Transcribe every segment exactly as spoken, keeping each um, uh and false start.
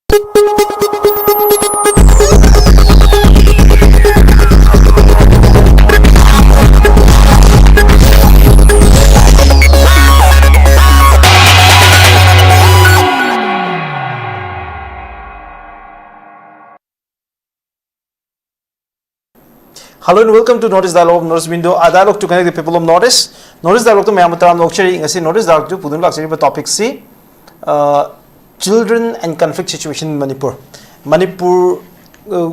Hello and welcome to North East Dialogue of North East Window, a dialogue to connect the people of North East. North East Dialogue ꯇ ꯃꯌꯥꯝ ꯇꯔꯥꯝꯅ ꯑꯣꯛꯆꯔꯤ꯫ ꯉꯁꯤ North East Dialogue ꯇ ꯄꯨꯗꯨꯅ ꯂꯥꯛꯆꯔꯤꯕ topic ꯁꯤ, ꯑ, children and conflict situation in Manipur꯫ Manipur, ꯑ,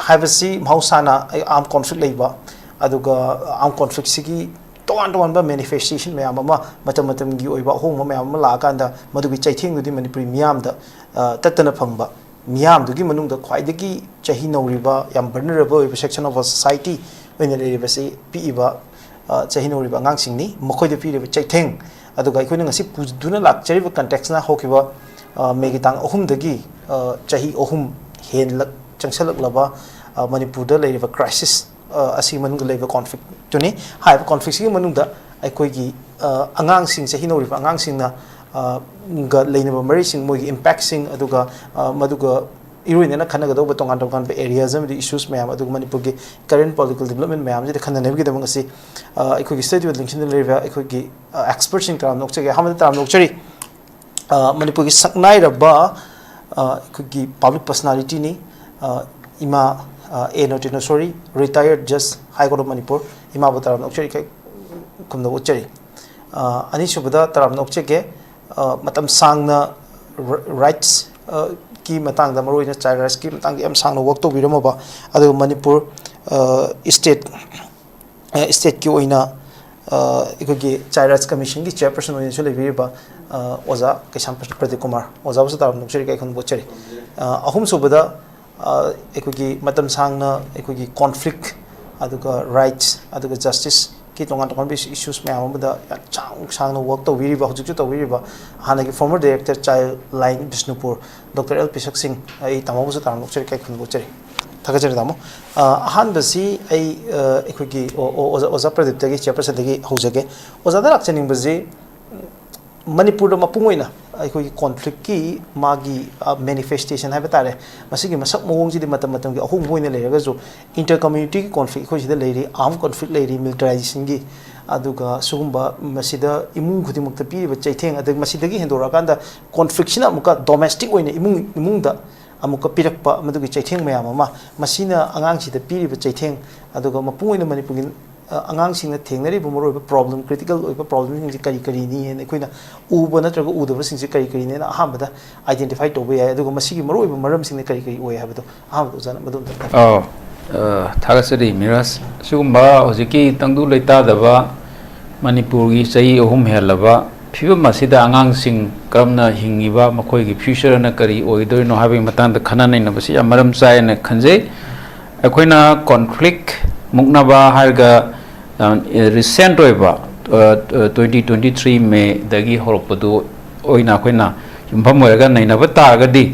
ꯍꯥꯏꯕꯁꯤ ꯃꯍꯧꯁꯥꯅ armed conflict ꯂꯩꯕ, ꯑꯗꯨꯒ armed conflict ꯁꯤꯒꯤ ꯇꯣꯉꯥꯟ ꯇꯣꯉꯥꯟꯕ manifestation ꯃꯌꯥꯝ ꯑꯃ, ꯃꯇꯝ ꯃꯇꯝꯒꯤ ꯑꯣꯏꯕ ꯑꯍꯣꯡꯕ ꯃꯌꯥꯝ ꯑꯃ ꯂꯥꯛꯑꯀꯥꯟꯗ ꯃꯗꯨꯒꯤ ꯆꯩꯊꯦꯡꯗꯨꯗꯤ ꯃꯅꯤꯄꯨꯔꯤ ꯃꯤꯌꯥꯝꯗ, ꯑ, ꯇꯠꯇꯅ ꯐꯪꯕ꯫ ꯃꯤꯌꯥꯝꯗꯨꯒꯤ ꯃꯅꯨꯡꯗ ꯈ꯭ꯋꯥꯏꯗꯒꯤ ꯆꯍꯤ ꯅꯧꯔꯤꯕ, ꯌꯥꯝ vulnerable ꯑꯣꯏꯕ section of our society ꯑꯣꯏꯅ ꯂꯩꯔꯤꯕꯁꯤ ꯄꯤꯛꯏꯕ, ꯑ, ꯆꯍꯤ ꯅꯧꯔꯤꯕ ꯑꯉꯥꯡꯁꯤꯡꯅꯤ꯫ ꯃꯈꯣꯏꯗ ꯄꯤꯔꯤꯕ ꯆꯩꯊꯦꯡ, ꯑꯗꯨꯒ ꯑꯩꯈꯣꯏꯅ ꯉꯁꯤ ꯄꯨꯗꯨꯅ ꯂꯥꯛꯆꯔꯤꯕ context ꯅ ꯍꯧꯈꯤꯕ, ꯑ, May ꯒꯤ ꯇꯥꯡ ꯑꯍꯨꯝꯗꯒꯤ, ꯑ, ꯆꯍꯤ ꯑꯍꯨꯝ ꯍꯦꯟꯂꯛ-, ꯆꯪꯁꯜꯂꯛꯂꯕ, ꯑ, ꯃꯅꯤꯄꯨꯔꯗ ꯂꯩꯔꯤꯕ crisis, ꯑ, ꯑꯁꯤꯒꯤ ꯃꯅꯨꯡꯗ ꯂꯩꯕ conflict ꯇꯨꯅꯤ꯫ ꯍꯥꯏꯔꯤꯕ conflict ꯁꯤꯒꯤ ꯃꯅꯨꯡꯗ ꯑꯩꯈꯣꯏꯒꯤ, ꯑ, ꯑꯉꯥꯡꯁꯤꯡ, ꯆꯍꯤ ꯅꯧꯔꯤꯕ ꯑꯉꯥꯡꯁꯤꯡꯅ, ꯑ, ꯒ ꯂꯩꯅꯕ ꯃꯔꯤꯁꯤꯡ, ꯃꯣꯏꯒꯤ impact ꯁꯤꯡ, ꯑꯗꯨꯒ, ꯑ, ꯃꯗꯨꯒ ꯏꯔꯣꯏꯅꯅ ꯈꯟꯅꯒꯗꯧꯕ ꯇꯣꯉꯥꯟ ꯇꯣꯉꯥꯟꯕ areas ꯑꯃꯗꯤ issues ꯃꯌꯥꯝ, ꯑꯗꯨꯒ ꯃꯅꯤꯄꯨꯔꯒꯤ current political development ꯃꯌꯥꯝꯁꯤꯗ ꯈꯟꯅꯅꯕꯒꯤꯗꯃꯛ ꯉꯁꯤ, ꯑ, ꯑꯩꯈꯣꯏꯒꯤ studio ꯗ ꯂꯦꯡꯁꯤꯟꯗꯨꯅ ꯂꯩꯔꯤꯕ ꯑꯩꯈꯣꯏꯒꯤ, ꯑ, expert ꯁꯤꯡ ꯇꯔꯥꯝꯅ ꯑꯣꯛꯆꯒꯦ꯫ ꯑꯍꯥꯟꯕꯗ ꯇꯔꯥꯝꯅ ꯑꯣꯛꯆꯔꯤ, ꯑ, ꯃꯅꯤꯄꯨꯔꯒꯤ ꯁꯛꯅꯥꯏꯔꯕ, ꯑ, ꯑꯩꯈꯣꯏꯒꯤ public personality ꯅꯤ, ꯑ, ꯏꯃꯥ, ꯑ, ꯑꯦ ꯅꯣꯇꯤꯅꯣ, sorry, retired Judge, High Court of Manipur, ꯏꯃꯥꯕꯨ ꯇꯔꯥꯝꯅ ꯑꯣꯛꯆꯔꯤ, ꯏꯀꯥꯏ ꯈꯨꯝꯅꯕ ꯎꯠꯆꯔꯤ꯫ ꯑ, ꯑꯅꯤꯁꯨꯕꯗ ꯇꯔꯥꯝꯅ ꯑꯣꯛꯆꯒꯦ, ꯑ, ꯃꯇꯝ ꯁꯥꯡꯅ ꯔ-, rights, ꯑ, ꯀꯤ ꯃꯇꯥꯡꯗ, ꯃꯔꯨꯑꯣꯏꯅ child rights ꯀꯤ ꯃꯇꯥꯡꯗ ꯌꯥꯝ ꯁꯥꯡꯅ work ꯇꯧꯕꯤꯔꯝꯃꯕ, ꯑꯗꯨꯒ ꯃꯅꯤꯄꯨꯔ, ꯑ, state, ꯑ, state ꯀꯤ ꯑꯣꯏꯅ, ꯑ, ꯑꯩꯈꯣꯏꯒꯤ Child Rights Commission ꯒꯤ chairperson ꯑꯣꯏꯅꯁꯨ ꯂꯩꯕꯤꯔꯤꯕ, ꯑ, ꯑꯣꯖꯥ ꯀꯩꯁꯥꯝ ꯄ꯭ꯔꯗꯤꯞ ꯀꯨꯃꯥꯔ, ꯑꯣꯖꯥꯕꯨꯁꯨ ꯇꯔꯥꯝꯅ ꯑꯣꯛꯆꯔꯤ, ꯏꯀꯥꯏ ꯈꯨꯝꯅꯕ ꯎꯠꯆꯔꯤ꯫ ꯑ, ꯑꯍꯨꯝꯁꯨꯕꯗ, ꯑ, ꯑꯩꯈꯣꯏꯒꯤ ꯃꯇꯝ ꯁꯥꯡꯅ ꯑꯩꯈꯣꯏꯒꯤ conflict, ꯑꯗꯨꯒ rights, ꯑꯗꯨꯒ justice ꯀꯤ ꯇꯣꯉꯥꯟ ꯇꯣꯉꯥꯟꯕ issue-, issues ꯃꯌꯥꯝ ꯑꯃꯗ ꯌꯥꯝ ꯁꯥꯡ-, ꯁꯥꯡꯅ work ꯇꯧꯕꯤꯔꯤꯕ, ꯍꯧꯖꯤꯛꯁꯨ ꯇꯧꯕꯤꯔꯤꯕ ꯍꯥꯟꯅꯒꯤ former director Child Line Bishnupur, Doctor L ꯄꯤꯁꯛ ꯁꯤꯡ, ꯑꯩ ꯇꯥꯃꯣꯕꯨꯁꯨ ꯇꯔꯥꯝꯅ ꯑꯣꯛꯆꯔꯤ, ꯏꯀꯥꯏ ꯈꯨꯝꯅꯕ ꯎꯠꯆꯔꯤ꯫ ꯊꯥꯒꯠꯆꯔꯤ ꯇꯥꯃꯣ꯫ ꯑ, ꯑꯍꯥꯟꯕꯁꯤ ꯑꯩ, ꯑ, ꯑꯩꯈꯣꯏꯒꯤ ꯑꯣ-, ꯑꯣ-, ꯑꯣꯖꯥ, ꯑꯣꯖꯥ ꯄ꯭ꯔꯗꯤꯞꯇꯒꯤ, chairperson ꯗꯒꯤ ꯍꯧꯖꯒꯦ꯫ ꯑꯣꯖꯥꯗ ꯂꯥꯛꯆꯅꯤꯡꯕꯁꯤ, ꯃꯅꯤꯄꯨꯔꯗ ꯃꯄꯨꯡ ꯑꯣꯏꯅ, ꯑꯩꯈꯣꯏꯒꯤ ꯀꯣꯟꯐ꯭ꯂꯤꯛꯀꯤ ꯃꯥꯒꯤ ꯃꯦꯅꯤꯐꯦꯁꯇꯦꯁꯟ ꯍꯥꯏꯕ ꯇꯥꯔꯦ, ꯃꯁꯤꯒꯤ ꯃꯁꯛ ꯃꯑꯣꯡꯁꯤꯗꯤ ꯃꯇꯝ ꯃꯇꯝꯒꯤ ꯑꯍꯣꯡꯕ ꯑꯣꯏꯅ ꯂꯩꯔꯒꯁꯨ, ꯏꯟꯇꯔ ꯀꯝꯃ꯭ꯌꯨꯅꯤꯇꯤꯒꯤ ꯀꯣꯟꯐ꯭ꯂꯤꯛ ꯑꯩꯈꯣꯏ ꯁꯤꯗ ꯂꯩꯔꯤ, ꯑꯥꯔꯝ ꯀꯣꯟꯐ꯭ꯂꯤꯛ ꯂꯩꯔꯤ, ꯃꯤꯂꯤꯇꯔꯥꯏꯖꯦꯁꯟꯒꯤ, ꯑꯗꯨꯒ ꯁꯤꯒꯨꯝꯕ ꯃꯁꯤꯗ ꯏꯃꯨꯡ ꯈꯨꯗꯤꯡꯃꯛꯇ ꯄꯤꯔꯤꯕ ꯆꯩꯊꯦꯡ, ꯑꯗꯒꯤ ꯃꯁꯤꯗꯒꯤ ꯍꯦꯟꯗꯣꯔꯛꯑꯀꯥꯟꯗ ꯀꯣꯟꯐ꯭ꯂꯤꯛꯁꯤꯅ ꯑꯃꯨꯛꯀ ꯗꯣꯃꯦꯁꯇꯤꯛ ꯑꯣꯏꯅ ꯏꯃꯨꯡ ꯏꯃꯨꯡꯗ ꯑꯃꯨꯛꯀ ꯄꯤꯔꯛꯄ ꯃꯗꯨꯒꯤ ꯆꯩꯊꯦꯡ ꯃꯌꯥꯝ ꯑꯃ, ꯃꯁꯤꯅ ꯑꯉꯥꯡꯁꯤꯗ ꯄꯤꯔꯤꯕ ꯆꯩꯊꯦꯡ, ꯑꯗꯨꯒ ꯃꯄꯨꯡ ꯑꯣꯏꯅ ꯃꯅꯤꯄꯨꯔꯒꯤ ꯑ, ꯑꯉꯥꯡꯁꯤꯡꯅ ꯊꯦꯡꯅꯔꯤꯕ ꯃꯔꯨꯑꯣꯏꯕ ꯄ꯭ꯔꯣꯕ꯭ꯂꯦꯝ, ꯀ꯭ꯔꯤꯇꯤꯀꯦꯜ ꯑꯣꯏꯕ ꯄ꯭ꯔꯣꯕ꯭ꯂꯦꯝꯁꯤꯡꯁꯤ ꯀꯔꯤ ꯀꯔꯤꯅꯤ ꯍꯥꯏꯅ ꯑꯩꯈꯣꯏꯅ ꯎꯕ ꯅꯠꯇ꯭ꯔꯒ ꯎꯗꯕꯁꯤꯡꯁꯤ ꯀꯔꯤ ꯀꯔꯤꯅꯦꯅ ꯑꯍꯥꯟꯕꯗ ꯑꯥꯏꯗꯦꯟꯇꯤꯐꯥꯏ ꯇꯧꯕ ꯌꯥꯏ, ꯑꯗꯨꯒ ꯃꯁꯤꯒꯤ ꯃꯔꯨꯑꯣꯏꯕ ꯃꯔꯝꯁꯤꯡꯅ ꯀꯔꯤ ꯀꯔꯤ ꯑꯣꯏ ꯍꯥꯏꯕꯗꯣ ꯑꯍꯥꯟꯕꯗ ꯑꯣꯖꯥꯅ ꯃꯗꯨ ꯑꯝꯇ ꯇꯥꯛꯄꯤꯌꯨ꯫ ꯑꯧ, ꯑ, ꯊꯥꯒꯠꯆꯔꯤ ꯃꯤꯔꯥꯖ꯫ ꯁꯤꯒꯨꯝꯕ ꯍꯧꯖꯤꯛꯀꯤ ꯇꯪꯗꯨ ꯂꯩꯇꯥꯗꯕ ꯃꯅꯤꯄꯨꯔꯒꯤ ꯆꯍꯤ ꯑꯍꯨꯝ ꯍꯦꯜꯂꯕ ꯐꯤꯕꯝ ꯑꯁꯤꯗ ꯑꯉꯥꯡꯁꯤꯡ ꯀꯔꯝꯅ ꯍꯤꯡꯉꯤꯕ, ꯃꯈꯣꯏꯒꯤ ꯐ꯭ꯌꯨꯆꯔꯅ ꯀꯔꯤ ꯑꯣꯏꯒꯗꯣꯏꯅꯣ ꯍꯥꯏꯕꯒꯤ ꯃꯇꯥꯡꯗ ꯈꯟꯅ ꯅꯩꯅꯕꯁꯤ ꯌꯥꯝ ꯃꯔꯝ ꯆꯥꯏ ꯍꯥꯏꯅ ꯈꯟꯖꯩ꯫ ꯑꯩꯈꯣꯏꯅ ꯀꯣꯟꯐ꯭ꯂꯤꯛ ꯃꯨꯛꯅꯕ ꯍꯥꯏꯔꯒ, ꯑ, ꯔꯤꯁꯦꯟꯠ ꯑꯣꯏꯕ, ꯑ, ꯑ, ꯇ꯭ꯋꯦꯟꯇꯤ ꯇ꯭ꯋꯦꯟꯇꯤ ꯊ꯭ꯔꯤ ꯃꯦꯗꯒꯤ ꯍꯧꯔꯛꯄꯗꯨ ꯑꯣꯏꯅ ꯑꯩꯈꯣꯏꯅ ꯌꯨꯝꯐꯝ ꯑꯣꯏꯔꯒ ꯅꯩꯅꯕ ꯇꯥꯔꯒꯗꯤ,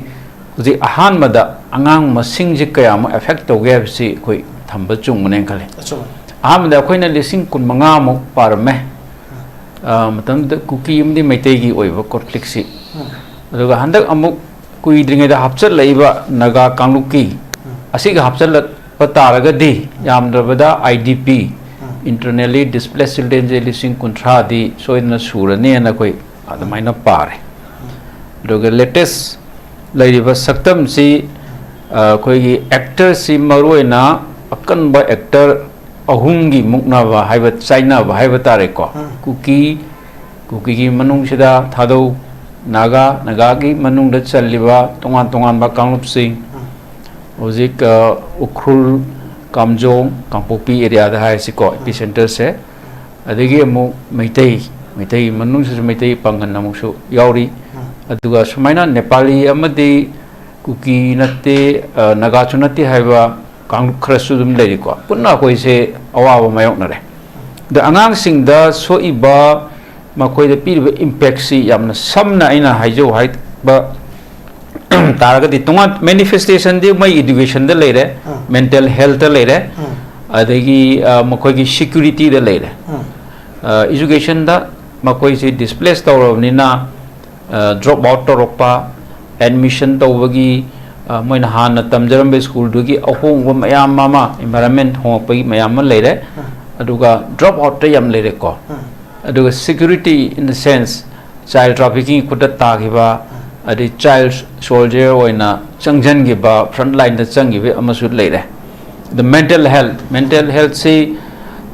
ꯍꯧꯖꯤꯛ ꯑꯍꯥꯟꯕꯗ ꯑꯉꯥꯡ ꯃꯁꯤꯡꯁꯤ ꯀꯌꯥꯃꯨꯛ ꯑꯦꯐꯦꯛ ꯇꯧꯒꯦ ꯍꯥꯏꯕꯁꯤ ꯑꯩꯈꯣꯏ ꯊꯝꯕ ꯆꯨꯝꯒꯅꯦꯅ ꯈꯜꯂꯤ꯫ ꯑꯆꯨꯝꯕꯅꯤ꯫ ꯑꯍꯥꯟꯕꯗ ꯑꯩꯈꯣꯏꯅ ꯂꯤꯁꯤꯡ ꯀꯨꯟꯃꯉꯥꯃꯨꯛ ꯄꯥꯔꯝꯃꯦ꯫ ꯑ, ꯃꯇꯝꯗꯨꯗ ꯀꯨꯀꯤ ꯑꯃꯗꯤ ꯃꯩꯇꯩꯒꯤ ꯑꯣꯏꯕ ꯀꯣꯟꯐ꯭ꯂꯤꯛꯁꯤ꯫ ꯎꯝ꯫ ꯑꯗꯨꯒ ꯍꯟꯗꯛ ꯑꯃꯨꯛ ꯀꯨꯏꯗ꯭ꯔꯤꯉꯩꯗ ꯍꯥꯞꯆꯤꯜꯂꯛꯏꯕ ꯅꯥꯒꯥ ꯀꯥꯡꯂꯨꯞꯀꯤ ꯎꯝ꯫ ꯑꯁꯤꯒ ꯍꯥꯞꯆꯤꯜꯂꯛꯄ ꯇꯥꯔꯒꯗꯤ, ꯌꯥꯝꯗ꯭ꯔꯕꯗ I D P, um. Internally displace ꯆꯤꯜꯗ꯭ꯔꯦꯟꯁꯦ ꯂꯤꯁꯤꯡ ꯀꯨꯟꯊ꯭ꯔꯥꯗꯤ ꯁꯣꯏꯗꯅ ꯁꯨꯔꯅꯤꯅ ꯑꯩꯈꯣꯏ ꯑꯗꯨꯃꯥꯏꯅ ꯄꯥꯔꯦ꯫ ꯑꯗꯨꯒ ꯂꯦꯇꯦꯁ ꯂꯩꯔꯤꯕ ꯁꯛꯇꯝꯁꯤ, ꯑ, ꯑꯩꯈꯣꯏꯒꯤ ꯑꯦꯛꯇꯔꯁꯤ ꯃꯔꯨꯑꯣꯏꯅ ꯑꯀꯟꯕ ꯑꯦꯛꯇꯔ ꯑꯍꯨꯝꯒꯤ ꯃꯨꯛꯅꯕ ꯍꯥꯏꯕ, ꯆꯥꯏꯅꯕ ꯍꯥꯏꯕ ꯇꯥꯔꯦꯀꯣ꯫ ꯎꯝ꯫ ꯀꯨꯀꯤ, ꯀꯨꯀꯤꯒꯤ ꯃꯅꯨꯡꯁꯤꯗ ꯊꯥꯗꯧ, ꯅꯥꯒꯥ, ꯅꯥꯒꯥꯒꯤ ꯃꯅꯨꯡꯗ ꯆꯜꯂꯤꯕ ꯇꯣꯉꯥꯟ ꯇꯣꯉꯥꯟꯕ ꯀꯥꯡꯂꯨꯞꯁꯤꯡ, ꯎꯝ꯫ ꯍꯧꯖꯤꯛ, ꯑ, ꯎꯈ꯭ꯔꯨꯜ, ꯀꯥꯝꯖꯣꯡ, ꯀꯥꯡꯄꯣꯛꯄꯤ ꯑꯦꯔꯤꯌꯥꯗ ꯍꯥꯏꯔꯁꯤꯀꯣ, ꯎꯝ꯫ ꯏꯄꯤ ꯁꯦꯟꯇꯔꯁꯦ꯫ ꯑꯗꯒꯤ ꯑꯃꯨꯛ ꯃꯩꯇꯩ, ꯃꯩꯇꯩ ꯃꯅꯨꯡꯁꯤꯁꯨ ꯃꯩꯇꯩ ꯄꯥꯡꯒꯜ ꯑꯃꯨꯛꯁꯨ ꯌꯥꯎꯔꯤ꯫ ꯎꯝ꯫ ꯑꯗꯨꯒ ꯁꯨꯃꯥꯏꯅ ꯅꯦꯄꯥꯂꯤ ꯑꯃꯗꯤ ꯀꯨꯀꯤ ꯅꯠꯇꯦ, ꯑ, ꯅꯥꯒꯥꯁꯨ ꯅꯠꯇꯦ ꯍꯥꯏꯕ ꯀꯥꯡꯂꯨꯞ ꯈꯔꯁꯨ ꯑꯗꯨꯝ ꯂꯩꯔꯤꯀꯣ꯫ ꯄꯨꯟꯅ ꯑꯩꯈꯣꯏꯁꯦ ꯑꯋꯥꯕ ꯃꯥꯌꯣꯛꯅꯔꯦ꯫ ꯑꯗ ꯑꯉꯥꯡꯁꯤꯡꯗ ꯁꯣꯛꯏꯕ, ꯃꯈꯣꯏꯗ ꯄꯤꯔꯤꯕ ꯏꯝꯄꯦꯛꯁꯤ ꯌꯥꯝꯅ ꯁꯝꯅ ꯑꯩꯅ ꯍꯥꯏꯖꯧ ꯍꯥꯏꯕ ꯇꯥꯔꯒꯗꯤ, ꯇꯣꯉꯥꯟ ꯃꯦꯅꯤꯐꯦꯁꯇꯦꯁꯟꯗꯤ ꯃꯣꯏ ꯏꯗꯨꯀꯦꯁꯟꯗ ꯂꯩꯔꯦ, ꯎꯝ꯫ ꯃꯦꯟꯇꯦꯜ ꯍꯦꯜꯠꯇ ꯂꯩꯔꯦ, ꯎꯝ꯫ ꯑꯗꯒꯤ, ꯑ, ꯃꯈꯣꯏꯒꯤ ꯁꯤꯀ꯭ꯌꯨꯔꯤꯇꯤꯗ ꯂꯩꯔꯦ꯫ ꯎꯝ꯫ ꯑ, ꯏꯖꯨꯀꯦꯁꯟꯗ ꯃꯈꯣꯏꯁꯤ ꯗꯤꯁꯄ꯭ꯂꯦꯁ ꯇꯧꯔꯕꯅꯤꯅ, ꯗ꯭ꯔꯣꯞ ꯑꯥꯎꯠ ꯇꯧꯔꯛꯄ, ꯑꯦꯗꯃꯤꯁꯟ ꯇꯧꯕꯒꯤ, ꯑ, ꯃꯣꯏꯅ ꯍꯥꯟꯅ ꯇꯝꯖꯔꯝꯕ ꯁ꯭ꯀꯨꯜꯗꯨꯒꯤ ꯑꯍꯣꯡꯕ ꯃꯌꯥꯝ ꯑꯃ, ꯏꯟꯚꯥꯏꯔꯟꯃꯦꯟ ꯍꯣꯡꯉꯛꯄꯒꯤ ꯃꯌꯥꯝ ꯑꯃ ꯂꯩꯔꯦ꯫ ꯑꯗꯨꯒ ꯗ꯭ꯔꯣꯞ ꯑꯥꯎꯠꯇ ꯌꯥꯝ ꯂꯩꯔꯦꯀꯣ꯫ ꯑꯗꯨꯒ security in the sense, child ꯇ꯭ꯔꯥꯐꯤꯀꯤꯡꯒꯤ ꯈꯨꯠꯇ ꯇꯥꯈꯤꯕ, ꯑꯗꯩ ꯆꯥꯏꯜ ꯁꯣꯜꯖꯔ ꯑꯣꯏꯅ ꯆꯪꯁꯤꯟꯈꯤꯕ, ꯐ꯭ꯔꯟꯠ ꯂꯥꯏꯟꯗ ꯆꯪꯈꯤꯕ ꯑꯃꯁꯨ ꯂꯩꯔꯦ꯫ ꯑꯗ ꯃꯦꯟꯇꯦꯜ ꯍꯦꯜꯠ, ꯃꯦꯟꯇꯦꯜ ꯍꯦꯜꯠꯁꯤ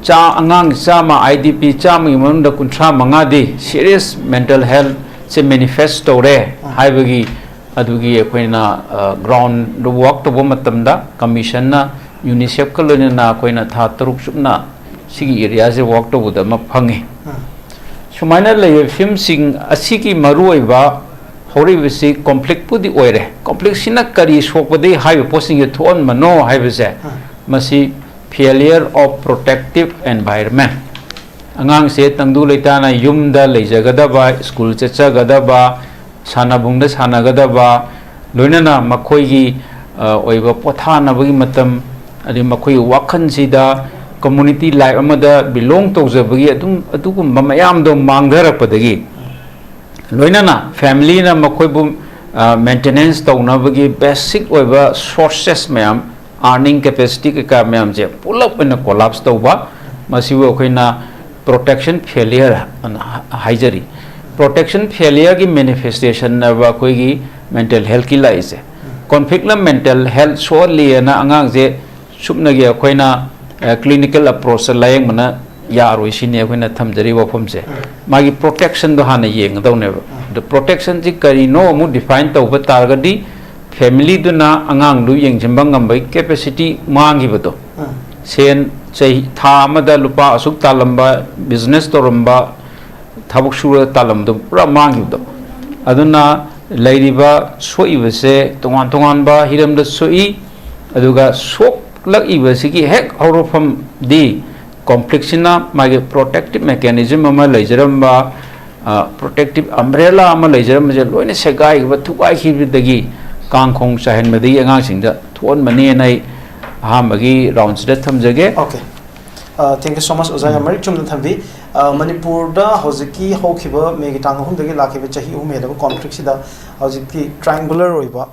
ꯆꯥ-, ꯑꯉꯥꯡ ꯆꯥꯝꯃ, IDP ꯆꯥꯝꯃꯒꯤ ꯃꯅꯨꯡꯗ ꯀꯨꯟꯊ꯭ꯔꯥ ꯃꯉꯥꯗꯤ ꯁꯤꯔꯤꯌꯁ ꯃꯦꯟꯇꯦꯜ ꯍꯦꯜꯠꯁꯦ ꯃꯦꯅꯤꯐꯦꯁ ꯇꯧꯔꯦ ꯍꯥꯏꯕꯒꯤ, ꯑꯗꯨꯒꯤ ꯑꯩꯈꯣꯏꯅ, ꯑ, ꯒ꯭ꯔꯥꯎꯟꯗ ꯋꯥꯛ ꯇꯧꯕ ꯃꯇꯝꯗ ꯀꯃꯤꯁꯟꯅ, ꯌꯨꯅꯤꯁꯦꯐꯀ ꯂꯣꯏꯅꯅ ꯑꯩꯈꯣꯏꯅ ꯊꯥ ꯇꯔꯨꯛ ꯆꯨꯞꯅ ꯁꯤꯒꯤ ꯑꯦꯔꯤꯌꯥꯁꯦ ꯋꯥꯛ ꯇꯧꯕꯗ ꯑꯃ ꯐꯪꯉꯤ꯫ ꯁꯨꯃꯥꯏꯅ ꯂꯩꯔꯤꯕ ꯐꯤꯕꯝꯁꯤꯡ ꯑꯁꯤꯒꯤ ꯃꯔꯨꯑꯣꯏꯕ ꯍꯧꯔꯛꯏꯕꯁꯤ ꯀꯣꯟꯐ꯭ꯂꯤꯛꯄꯨꯗꯤ ꯑꯣꯏꯔꯦ꯫ ꯀꯣꯟꯐ꯭ꯂꯤꯛꯁꯤꯅ ꯀꯔꯤ ꯁꯣꯛꯄꯗꯒꯤ ꯍꯥꯏꯔꯤꯕ ꯄꯣꯠꯁꯤꯡꯁꯦ ꯊꯣꯛꯍꯟꯕꯅꯣ ꯍꯥꯏꯕꯁꯦ, ꯃꯁꯤ failure of protective environment꯫ ꯑꯉꯥꯡꯁꯦ ꯇꯪꯗꯨ ꯂꯩꯇꯥꯅ ꯌꯨꯝꯗ ꯂꯩꯖꯒꯗꯕ, ꯁ꯭ꯀꯨꯜ ꯆꯠꯆꯒꯗꯕ, ꯁꯥꯟꯅꯕꯨꯡꯗ ꯁꯥꯟꯅꯒꯗꯕ, ꯂꯣꯏꯅꯅ ꯃꯈꯣꯏꯒꯤ, ꯑ, ꯑꯣꯏꯕ ꯄꯣꯊꯥꯅꯕꯒꯤ ꯃꯇꯝ, ꯑꯗꯩ ꯃꯈꯣꯏꯒꯤ ꯋꯥꯈꯜꯁꯤꯗ ꯀꯝꯃꯨꯅꯤꯇꯤ ꯂꯥꯏꯐ ꯑꯃꯗ ꯕꯤꯂꯣꯡ ꯇꯧꯖꯕꯒꯤ ꯑꯗꯨꯝ, ꯑꯗꯨꯒꯨꯝꯕ ꯃꯌꯥꯝꯗꯣ ꯃꯥꯡꯊꯔꯛꯄꯗꯒꯤ, ꯂꯣꯏꯅꯅ ꯐꯦꯃꯤꯂꯤꯅ ꯃꯈꯣꯏꯕꯨ, ꯑ, ꯃꯦꯟꯇꯦꯅꯦꯟꯁ ꯇꯧꯅꯕꯒꯤ ꯕꯦꯁꯤꯛ ꯑꯣꯏꯕ ꯁꯣꯔꯁꯦꯁ ꯃꯌꯥꯝ, ꯑꯥꯔꯅꯤꯡ ꯀꯦꯄꯦꯁꯤꯇꯤ ꯀꯩꯀꯥ ꯃꯌꯥꯝꯁꯦ ꯄꯨꯂꯞ ꯑꯣꯏꯅ ꯀꯣꯂꯥꯞꯁ ꯇꯧꯕ, ꯃꯁꯤꯕꯨ ꯑꯩꯈꯣꯏꯅ ꯄ꯭ꯔꯣꯇꯦꯛꯁꯟ ꯐꯦꯂꯤꯌꯔ ꯑꯅ ꯍꯥ-, ꯍꯥꯏꯖꯔꯤ꯫ ꯄ꯭ꯔꯣꯇꯦꯛꯁꯟ ꯐꯦꯂꯤꯌꯔꯒꯤ ꯃꯦꯅꯤꯐꯦꯁꯇꯦꯁꯟꯅꯦꯕ ꯑꯩꯈꯣꯏꯒꯤ ꯃꯦꯟꯇꯦꯜ ꯍꯦꯜꯠꯀꯤ ꯂꯥꯛꯏꯁꯦ꯫ ꯀꯣꯟꯐ꯭ꯂꯤꯛꯅ ꯃꯦꯟꯇꯦꯜ ꯍꯦꯜꯠ ꯁꯣꯛꯍꯜꯂꯤꯑꯅ ꯑꯉꯥꯡꯁꯦ ꯁꯨꯞꯅꯒꯤ ꯑꯩꯈꯣꯏꯅ, ꯑ, ꯀ꯭ꯂꯤꯅꯤꯀꯦꯜ ꯑꯦꯄ꯭ꯔꯣꯆꯇ ꯂꯥꯌꯦꯡꯕꯅ ꯌꯥꯔꯣꯏ ꯁꯤꯅꯤ ꯑꯩꯈꯣꯏꯅ ꯊꯝꯖꯔꯤꯕ ꯋꯥꯐꯝꯁꯦ꯫ ꯃꯥꯒꯤ ꯄ꯭ꯔꯣꯇꯦꯛꯁꯟꯗꯣ ꯍꯥꯟꯅ ꯌꯦꯡꯒꯗꯧꯅꯦꯕ꯫ ꯑꯗꯣ ꯄ꯭ꯔꯣꯇꯦꯛꯁꯟꯁꯤ ꯀꯔꯤꯅꯣ ꯑꯃꯨꯛ ꯗꯤꯐꯥꯏꯟ ꯇꯧꯕ ꯇꯥꯔꯒꯗꯤ, ꯐꯦꯃꯤꯂꯤꯗꯨꯅ ꯑꯉꯥꯡꯗꯨ ꯌꯦꯡꯁꯤꯟꯕ ꯉꯝꯕꯒꯤ ꯀꯦꯄꯦꯁꯤꯇꯤ ꯃꯥꯡꯈꯤꯕꯗꯣ, ꯁꯦꯟ ꯆꯍꯤ, ꯊꯥ ꯑꯃꯗ ꯂꯨꯄꯥ ꯑꯁꯨꯛ ꯇꯥꯜꯂꯝꯕ, ꯕꯤꯖꯤꯅꯦꯁ ꯇꯧꯔꯝꯕ, ꯊꯕꯛ ꯁꯨꯔꯒ ꯇꯥꯜꯂꯝꯕꯗꯣ ꯄꯨꯔꯥ ꯃꯥꯡꯈꯤꯕꯗꯣ, ꯑꯗꯨꯅ ꯂꯩꯔꯤꯕ ꯁꯣꯛꯏꯕꯁꯦ ꯇꯣꯉꯥꯟ ꯇꯣꯉꯥꯟꯕ ꯍꯤꯔꯝꯗ ꯁꯣꯛꯏ꯫ ꯑꯗꯨꯒ ꯁꯣꯛꯂꯛꯏꯕꯁꯤꯒꯤ ꯍꯦꯛ ꯍꯧꯔꯛꯐꯝꯗꯤ ꯀꯣꯟꯐ꯭ꯂꯤꯛꯁꯤꯅ ꯃꯥꯒꯤ ꯄ꯭ꯔꯣꯇꯦꯛꯇꯤꯞ ꯃꯦꯀꯥꯅꯤꯖꯝ ꯑꯃ ꯂꯩꯖꯔꯝꯕ, ꯑ, ꯄ꯭ꯔꯣꯇꯦꯛꯇꯤꯞ ꯑꯝꯕ꯭ꯔꯦꯂꯥ ꯑꯃ ꯂꯩꯖꯔꯝꯕꯁꯦ ꯂꯣꯏꯅ ꯁꯦꯒꯥꯏꯈꯤꯕ, ꯊꯨꯒꯥꯏꯈꯤꯕꯗꯒꯤ, ꯀꯥꯡꯈꯣꯡ ꯆꯥꯏꯍꯟꯕꯗꯒꯤ ꯑꯉꯥꯡꯁꯤꯡꯗ ꯊꯣꯛꯍꯟꯕꯅꯦꯅ ꯑꯩ ꯑꯍꯥꯟꯕꯒꯤ ꯔꯥꯎꯟꯁꯤꯗ ꯊꯝꯖꯒꯦ꯫ Okay. Uh, thank you so much, ꯑꯣꯖꯥ, ꯌꯥꯝ ꯃꯔꯤꯛ ꯆꯨꯝꯅ ꯊꯝꯕꯤ꯫ ꯃꯅꯤꯄꯨꯔꯗ ꯍꯧꯖꯤꯛꯀꯤ ꯍꯧꯈꯤꯕ ꯃꯦꯒꯤ ꯇꯥꯡ ꯑꯍꯨꯝꯗꯒꯤ ꯂꯥꯛꯈꯤꯕ ꯆꯍꯤ ꯑꯍꯨꯝ ꯍꯦꯜꯂꯕ ꯀꯣꯟꯐ꯭ꯂꯤꯛꯁꯤꯗ ꯍꯧꯖꯤꯛꯇꯤ ꯇ꯭ꯔꯥꯏꯡꯒꯨꯂꯔ ꯑꯣꯏꯕ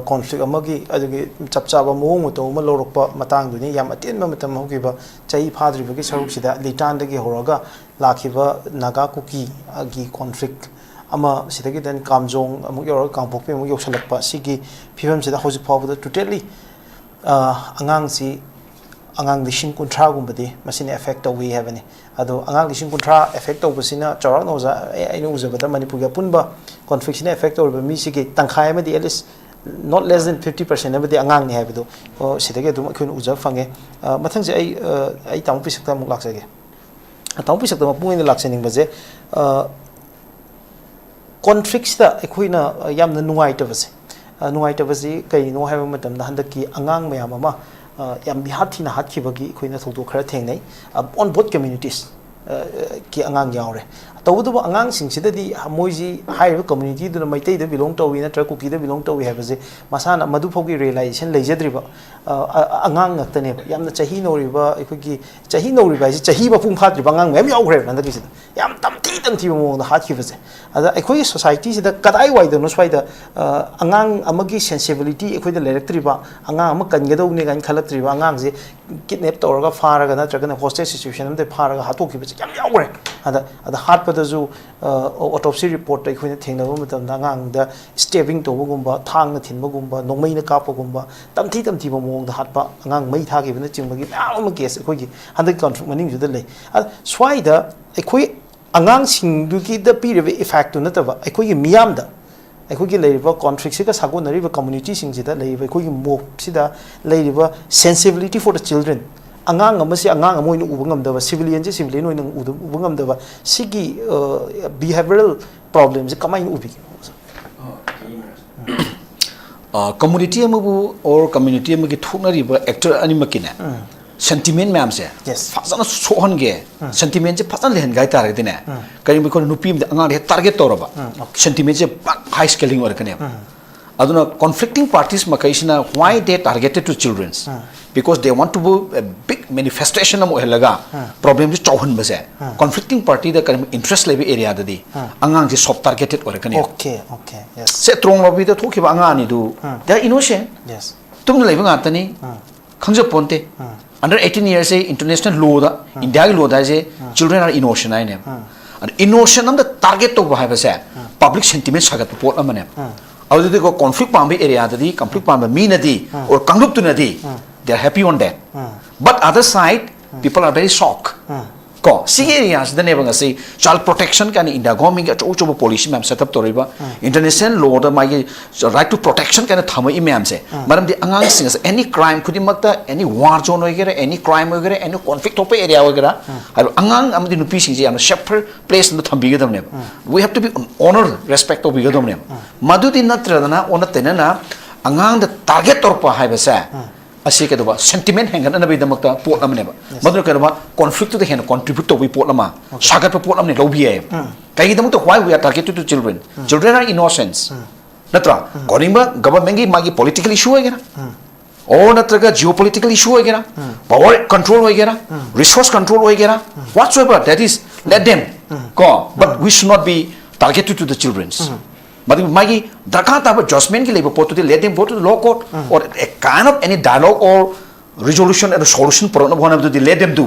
ꯀꯣꯟꯐ꯭ꯂꯤꯛ ꯑꯃꯒꯤ, ꯑꯗꯨꯒꯤ ꯆꯞ ꯆꯥꯕ ꯃꯑꯣꯡ ꯃꯇꯧ ꯑꯃ ꯂꯧꯔꯛꯄ ꯃꯇꯥꯡꯗꯨꯅꯤ꯫ ꯌꯥꯝ ꯑꯇꯦꯟꯕ ꯃꯇꯝ ꯍꯧꯈꯤꯕ ꯆꯍꯤ ꯐꯥꯗ꯭ꯔꯤꯕꯒꯤ ꯁꯔꯨꯛꯁꯤꯗ ꯂꯤꯇꯥꯟꯗꯒꯤ ꯍꯧꯔꯒ ꯂꯥꯛꯈꯤꯕ ꯅꯥꯒꯥ ꯀꯨꯀꯤꯒꯤ ꯀꯣꯟꯐ꯭ꯂꯤꯛ ꯑꯃ, ꯁꯤꯗꯒꯤ ꯗꯦꯟ ꯀꯥꯝꯖꯣꯡ ꯑꯃꯨꯛ ꯌꯧꯔꯒ ꯀꯥꯡꯄꯣꯛꯄꯤ ꯑꯃꯨꯛ ꯌꯧꯁꯜꯂꯛꯄ, ꯁꯤꯒꯤ ꯐꯤꯕꯝꯁꯤꯗ ꯍꯧꯖꯤꯛ ꯐꯥꯎꯕꯗ ꯇꯣꯇꯦꯜꯂꯤ ꯑꯉꯥꯡꯁꯤ ꯑꯉꯥꯡ ꯂꯤꯁꯤꯡ ꯀꯨꯟꯊ꯭ꯔꯥꯒꯨꯝꯕꯗꯤ ꯃꯁꯤꯅ ꯑꯦꯐꯦꯛ ꯇꯧꯏ ꯍꯥꯏꯕꯅꯤ꯫ ꯑꯗꯣ ꯑꯉꯥꯡ ꯂꯤꯁꯤꯡ ꯀꯨꯟꯊ꯭ꯔꯥ ꯑꯦꯐꯦꯛ ꯇꯧꯕꯁꯤꯅ ꯆꯥꯎꯔꯥꯛꯅ ꯑꯣꯖꯥ, ꯑꯩ-, ꯑꯩꯅ ꯎꯖꯕꯗ ꯃꯅꯤꯄꯨꯔꯒꯤ ꯑꯄꯨꯟꯕ ꯀꯣꯟꯐ꯭ꯂꯤꯛꯁꯤꯅ ꯑꯦꯐꯦꯛ ꯇꯧꯔꯤꯕ ꯃꯤꯁꯤꯒꯤ ꯇꯪꯈꯥꯏ ꯑꯃꯗꯤ, at least not less than fifty percent ꯑꯃꯗꯤ ꯑꯉꯥꯡꯅꯤ ꯍꯥꯏꯕꯗꯣ, ꯑꯣ, ꯁꯤꯗꯒꯤ ꯑꯗꯨꯝ ꯑꯩꯈꯣꯏꯅ ꯎꯖꯕ ꯐꯪꯉꯦ꯫ ꯑ, ꯃꯊꯪꯁꯦ ꯑꯩ, ꯑ, ꯑꯩ ꯇꯥꯃꯣ ꯄꯤꯁꯛꯇ ꯑꯃꯨꯛ ꯂꯥꯛꯆꯒꯦ꯫ ꯇꯥꯃꯣ ꯄꯤꯁꯛꯇ ꯃꯄꯨꯡ ꯑꯣꯏꯅ ꯂꯥꯛꯆꯅꯤꯡꯕꯁꯦ, ꯑ, ꯀꯣꯟꯐ꯭ꯂꯤꯛꯁꯤꯗ ꯑꯩꯈꯣꯏꯅ, ꯑ, ꯌꯥꯝꯅ ꯅꯨꯡꯉꯥꯏꯇꯕꯁꯦ, ꯑ, ꯅꯨꯡꯉꯥꯏꯇꯕꯁꯤ ꯀꯩꯅꯣ ꯍꯥꯏꯕ ꯃꯇꯝꯗ, ꯍꯟꯗꯛꯀꯤ ꯑꯉꯥꯡ ꯃꯌꯥꯝ ꯑꯃ, ꯑ, ꯌꯥꯝ ꯃꯤꯍꯥꯠ ꯊꯤꯅ ꯍꯥꯠꯈꯤꯕꯒꯤ ꯑꯩꯈꯣꯏꯅ ꯊꯧꯗꯣꯛ ꯈꯔ ꯊꯦꯡꯅꯩ, ꯑ, on both communities, ꯑ, ꯀꯤ ꯑꯉꯥꯡ ꯌꯥꯎꯔꯦ꯫ ꯇꯧꯕꯇꯕꯨ ꯑꯉꯥꯡꯁꯤꯡꯁꯤꯗꯗꯤ ꯃꯣꯏꯁꯤ ꯍꯥꯏꯔꯤꯕ ꯀꯝꯃ꯭ꯌꯨꯅꯤꯇꯤꯗꯨꯅ ꯃꯩꯇꯩꯗ ꯕꯤꯂꯣꯡ ꯇꯧꯏ ꯅꯠꯇ꯭ꯔꯒ ꯀꯨꯀꯤꯗ ꯕꯤꯂꯣꯡ ꯇꯧꯏ ꯍꯥꯏꯕꯁꯦ ꯃꯁꯥꯅ ꯃꯗꯨ ꯐꯥꯎꯒꯤ ꯔꯤꯌꯦꯂꯥꯏꯖꯦꯁꯟ ꯂꯩꯖꯗ꯭ꯔꯤꯕ, ꯑ, ꯑ, ꯑꯉꯥꯡ ꯉꯥꯛꯇꯅꯦꯕ꯫ ꯌꯥꯝꯅ ꯆꯍꯤ ꯅꯧꯔꯤꯕ, ꯑꯩꯈꯣꯏꯒꯤ ꯆꯍꯤ ꯅꯧꯔꯤꯕ ꯍꯥꯏꯁꯦ ꯆꯍꯤ ꯃꯄꯨꯡ ꯐꯥꯗ꯭ꯔꯤꯕ ꯑꯉꯥꯡ ꯃꯌꯥꯝ ꯌꯥꯎꯈ꯭ꯔꯦꯕ ꯍꯟꯗꯛꯀꯤꯁꯤꯗ꯫ ꯌꯥꯝ ꯇꯝꯊꯤ ꯇꯝꯊꯤꯕ ꯃꯑꯣꯡꯗ ꯍꯥꯠꯈꯤꯕꯁꯦ꯫ ꯑꯗ ꯑꯩꯈꯣꯏꯒꯤ ꯁꯣꯁꯥꯏꯇꯤꯁꯤꯗ ꯀꯗꯥꯏꯋꯥꯏꯗꯅꯣ ꯁ꯭ꯋꯥꯏꯗ, ꯑ, ꯑꯉꯥꯡ ꯑꯃꯒꯤ ꯁꯦꯟꯁꯤꯕꯤꯂꯤꯇꯤ ꯑꯩꯈꯣꯏꯗ ꯂꯩꯔꯛꯇ꯭ꯔꯤꯕ, ꯑꯉꯥꯡ ꯑꯃ ꯀꯟꯒꯗꯧꯕꯅꯤ ꯀꯥꯏꯅ ꯈꯜꯂꯛꯇ꯭ꯔꯤꯕ ꯑꯉꯥꯡꯁꯦ ꯀꯤꯗꯅꯦꯞ ꯇꯧꯔꯒ ꯐꯥꯔꯒ ꯅꯠꯇ꯭ꯔꯒꯅ ꯍꯣꯁꯇꯦꯖ ꯁꯤꯆꯨꯋꯦꯁꯟ ꯑꯃꯗ ꯐꯥꯔꯒ ꯍꯥꯠꯇꯣꯛꯈꯤꯕꯁꯦ ꯌꯥꯝ ꯌꯥꯎꯈ꯭ꯔꯦ꯫ ꯑꯗ, ꯑꯗ ꯍꯥꯠꯄꯗꯁꯨ, ꯑ, ꯑꯣꯇꯣꯞꯁꯤ ꯔꯤꯄꯣꯔꯠꯇ ꯑꯩꯈꯣꯏꯅ ꯊꯦꯡꯅꯕ ꯃꯇꯝꯗ ꯑꯉꯥꯡꯗ ꯁ꯭ꯇꯦꯕꯤꯡ ꯇꯧꯕꯒꯨꯝꯕ, ꯊꯥꯡꯅ ꯊꯤꯟꯕꯒꯨꯝꯕ, ꯅꯣꯡꯃꯩꯅ ꯀꯥꯞꯄꯒꯨꯝꯕ, ꯇꯝꯊꯤ ꯇꯝꯊꯤꯕ ꯃꯑꯣꯡꯗ ꯍꯥꯠꯄ, ꯑꯉꯥꯡ ꯃꯩ ꯊꯥꯈꯤꯕꯅꯆꯤꯡꯕꯒꯤ ꯃꯌꯥꯝ ꯑꯃ ꯀꯦꯁ ꯑꯩꯈꯣꯏꯒꯤ ꯍꯟꯗꯛꯀꯤ ꯀꯣꯟꯐ꯭ꯂꯤꯛ ꯃꯅꯨꯡꯁꯤꯗ ꯂꯩ꯫ ꯑ, ꯁ꯭ꯋꯥꯏꯗ ꯑꯩꯈꯣꯏ ꯑꯉꯥꯡꯁꯤꯡꯗꯨꯒꯤꯗ ꯄꯤꯔꯤꯕ ꯏꯐꯦꯛꯇꯨ ꯅꯠꯇꯕ, ꯑꯩꯈꯣꯏꯒꯤ ꯃꯤꯌꯥꯝꯗ, ꯑꯩꯈꯣꯏꯒꯤ ꯂꯩꯔꯤꯕ ꯀꯣꯟꯐ꯭ꯂꯤꯛꯁꯤꯒ ꯁꯥꯒꯣꯟꯅꯔꯤꯕ ꯀꯝꯃ꯭ꯌꯨꯅꯤꯇꯤꯁꯤꯡꯁꯤꯗ ꯂꯩꯔꯤꯕ ꯑꯩꯈꯣꯏꯒꯤ ꯃꯣꯕꯁꯤꯗ ꯂꯩꯔꯤꯕ sensibility for the children, ꯑꯉꯥꯡ ꯑꯃꯁꯤ ꯑꯉꯥꯡ ꯑꯃ ꯑꯣꯏꯅ ꯎꯕ ꯉꯝꯗꯕ, ꯁꯤꯚꯤꯂꯤꯌꯟꯁꯤ ꯁꯤꯚꯤꯂꯤꯌꯟ ꯑꯣꯏꯅ ꯎꯗ-, ꯎꯕ ꯉꯝꯗꯕ, ꯁꯤꯒꯤ, ꯑ, behavioural problemꯁꯦ ꯀꯃꯥꯏꯅ ꯎꯕꯤꯒꯦ? ꯀꯝꯃꯨꯅꯤꯇꯤ ꯑꯃꯕꯨ ꯑꯣꯔ ꯀꯝꯃ꯭ꯌꯨꯅꯤꯇꯤ ꯑꯃꯒꯤ ꯊꯣꯛꯅꯔꯤꯕ ꯑꯦꯛꯇꯔ ꯑꯅꯤꯃꯛꯀꯤꯅꯦ, ꯁꯦꯟꯇꯤꯃꯦꯟ ꯃꯌꯥꯝꯁꯦ Yes. ꯐꯖꯅ ꯁꯣꯛꯍꯟꯒꯦ, ꯎꯝ. ꯁꯦꯟꯇꯤꯃꯦꯟꯁꯦ ꯐꯖꯅ ꯂꯩꯍꯟꯒꯦ ꯍꯥꯏ ꯇꯥꯔꯒꯗꯤꯅꯦ, ꯎꯝ. ꯀꯔꯤꯒꯨꯝꯕ ꯑꯩꯈꯣꯏꯅ ꯅꯨꯄꯤ ꯑꯃꯗ ꯑꯉꯥꯡꯗ ꯍꯦꯛ ꯇꯥꯔꯒꯦꯠ ꯇꯧꯔꯕ, ꯎꯝ, okay. ꯁꯦꯟꯇꯤꯃꯦꯟꯁꯦ ꯄꯥꯛ ꯍꯥꯏ ꯁ꯭ꯀꯦꯂꯤꯡ ꯑꯣꯏꯔꯛꯀꯅꯦꯕ꯫ ꯎꯝ. ꯑꯗꯨꯅ conflicting parties ꯃꯈꯩꯁꯤꯅ why they targeted to children's? Because they want to be a big manifestation ꯑꯃ ꯑꯣꯏꯍꯜꯂꯒ problemꯁꯤ ꯆꯥꯎꯍꯟꯕꯁꯦ, conflicting partyꯗ ꯀꯔꯤꯒꯨꯝꯕ interest ꯂꯩꯕ areaꯗꯗꯤ ꯑꯉꯥꯡꯁꯤ soft targeted ꯑꯣꯏꯔꯛꯀꯅꯤ꯫ Okay, okay, yes. ꯁꯦ, ꯇ꯭ꯔꯣꯡ ꯂꯧꯕꯤꯗ ꯊꯣꯛꯈꯤꯕ ꯑꯉꯥꯡ ꯑꯅꯤꯗꯨ, they are innocent. Yes. ꯇꯨꯝꯅ ꯂꯩꯕ ꯉꯥꯛꯇꯅꯤ, ꯈꯪꯖꯄꯣꯟꯇꯦ꯫ Under eighteen yearsꯁꯦ international lawꯗ, Indiaꯒꯤ lawꯗ ꯍꯥꯏꯁꯦ children are innocent ꯍꯥꯏꯅꯦꯕ꯫ ꯑꯗ innocent ꯑꯝꯗ target ꯇꯧꯕ ꯍꯥꯏꯕꯁꯦ public sentiment ꯁꯥꯒꯠꯄ ꯄꯣꯠ ꯑꯃꯅꯦꯕ꯫ ꯑꯗꯨꯗꯤꯀꯣ, conflict ꯄꯥꯝꯕ areaꯗꯗꯤ, conflict ꯄꯥꯝꯕ ꯃꯤꯅꯗꯤ or ꯀꯥꯡꯂꯨꯞꯇꯨꯅꯗꯤ they are happy on that. But other side, people are very shocked. ꯀꯣ, ꯁꯤꯒꯤ areaꯁꯤꯗꯅꯦꯕ ꯉꯁꯤ child protection ꯀꯥꯏꯅ India governmentꯀꯤ ꯑꯆꯧ ꯑꯆꯧꯕ policy ꯃꯌꯥꯝ set up ꯇꯧꯔꯤꯕ, international lawꯗ ꯃꯥꯒꯤ right to protection ꯀꯥꯏꯅ ꯊꯝꯃꯛꯏ ꯃꯌꯥꯝꯁꯦ꯫ ꯃꯔꯝꯗꯤ ꯑꯉꯥꯡꯁꯤꯡ ꯑꯁꯦ any crime ꯈꯨꯗꯤꯡꯃꯛꯇ, any war zone ꯑꯣꯏꯒꯦꯔꯥ, any crime ꯑꯣꯏꯒꯦꯔꯥ, any conflict ꯊꯣꯛꯄ area ꯑꯣꯏꯒꯦꯔꯥ, ꯍꯥꯏꯕ ꯑꯉꯥꯡ ꯑꯃꯗꯤ ꯅꯨꯄꯤꯁꯤꯡꯁꯦ ꯌꯥꯝꯅ safer place ꯑꯃꯗ ꯊꯝꯕꯤꯒꯗꯕꯅꯦꯕ꯫ We have to be honor, respect ꯇꯧꯕꯤꯒꯗꯕꯅꯦꯕ꯫ ꯃꯗꯨꯗꯤ ꯅꯠꯇ꯭ꯔꯗꯅ ꯑꯣꯟꯅ ꯇꯩꯅꯅ ꯑꯉꯥꯡꯗ target ꯇꯧꯔꯛꯄ ꯍꯥꯏꯕꯁꯦ, ꯑꯁꯤ ꯀꯩꯗꯧꯕ, sentiment ꯍꯦꯟꯒꯠꯅꯕꯒꯤꯗꯃꯛꯇ ꯄꯣꯠ ꯑꯃꯅꯦꯕ꯫ ꯃꯗꯨꯅ ꯀꯩꯗꯧꯕ, conflictꯇꯨꯗ ꯍꯦꯟꯅ contribute ꯇꯧꯕꯒꯤ ꯄꯣꯠ ꯑꯃ, ꯁꯥꯒꯠꯄ ꯄꯣꯠ ꯑꯃꯅꯤ ꯂꯧꯕ ꯌꯥꯏꯌꯦꯕ꯫ ꯀꯩꯒꯤꯗꯃꯛꯇ, why we are targeted to children? Children are innocents. ꯅꯠꯇ꯭ꯔꯥ? ꯀꯔꯤꯒꯨꯝꯕ governmentꯀꯤ ꯃꯥꯒꯤ political issue ꯑꯣꯏꯒꯦꯔꯥ, or ꯅꯠꯇ꯭ꯔꯒ geopolitical issue ꯑꯣꯏꯒꯦꯔꯥ, power control ꯑꯣꯏꯒꯦꯔꯥ, resource control ꯑꯣꯏꯒꯦꯔꯥ, whatsoever that is, let them, ꯀꯣ, but we should not be targeted to the children's. ꯃꯗꯨ ꯃꯥꯒꯤ ꯗꯔꯀꯥꯔ ꯇꯥꯕ judgementꯀꯤ ꯂꯩꯕ ꯄꯣꯠꯇꯨꯗꯤ let them go to the law court or a kind of any dialogue or resolution and solution ꯄꯨꯔꯛꯅꯕ ꯍꯣꯠꯅꯕꯗꯨꯗꯤ let them do.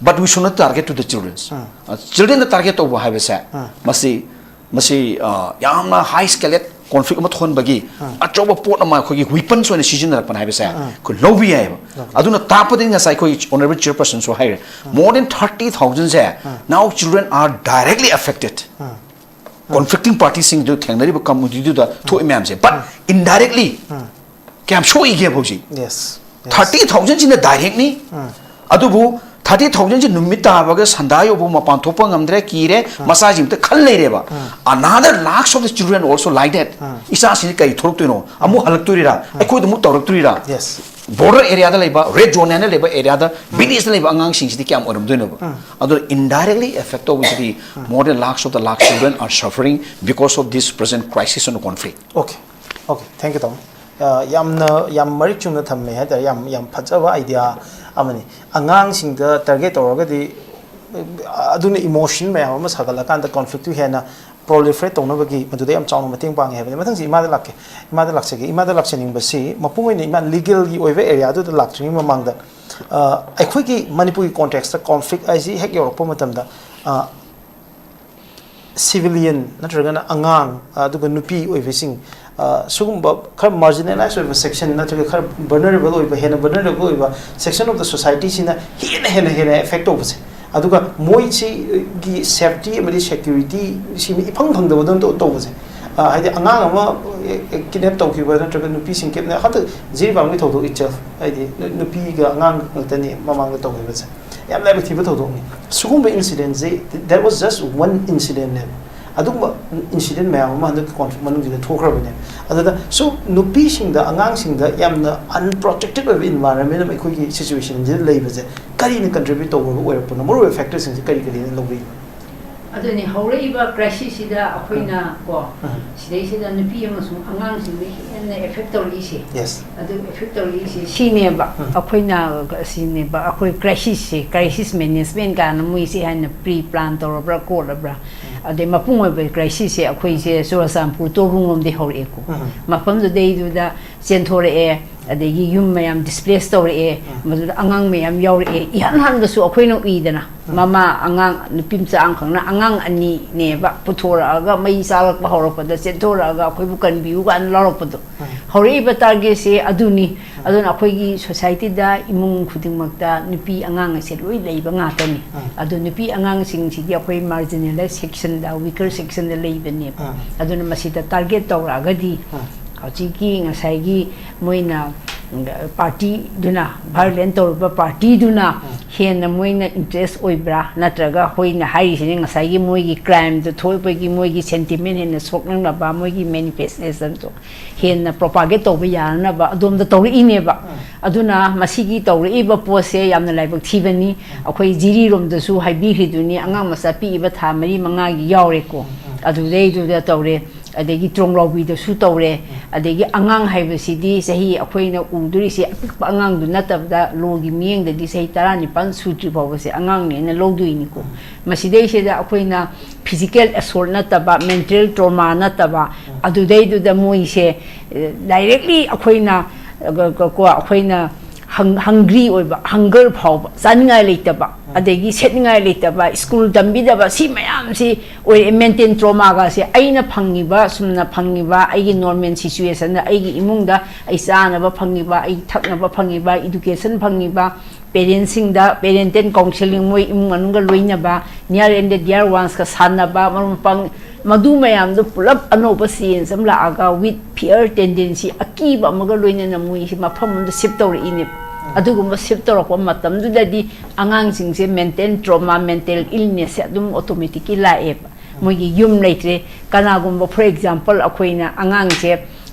But we should not target to the children's. Childrenꯗ target ꯇꯧꯕ ꯍꯥꯏꯕꯁꯦ, ꯃꯁꯤ, ꯃꯁꯤ, ꯑ, ꯌꯥꯝꯅ high scaled conflict ꯑꯃ ꯊꯣꯛꯍꯟꯕꯒꯤ ꯑꯆꯧꯕ ꯄꯣꯠ ꯑꯃ, ꯑꯩꯈꯣꯏꯒꯤ weapons ꯑꯣꯏꯅ ꯁꯤꯖꯤꯟꯅꯔꯛꯄꯅꯦ ꯍꯥꯏꯕꯁꯦ ꯑꯩꯈꯣꯏ ꯂꯧꯕ ꯌꯥꯏꯌꯦꯕ꯫ ꯑꯗꯨꯅ ꯇꯥꯛꯄꯗꯤ ꯉꯁꯥꯏ ꯑꯩꯈꯣꯏ honourable chairpersonꯁꯨ ꯍꯥꯏꯔꯦ, more than thirty thousandꯁꯦ now children are directly affected. Conflicting partyꯁꯤꯡꯗꯨ ꯊꯦꯡꯅꯔꯤꯕ communityꯗꯨꯗ ꯊꯣꯛꯏ ꯃꯌꯥꯝꯁꯦ, but indirectly ꯀꯌꯥꯝ ꯁꯣꯛꯏꯒꯦꯕ ꯍꯧꯖꯤꯛ? Yes. Thirty thousandꯁꯤꯅ directꯅꯤ꯫ ꯑꯗꯨꯕꯨ thirty thousandꯁꯤ ꯅꯨꯃꯤꯠ ꯇꯥꯕꯒ ꯁꯟꯗꯥ ꯌꯧꯕ ꯃꯄꯥꯟ ꯊꯣꯛꯄ ꯉꯝꯗ꯭ꯔꯦ, ꯀꯤꯔꯦ, ꯃꯆꯥꯁꯤꯡ ꯑꯝꯇ ꯈꯜ ꯂꯩꯔꯦꯕ꯫ Another lakhs of the children also like that. ꯏꯆꯥꯁꯤꯡꯁꯤ ꯀꯔꯤ ꯊꯣꯛꯂꯛꯇꯣꯏꯅꯣ? ꯑꯃꯨꯛ ꯍꯜꯂꯛꯇꯣꯏꯔꯥ? ꯑꯩꯈꯣꯏꯗ ꯑꯃꯨꯛ ꯇꯧꯔꯛꯇꯣꯏꯔꯥ? Yes. Border areaꯗ ꯂꯩꯕ, red zoneꯅ ꯂꯩꯕ areaꯗ, villageꯇ ꯂꯩꯕ ꯑꯉꯥꯡꯁꯤꯡꯁꯤꯗꯤ ꯀꯌꯥꯝ ꯑꯣꯏꯔꯝꯗꯣꯏꯅꯣꯕ? ꯑꯗꯨꯅ indirectly affect ꯇꯧꯕꯁꯤꯗꯤ more than lakhs of the lakh children are suffering because of this present crisis and conflict. Okay. Okay, thank you, ꯇꯥꯃꯣ꯫ ꯑ, ꯌꯥꯝꯅ, ꯌꯥꯝ ꯃꯔꯤꯛ ꯆꯨꯝꯅ ꯊꯝꯃꯦ ꯍꯥꯏꯇꯥꯔꯦ, ꯌꯥꯝ, ꯌꯥꯝ ꯐꯖꯕ idea ꯑꯃꯅꯤ꯫ ꯑꯉꯥꯡꯁꯤꯡꯗ target ꯇꯧꯔꯒꯗꯤ, ꯑ, ꯑꯗꯨꯅ emotion ꯃꯌꯥꯝ ꯑꯃ ꯁꯥꯒꯠꯂꯀꯥꯟꯗ conflict ꯇꯨ ꯍꯦꯟꯅ proliferate ꯇꯧꯅꯕꯒꯤ ꯃꯗꯨꯗ ꯌꯥꯝ ꯆꯥꯎꯅ ꯃꯇꯦꯡ ꯄꯥꯡꯉꯦ ꯍꯥꯏꯕꯅꯤ꯫ ꯃꯊꯪꯁꯤ ꯏꯃꯥꯗ ꯂꯥꯛꯀꯦ꯫ ꯏꯃꯥꯗ ꯂꯥꯛꯆꯒꯦ꯫ ꯏꯃꯥꯗ ꯂꯥꯛꯆꯅꯤꯡꯕꯁꯤ ꯃꯄꯨꯡ ꯑꯣꯏꯅ ꯏꯃꯥ legal ꯒꯤ ꯑꯣꯏꯕ area ꯗꯨꯗ ꯂꯥꯛꯇ꯭ꯔꯤꯉꯩ ꯃꯃꯥꯡꯗ, ꯑ, ꯑꯩꯈꯣꯏꯒꯤ ꯃꯅꯤꯄꯨꯔꯒꯤ context ꯇ conflict ꯍꯥꯏꯁꯤ ꯍꯦꯛ ꯌꯧꯔꯛꯄ ꯃꯇꯝꯗ, ꯑ, civilian ꯅꯠꯇ꯭ꯔꯒꯅ ꯑꯉꯥꯡ, ꯑꯗꯨꯒ ꯅꯨꯄꯤ ꯑꯣꯏꯕꯁꯤꯡ, ꯑ, ꯁꯤꯒꯨꯝꯕ ꯈꯔ marginalized ꯑꯣꯏꯕ section ꯅꯠꯇ꯭ꯔꯒ ꯈꯔ vulnerable ꯑꯣꯏꯕ, ꯍꯦꯟꯅ vulnerable ꯑꯣꯏꯕ section of the society ꯁꯤꯅ ꯍꯦꯟꯅ, ꯍꯦꯟꯅ, ꯍꯦꯟꯅ effect ꯇꯧꯕꯁꯦ, ꯑꯗꯨꯒ ꯃꯣꯏꯁꯤꯒꯤ safety ꯑꯃꯗꯤ security ꯁꯤ ꯏꯐꯪ ꯐꯪꯗꯕꯗꯧꯅ ꯇꯧ-, ꯇꯧꯕꯁꯦ, ꯑ, ꯍꯥꯏꯗꯤ ꯑꯉꯥꯡ ꯑꯃ, ꯑꯦ, ꯑꯦ, kidnap ꯇꯧꯈꯤꯕ ꯅꯠꯇ꯭ꯔꯒ ꯅꯨꯄꯤꯁꯤꯡ kidnap, ꯍꯟꯗꯛ ꯖꯤꯔꯤꯕꯥꯝꯒꯤ ꯊꯧꯗꯣꯛ itself, ꯍꯥꯏꯗꯤ ꯅꯨ-, ꯅꯨꯄꯤꯒ ꯑꯉꯥꯡ ꯉꯥꯛꯇꯅꯤ ꯃꯃꯥꯡꯗ ꯇꯧꯈꯤꯕꯁꯦ꯫ ꯌꯥꯝ ꯂꯥꯏꯕꯛ ꯊꯤꯕ ꯊꯧꯗꯣꯛꯅꯤ꯫ ꯁꯤꯒꯨꯝꯕ incident ꯁꯤ, that was just one incident ꯅꯦꯕ꯫ ꯑꯗꯨꯒꯨꯝꯕ incident ꯃꯌꯥꯝ ꯑꯃ ꯍꯟꯗꯛꯀꯤ conflict ꯃꯅꯨꯡꯁꯤꯗ ꯊꯣꯛꯈ꯭ꯔꯕꯅꯦ꯫ ꯑꯗꯨꯗ, so, ꯅꯨꯄꯤꯁꯤꯡꯗ, ꯑꯉꯥꯡꯁꯤꯡꯗ ꯌꯥꯝꯅ unprotected ꯑꯣꯏꯕ environment ꯑꯃ ꯑꯩꯈꯣꯏꯒꯤ situation ꯁꯤꯗ ꯂꯩꯕꯁꯦ ꯀꯔꯤꯅ contribute ꯇꯧꯔꯒ ꯑꯣꯏꯔꯛꯄꯅꯣ? ꯃꯔꯨꯑꯣꯏꯕ factor ꯁꯤꯡꯁꯦ ꯀꯔꯤ ꯀꯔꯤꯅ ꯂꯧꯕꯤꯕꯅꯣ? ꯑꯗꯨꯅꯤ, ꯍꯧꯔꯛꯏꯕ crisis ꯁꯤꯗ ꯑꯩꯈꯣꯏꯅ, ꯎꯝ, ꯀꯣ, ꯎꯝ, ꯁꯤꯗꯩꯁꯤꯗ ꯅꯨꯄꯤ ꯑꯃꯁꯨꯡ ꯑꯉꯥꯡꯁꯤꯡꯗ ꯍꯦꯟꯅ effect ꯇꯧꯔꯛꯏꯁꯦ꯫ Yes. ꯑꯗꯨ effect ꯇꯧꯔꯛꯏꯁꯦ ꯁꯤꯅꯦꯕ꯫ ꯎꯝ. ꯑꯩꯈꯣꯏꯅ ꯁꯤꯅꯦꯕ, ꯑꯩꯈꯣꯏ crisis ꯁꯦ, crisis management ꯀꯥꯏꯅ ꯃꯣꯏꯁꯦ ꯍꯥꯏꯅ pre plan ꯇꯧꯔꯕ꯭ꯔꯥ, ꯈꯣꯠꯂꯕ꯭ꯔꯥ? ꯎꯝ. ꯑꯗꯩ ꯃꯄꯨꯡ ꯑꯣꯏꯕ crisis ꯁꯦ ꯑꯩꯈꯣꯏꯁꯦ ꯆꯨꯔꯆꯥꯟꯄꯨꯔ ꯇꯣꯔꯕꯨꯡꯂꯣꯝꯗꯒꯤ ꯍꯧꯔꯛꯑꯦꯀꯣ꯫ ꯎꯝ. ꯃꯐꯝꯗꯨꯗꯩꯗꯨꯗ ꯆꯦꯟꯊꯣꯔꯛꯑꯦ, ꯑꯗꯒꯤ ꯌꯨꯝ ꯃꯌꯥꯝ displace ꯇꯧꯔꯛꯑꯦ, ꯎꯝ, ꯃꯗꯨꯗ ꯑꯉꯥꯡ ꯃꯌꯥꯝ ꯌꯥꯎꯔꯛꯑꯦ꯫ ꯏꯍꯥꯟ ꯍꯥꯟꯕꯁꯨ ꯑꯩꯈꯣꯏꯅ ꯎꯏꯗꯅ, ꯎꯝ, ꯃꯃꯥ, ꯑꯉꯥꯡ, ꯅꯨꯄꯤ ꯃꯆꯥ ꯑꯃꯈꯛꯅ ꯑꯉꯥꯡ ꯑꯅꯤꯅꯦꯕ ꯄꯨꯊꯣꯔꯛꯑꯒ ꯃꯩ ꯆꯥꯛꯂꯛꯄ ꯍꯧꯔꯛꯄꯗ ꯆꯦꯟꯊꯣꯔꯛꯑꯒ ꯑꯩꯈꯣꯏꯕꯨ ꯀꯟꯕꯤꯌꯨ ꯀꯥꯏꯅ ꯂꯥꯎꯔꯛꯄꯗꯣ꯫ ꯎꯝ. ꯍꯧꯔꯛꯏꯕ target ꯁꯦ ꯑꯗꯨꯅꯤ꯫ ꯎꯝ. ꯑꯗꯨꯅ ꯑꯩꯈꯣꯏꯒꯤ society ꯗ ꯏꯃꯨꯡ ꯈꯨꯗꯤꯡꯃꯛꯇ ꯅꯨꯄꯤ ꯑꯉꯥꯡ ꯑꯁꯦ ꯂꯣꯏ ꯂꯩꯕ ꯉꯥꯛꯇꯅꯤ꯫ ꯎꯝ. ꯑꯗꯨ ꯅꯨꯄꯤ ꯑꯉꯥꯡꯁꯤꯡꯁꯤꯗꯤ ꯑꯩꯈꯣꯏ marginalized section ꯗ, weaker section ꯗ ꯂꯩꯕꯅꯦꯕ꯫ ꯎꯝ. ꯑꯗꯨꯅ ꯃꯁꯤꯗ target ꯇꯧꯔꯛꯑꯒꯗꯤ ꯎꯝ. ꯍꯧꯖꯤꯛꯀꯤ ꯉꯁꯥꯏꯒꯤ ꯃꯣꯏꯅ, ꯎꯝ, party ꯗꯨꯅ, violent ꯇꯧꯔꯤꯕ party ꯗꯨꯅ ꯎꯝ. ꯍꯦꯟꯅ ꯃꯣꯏꯅ interest ꯑꯣꯏꯕ꯭ꯔꯥ? ꯅꯠꯇ꯭ꯔꯒ ꯑꯩꯈꯣꯏꯅ ꯍꯥꯏꯔꯤꯁꯤꯅ ꯉꯁꯥꯏꯒꯤ ꯃꯣꯏꯒꯤ crime ꯗꯨ ꯊꯣꯛꯄꯒꯤ ꯃꯣꯏꯒꯤ sentiment ꯍꯦꯟꯅ ꯁꯣꯛꯅꯅꯕ, ꯃꯣꯏꯒꯤ manifestation ꯗꯣ ꯍꯦꯟꯅ propagate ꯇꯧꯕ ꯌꯥꯅꯅꯕ ꯑꯗꯣꯝꯗ ꯇꯧꯔꯛꯏꯅꯦꯕ꯫ ꯎꯝ. ꯑꯗꯨꯅ ꯃꯁꯤꯒꯤ ꯇꯧꯔꯛꯏꯕ ꯄꯣꯠꯁꯦ ꯌꯥꯝꯅ ꯂꯥꯏꯕꯛ ꯊꯤꯕꯅꯤ꯫ ꯎꯝ. ꯑꯩꯈꯣꯏ ꯖꯤꯔꯤꯔꯣꯝꯗꯁꯨ ꯍꯥꯏꯕꯤꯈ꯭ꯔꯤꯗꯨꯅꯤ, ꯑꯉꯥꯡ ꯃꯆꯥ ꯄꯤꯛꯏꯕ ꯊꯥ ꯃꯔꯤ ꯃꯉꯥꯒꯤ ꯌꯥꯎꯔꯦꯀꯣ꯫ ꯎꯝ, ꯎꯝ. ꯑꯗꯨꯗꯩꯗꯨꯗ ꯇꯧꯔꯦ꯫ ꯑꯗꯒꯤ ꯇ꯭ꯔꯣꯡꯂꯥꯎꯕꯤꯗꯁꯨ ꯇꯧꯔꯦ꯫ ꯑꯗꯒꯤ ꯑꯉꯥꯡ ꯍꯥꯏꯕꯁꯤꯗꯤ ꯆꯍꯤ, ꯑꯩꯈꯣꯏꯅ ꯎꯗꯣꯔꯤꯁꯦ ꯑꯄꯤꯛꯄ ꯑꯉꯥꯡꯗꯨ ꯅꯠꯇꯕꯗ, ꯂꯣꯒꯤ ꯃꯤꯠꯌꯦꯡꯗꯗꯤ ꯆꯍꯤ ꯇꯔꯥꯅꯤꯄꯥꯟ ꯁꯨꯗ꯭ꯔꯤ ꯐꯥꯎꯕꯁꯦ ꯑꯉꯥꯡꯅꯦꯅ ꯂꯧꯗꯣꯏꯅꯤꯀꯣ꯫ ꯃꯁꯤꯗꯩꯁꯤꯗ ꯑꯩꯈꯣꯏꯅ physical assault ꯅꯠꯇꯕ, mental trauma ꯅꯠꯇꯕ, ꯑꯗꯨꯗꯩꯗꯨꯗ ꯃꯣꯏꯁꯦ, ꯑ, directly ꯑꯩꯈꯣꯏꯅ, ꯑ, ꯀ-, ꯀꯣ, ꯑꯩꯈꯣꯏꯅ ꯍꯪ-, hungry ꯑꯣꯏꯕ, hunger ꯐꯥꯎꯕ, ꯆꯥꯅꯤꯡꯉꯥꯏ ꯂꯩꯇꯕ, ꯑꯗꯒꯤ ꯁꯦꯠꯅꯤꯡꯉꯥꯏ ꯂꯩꯇꯕ, ꯁ꯭ꯀꯨꯜ ꯇꯝꯕꯤꯗꯕ, ꯁꯤ ꯃꯌꯥꯝꯁꯤ ꯑꯣꯏꯔꯦ꯫ Mental traumaꯒꯁꯦ ꯑꯩꯅ ꯐꯪꯉꯤꯕ, ꯁꯨꯝꯅ ꯐꯪꯉꯤꯕ ꯑꯩꯒꯤ normal situationꯗ, ꯑꯩꯒꯤ ꯏꯃꯨꯡꯗ ꯑꯩ ꯆꯥꯅꯕ ꯐꯪꯉꯤꯕ, ꯑꯩ ꯊꯛꯅꯕ ꯐꯪꯉꯤꯕ, education ꯐꯪꯉꯤꯕ, parentꯁꯤꯡꯗ parental counselling, ꯃꯣꯏ ꯏꯃꯨꯡ ꯃꯅꯨꯡꯒ ꯂꯣꯏꯅꯕ, near and dear onesꯀ ꯁꯥꯟꯅꯕ, ꯃꯔꯨꯞ ꯃꯄꯥꯡ, ꯃꯗꯨ ꯃꯌꯥꯝꯗꯣ ꯄꯨꯂꯞ ꯑꯅꯧꯕ change ꯑꯃ ꯂꯥꯛꯑꯒ, with fear tendency, ꯑꯀꯤꯕ ꯑꯃꯒ ꯂꯣꯏꯅꯅ ꯃꯣꯏꯁꯤ ꯃꯐꯝ ꯑꯃꯗ shift ꯇꯧꯔꯛꯏꯅꯦꯕ꯫ ꯑꯗꯨꯒꯨꯝꯕ shift ꯇꯧꯔꯛꯄ ꯃꯇꯝꯗꯨꯗꯗꯤ ꯑꯉꯥꯡꯁꯤꯡꯁꯦ mental trauma, mental illnessꯁꯦ ꯑꯗꯨꯝ automatically ꯂꯥꯛꯑꯦꯕ꯫ ꯃꯣꯏꯒꯤ ꯌꯨꯝ ꯂꯩꯇ꯭ꯔꯦ꯫ ꯀꯅꯥꯒꯨꯝꯕ, for example, ꯑꯩꯈꯣꯏꯅ ꯑꯉꯥꯡꯁꯦ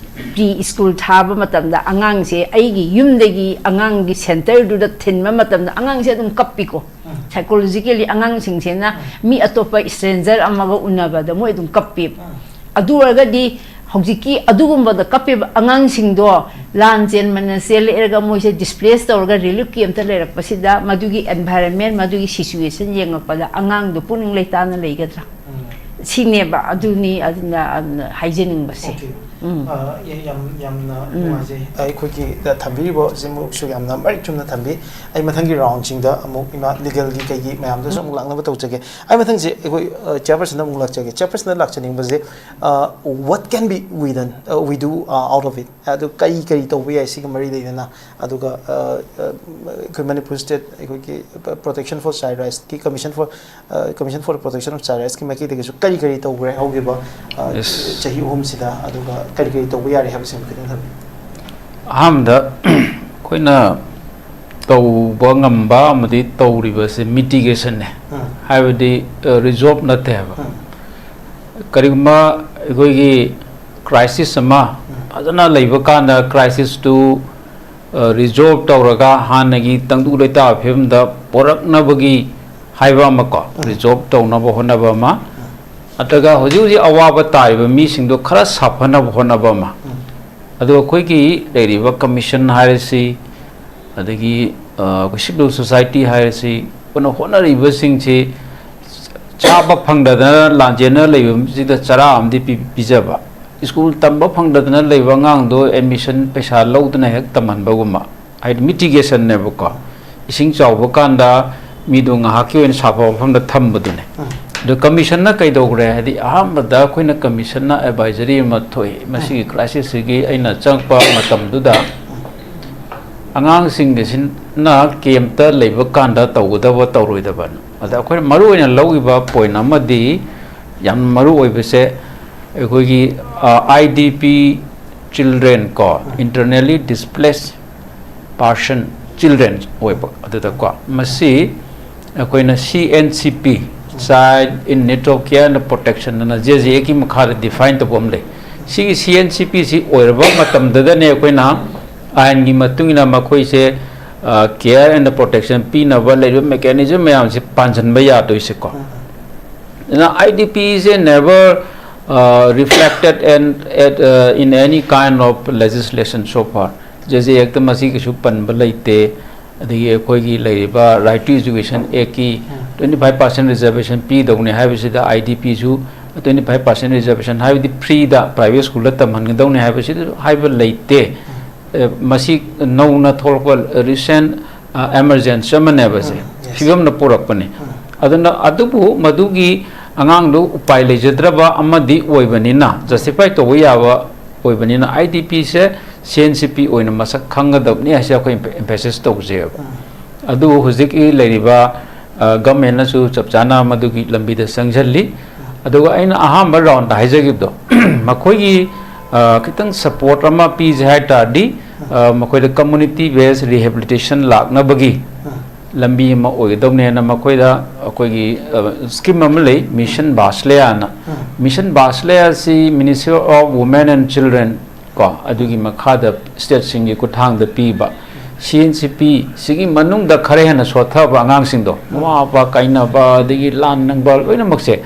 pre school ꯊꯥꯕ ꯃꯇꯝꯗ, ꯑꯉꯥꯡꯁꯦ ꯑꯩꯒꯤ ꯌꯨꯝꯗꯒꯤ ꯑꯉꯥꯡꯒꯤ centreꯗꯨꯗ ꯊꯤꯟꯕ ꯃꯇꯝꯗ ꯑꯉꯥꯡꯁꯦ ꯑꯗꯨꯝ ꯀꯞꯄꯤꯀꯣ꯫ Psychologically ꯑꯉꯥꯡꯁꯤꯡꯁꯤꯅ ꯃꯤ ꯑꯇꯣꯞꯄ stranger ꯑꯃꯒ ꯎꯅꯕꯗ ꯃꯣꯏ ꯑꯗꯨꯝ ꯀꯞꯄꯦꯕ꯫ ꯑꯗꯨ ꯑꯣꯏꯔꯒꯗꯤ ꯍꯧꯖꯤꯛꯀꯤ ꯑꯗꯨꯒꯨꯝꯕꯗ ꯀꯞꯄꯤꯕ ꯑꯉꯥꯡꯁꯤꯡꯗꯣ ꯂꯥꯟ ꯆꯦꯟꯕꯅ ꯆꯦꯜꯂꯛꯑꯒ ꯃꯣꯏꯁꯦ displace ꯇꯧꯔꯒ relief campꯇ ꯂꯩꯔꯛꯄꯁꯤꯗ, ꯃꯗꯨꯒꯤ environment, ꯃꯗꯨꯒꯤ situation ꯌꯦꯡꯉꯛꯄꯗ ꯑꯉꯥꯡꯗꯣ ꯄꯨꯛꯅꯤꯡ ꯂꯩꯇꯥꯅ ꯂꯩꯒꯗ꯭ꯔꯥ? ꯁꯤꯅꯦꯕ꯫ ꯑꯗꯨꯅꯤ, ꯑꯗꯨꯅ, ꯑꯗꯨꯅ ꯍꯥꯏꯖꯅꯤꯡꯕꯁꯦ꯫ Okay. ꯎꯝ꯫ ꯑ, ꯌꯥ-, ꯌꯥꯝ, ꯌꯥꯝꯅ ꯎꯝ꯫ ꯅꯨꯡꯉꯥꯏꯖꯩ꯫ ꯑꯩꯈꯣꯏꯒꯤ, ꯑ, ꯊꯝꯕꯤꯔꯤꯕꯁꯤꯃꯁꯨ ꯌꯥꯝꯅ ꯃꯔꯤꯛ ꯆꯨꯝꯅ ꯊꯝꯕꯤ꯫ ꯑꯩ ꯃꯊꯪꯒꯤ roundꯁꯤꯡꯗ ꯑꯃꯨꯛ ꯏꯃꯥ legalꯒꯤ ꯀꯩꯒꯤ ꯃꯌꯥꯝꯗꯁꯨ ꯑꯃꯨꯛ ꯂꯥꯛꯅꯕ ꯇꯧꯖꯒꯦ꯫ ꯑꯩ ꯃꯊꯪꯁꯦ ꯑꯩꯈꯣꯏ, ꯑ, chairpersonꯗ ꯑꯃꯨꯛ ꯂꯥꯛꯆꯒꯦ꯫ Chairpersonꯗ ꯂꯥꯛꯆꯅꯤꯡꯕꯁꯦ, ꯑ, what can be we done, ꯑ, we do, ꯑ, out of it? ꯑꯗꯨ ꯀꯔꯤ ꯀꯔꯤ ꯇꯧꯕ ꯌꯥꯏ ꯁꯤꯒ ꯃꯔꯤ ꯂꯩꯅꯅ? ꯑꯗꯨꯒ, ꯑ, ꯑ, ꯑꯩꯈꯣꯏ ꯃꯅꯤꯄꯨꯔ state ꯑꯩꯈꯣꯏꯒꯤ Protection for Child Rightsꯀꯤ Commission for, ꯑ, Commission for Protection of Child Rightsꯀꯤ ꯃꯥꯏꯀꯩꯗꯒꯤꯁꯨ ꯀꯔꯤ ꯀꯔꯤ ꯇꯧꯈ꯭ꯔꯦ ꯍꯧꯈꯤꯕ, ꯑ, Yes. ꯆꯍꯤ ꯑꯍꯨꯝꯁꯤꯗ, ꯑꯗꯨꯒ ꯀꯔꯤ ꯀꯔꯤ ꯇꯧꯕ ꯌꯥꯔꯤ ꯍꯥꯏꯕꯁꯤꯃ ꯈꯤꯇꯪ ꯊꯝꯕꯤꯌꯨ꯫ ꯑꯍꯥꯟꯕꯗ ꯑꯩꯈꯣꯏꯅ ꯇꯧꯕ ꯉꯝꯕ ꯑꯃꯗꯤ ꯇꯧꯔꯤꯕꯁꯦ mitigationꯅꯦ꯫ ꯎꯝ꯫ ꯍꯥꯏꯕꯗꯤ, ꯑ, resolve ꯅꯠꯇꯦ ꯍꯥꯏꯕ꯫ ꯎꯝ꯫ ꯀꯔꯤꯒꯨꯝꯕ ꯑꯩꯈꯣꯏꯒꯤ crisis ꯑꯃ ꯎꯝ꯫ ꯐꯖꯅ ꯂꯩꯕ ꯀꯥꯟꯗ crisisꯇꯨ, ꯑ, resolve ꯇꯧꯔꯒ ꯍꯥꯟꯅꯒꯤ ꯇꯪꯗꯨ ꯂꯩꯇꯥꯕ ꯐꯤꯕꯝꯗ ꯄꯣꯔꯛꯅꯕꯒꯤ ꯍꯥꯏꯕ ꯑꯃꯀꯣ, ꯎꯝ꯫ Resolve ꯇꯧꯅꯕ ꯍꯣꯠꯅꯕ ꯑꯃ, ꯎꯝ꯫ ꯅꯠꯇ꯭ꯔꯒ ꯍꯧꯖꯤꯛ ꯍꯧꯖꯤꯛ ꯑꯋꯥꯕ ꯇꯥꯔꯤꯕ ꯃꯤꯁꯤꯡꯗꯣ ꯈꯔ ꯁꯥꯐꯅꯕ ꯍꯣꯠꯅꯕ ꯑꯃ, ꯑꯗꯨꯒ ꯑꯩꯈꯣꯏꯒꯤ ꯂꯩꯔꯤꯕ ꯀꯃꯤꯁꯟ ꯍꯥꯏꯔꯁꯤ, ꯑꯗꯒꯤ, ꯑ, ꯑꯩꯈꯣꯏ ꯁꯤꯚꯤꯜ ꯁꯣꯁꯥꯏꯇꯤ ꯍꯥꯏꯔꯁꯤ, ꯄꯨꯟꯅ ꯍꯣꯠꯅꯔꯤꯕꯁꯤꯡꯁꯤ ꯆꯥꯕ ꯐꯪꯗꯗꯅ ꯂꯥꯟꯖꯦꯟꯅ ꯂꯩꯕꯁꯤꯗ ꯆꯔꯥ ꯑꯃꯗꯤ ꯄꯤ-, ꯄꯤꯖꯕ, ꯁ꯭ꯀꯨꯜ ꯇꯝꯕ ꯐꯪꯗꯗꯅ ꯂꯩꯕ ꯑꯉꯥꯡꯗꯣ ꯑꯦꯗꯃꯤꯁꯟ ꯄꯩꯁꯥ ꯂꯧꯗꯅ ꯍꯦꯛ ꯇꯝꯍꯟꯕꯒꯨꯝꯕ, ꯍꯥꯏꯗꯤ ꯃꯤꯇꯤꯒꯦꯁꯟꯅꯦꯕꯀꯣ, ꯏꯁꯤꯡ ꯆꯥꯎꯕ ꯀꯥꯟꯗ ꯃꯤꯗꯣ ꯉꯥꯏꯍꯥꯛꯀꯤ ꯑꯣꯏꯅ ꯁꯥꯐꯕ ꯃꯐꯝꯗ ꯊꯝꯕꯗꯨꯅꯦ꯫ ꯑꯗꯣ ꯀꯃꯤꯁꯟꯅ ꯀꯩꯗꯧꯈ꯭ꯔꯦ ꯍꯥꯏꯗꯤ, ꯑꯍꯥꯟꯕꯗ ꯑꯩꯈꯣꯏꯅ ꯀꯃꯤꯁꯟꯅ ꯑꯦꯗꯚꯥꯏꯖꯔꯤ ꯑꯃ ꯊꯣꯛꯏ, ꯃꯁꯤꯒꯤ ꯀ꯭ꯔꯥꯏꯁꯤꯁꯁꯤꯒꯤ ꯑꯩꯅ ꯆꯪꯉꯛꯄ ꯃꯇꯝꯗꯨꯗ ꯑꯉꯥꯡꯁꯤꯡ ꯑꯁꯤꯅ ꯀꯦꯝꯞꯇ ꯂꯩꯕ ꯀꯥꯟꯗ ꯇꯧꯒꯗꯕ ꯇꯧꯔꯣꯏꯗꯕꯅ꯫ ꯑꯗ ꯑꯩꯈꯣꯏꯅ ꯃꯔꯨ ꯑꯣꯏꯅ ꯂꯧꯈꯤꯕ ꯄꯣꯏꯟ ꯑꯃꯗꯤ ꯌꯥꯝ ꯃꯔꯨ ꯑꯣꯏꯕꯁꯦ, ꯑꯩꯈꯣꯏꯒꯤ, ꯑ, IDP children ꯀꯣ, internally displaced person children ꯑꯣꯏꯕ ꯑꯗꯨꯗꯀꯣ, ꯃꯁꯤ ꯑꯩꯈꯣꯏꯅ CNCP, Child in Need of Care and Protection ꯑꯅ JJAꯒꯤ ꯃꯈꯥꯗ ꯗꯤꯐꯥꯏꯟ ꯇꯧꯕ ꯑꯃ ꯂꯩ꯫ ꯁꯤꯒꯤ CNCP ꯁꯤ ꯑꯣꯏꯔꯕ ꯃꯇꯝꯗꯨꯗꯅꯦ ꯑꯩꯈꯣꯏꯅ ꯑꯥꯏꯟꯒꯤ ꯃꯇꯨꯡ ꯏꯟꯅ ꯃꯈꯣꯏꯁꯦ, ꯑ, care and protection ꯄꯤꯅꯕ ꯂꯩꯔꯤꯕ mechanism ꯃꯌꯥꯝꯁꯦ ꯄꯥꯟꯁꯤꯟꯕ ꯌꯥꯗꯣꯏꯁꯦꯀꯣ꯫ ꯑꯗꯨꯅ IDP say never, uh, reflected and at, uh, in any kind of legislation so far. JJAct ꯇ ꯃꯁꯤ ꯀꯩꯁꯨ ꯄꯟꯕ ꯂꯩꯇꯦ꯫ ꯑꯗꯒꯤ ꯑꯩꯈꯣꯏꯒꯤ ꯂꯩꯔꯤꯕ Right to Education Act ꯀꯤ twenty five percent reservation ꯄꯤꯗꯧꯅꯦ ꯍꯥꯏꯕꯁꯤꯗ IDP ꯁꯨ twenty five percent reservation ꯍꯥꯏꯕꯗꯤ free ꯗ private school ꯗ ꯇꯝꯍꯟꯒꯗꯧꯅꯦ ꯍꯥꯏꯕꯁꯤꯗ ꯍꯥꯏꯕ ꯂꯩꯇꯦ꯫ ꯑꯦ, ꯃꯁꯤ ꯅꯧꯅ ꯊꯣꯛꯂꯛꯄ recent, ꯑ, emergence ꯑꯃꯅꯦꯕ ꯁꯦ꯫ ꯐꯤꯕꯝꯅ ꯄꯨꯔꯛꯄꯅꯤ꯫ ꯑꯗꯨꯅ ꯑꯗꯨꯕꯨ ꯃꯗꯨꯒꯤ ꯑꯉꯥꯡꯗꯨ ꯎꯄꯥꯏ ꯂꯩꯖꯗ꯭ꯔꯕ ꯑꯃꯗꯤ ꯑꯣꯏꯕꯅꯤꯅ, justify ꯇꯧꯕ ꯌꯥꯕ ꯑꯣꯏꯕꯅꯤꯅ, IDP ꯁꯦ CNCP ꯑꯣꯏꯅ ꯃꯁꯛ ꯈꯪꯒꯗꯕꯅꯤ ꯍꯥꯏꯁꯦ ꯑꯩꯈꯣꯏ emphasis ꯇꯧꯖꯩꯕ꯫ ꯑꯗꯨ ꯍꯧꯖꯤꯛꯀꯤ ꯂꯩꯔꯤꯕ, ꯑ, government ꯅꯁꯨ ꯆꯞ ꯆꯥꯅ ꯃꯗꯨꯒꯤ ꯂꯝꯕꯤꯗ ꯆꯪꯁꯤꯜꯂꯤ꯫ ꯑꯗꯨꯒ ꯑꯩꯅ ꯑꯍꯥꯟꯕ round ꯇ ꯍꯥꯏꯖꯈꯤꯕꯗꯣ, ꯃꯈꯣꯏꯒꯤ, ꯑ, ꯈꯤꯇꯪ support ꯑꯃ ꯄꯤꯁꯦ ꯍꯥꯏ ꯇꯥꯔꯗꯤ, ꯑ, ꯃꯈꯣꯏꯗ community based rehabilitation ꯂꯥꯛꯅꯕꯒꯤ ꯂꯝꯕꯤ ꯑꯃ ꯑꯣꯏꯒꯗꯧꯅꯦꯅ ꯃꯈꯣꯏꯗ ꯑꯩꯈꯣꯏꯒꯤ, ꯑ, scheme ꯑꯃ ꯂꯩ, Mission Vatsalya ꯅ꯫ Mission Vatsalya ꯑꯁꯤ Ministry of Women and Children ꯀꯣ, ꯑꯗꯨꯒꯤ ꯃꯈꯥꯗ state ꯁꯤꯡꯒꯤ ꯈꯨꯠꯊꯥꯡꯗ ꯄꯤꯕ꯫ CNCP ꯁꯤꯒꯤ ꯃꯅꯨꯡꯗ ꯈꯔ ꯍꯦꯟꯅ ꯁꯣꯠꯊꯕ ꯑꯉꯥꯡꯁꯤꯡꯗꯣ, ꯃꯃꯥ ꯃꯄꯥ ꯀꯥꯏꯅꯕ, ꯑꯗꯒꯤ ꯂꯥꯟ ꯅꯪꯕ, ꯂꯣꯏꯅꯃꯛꯁꯦ,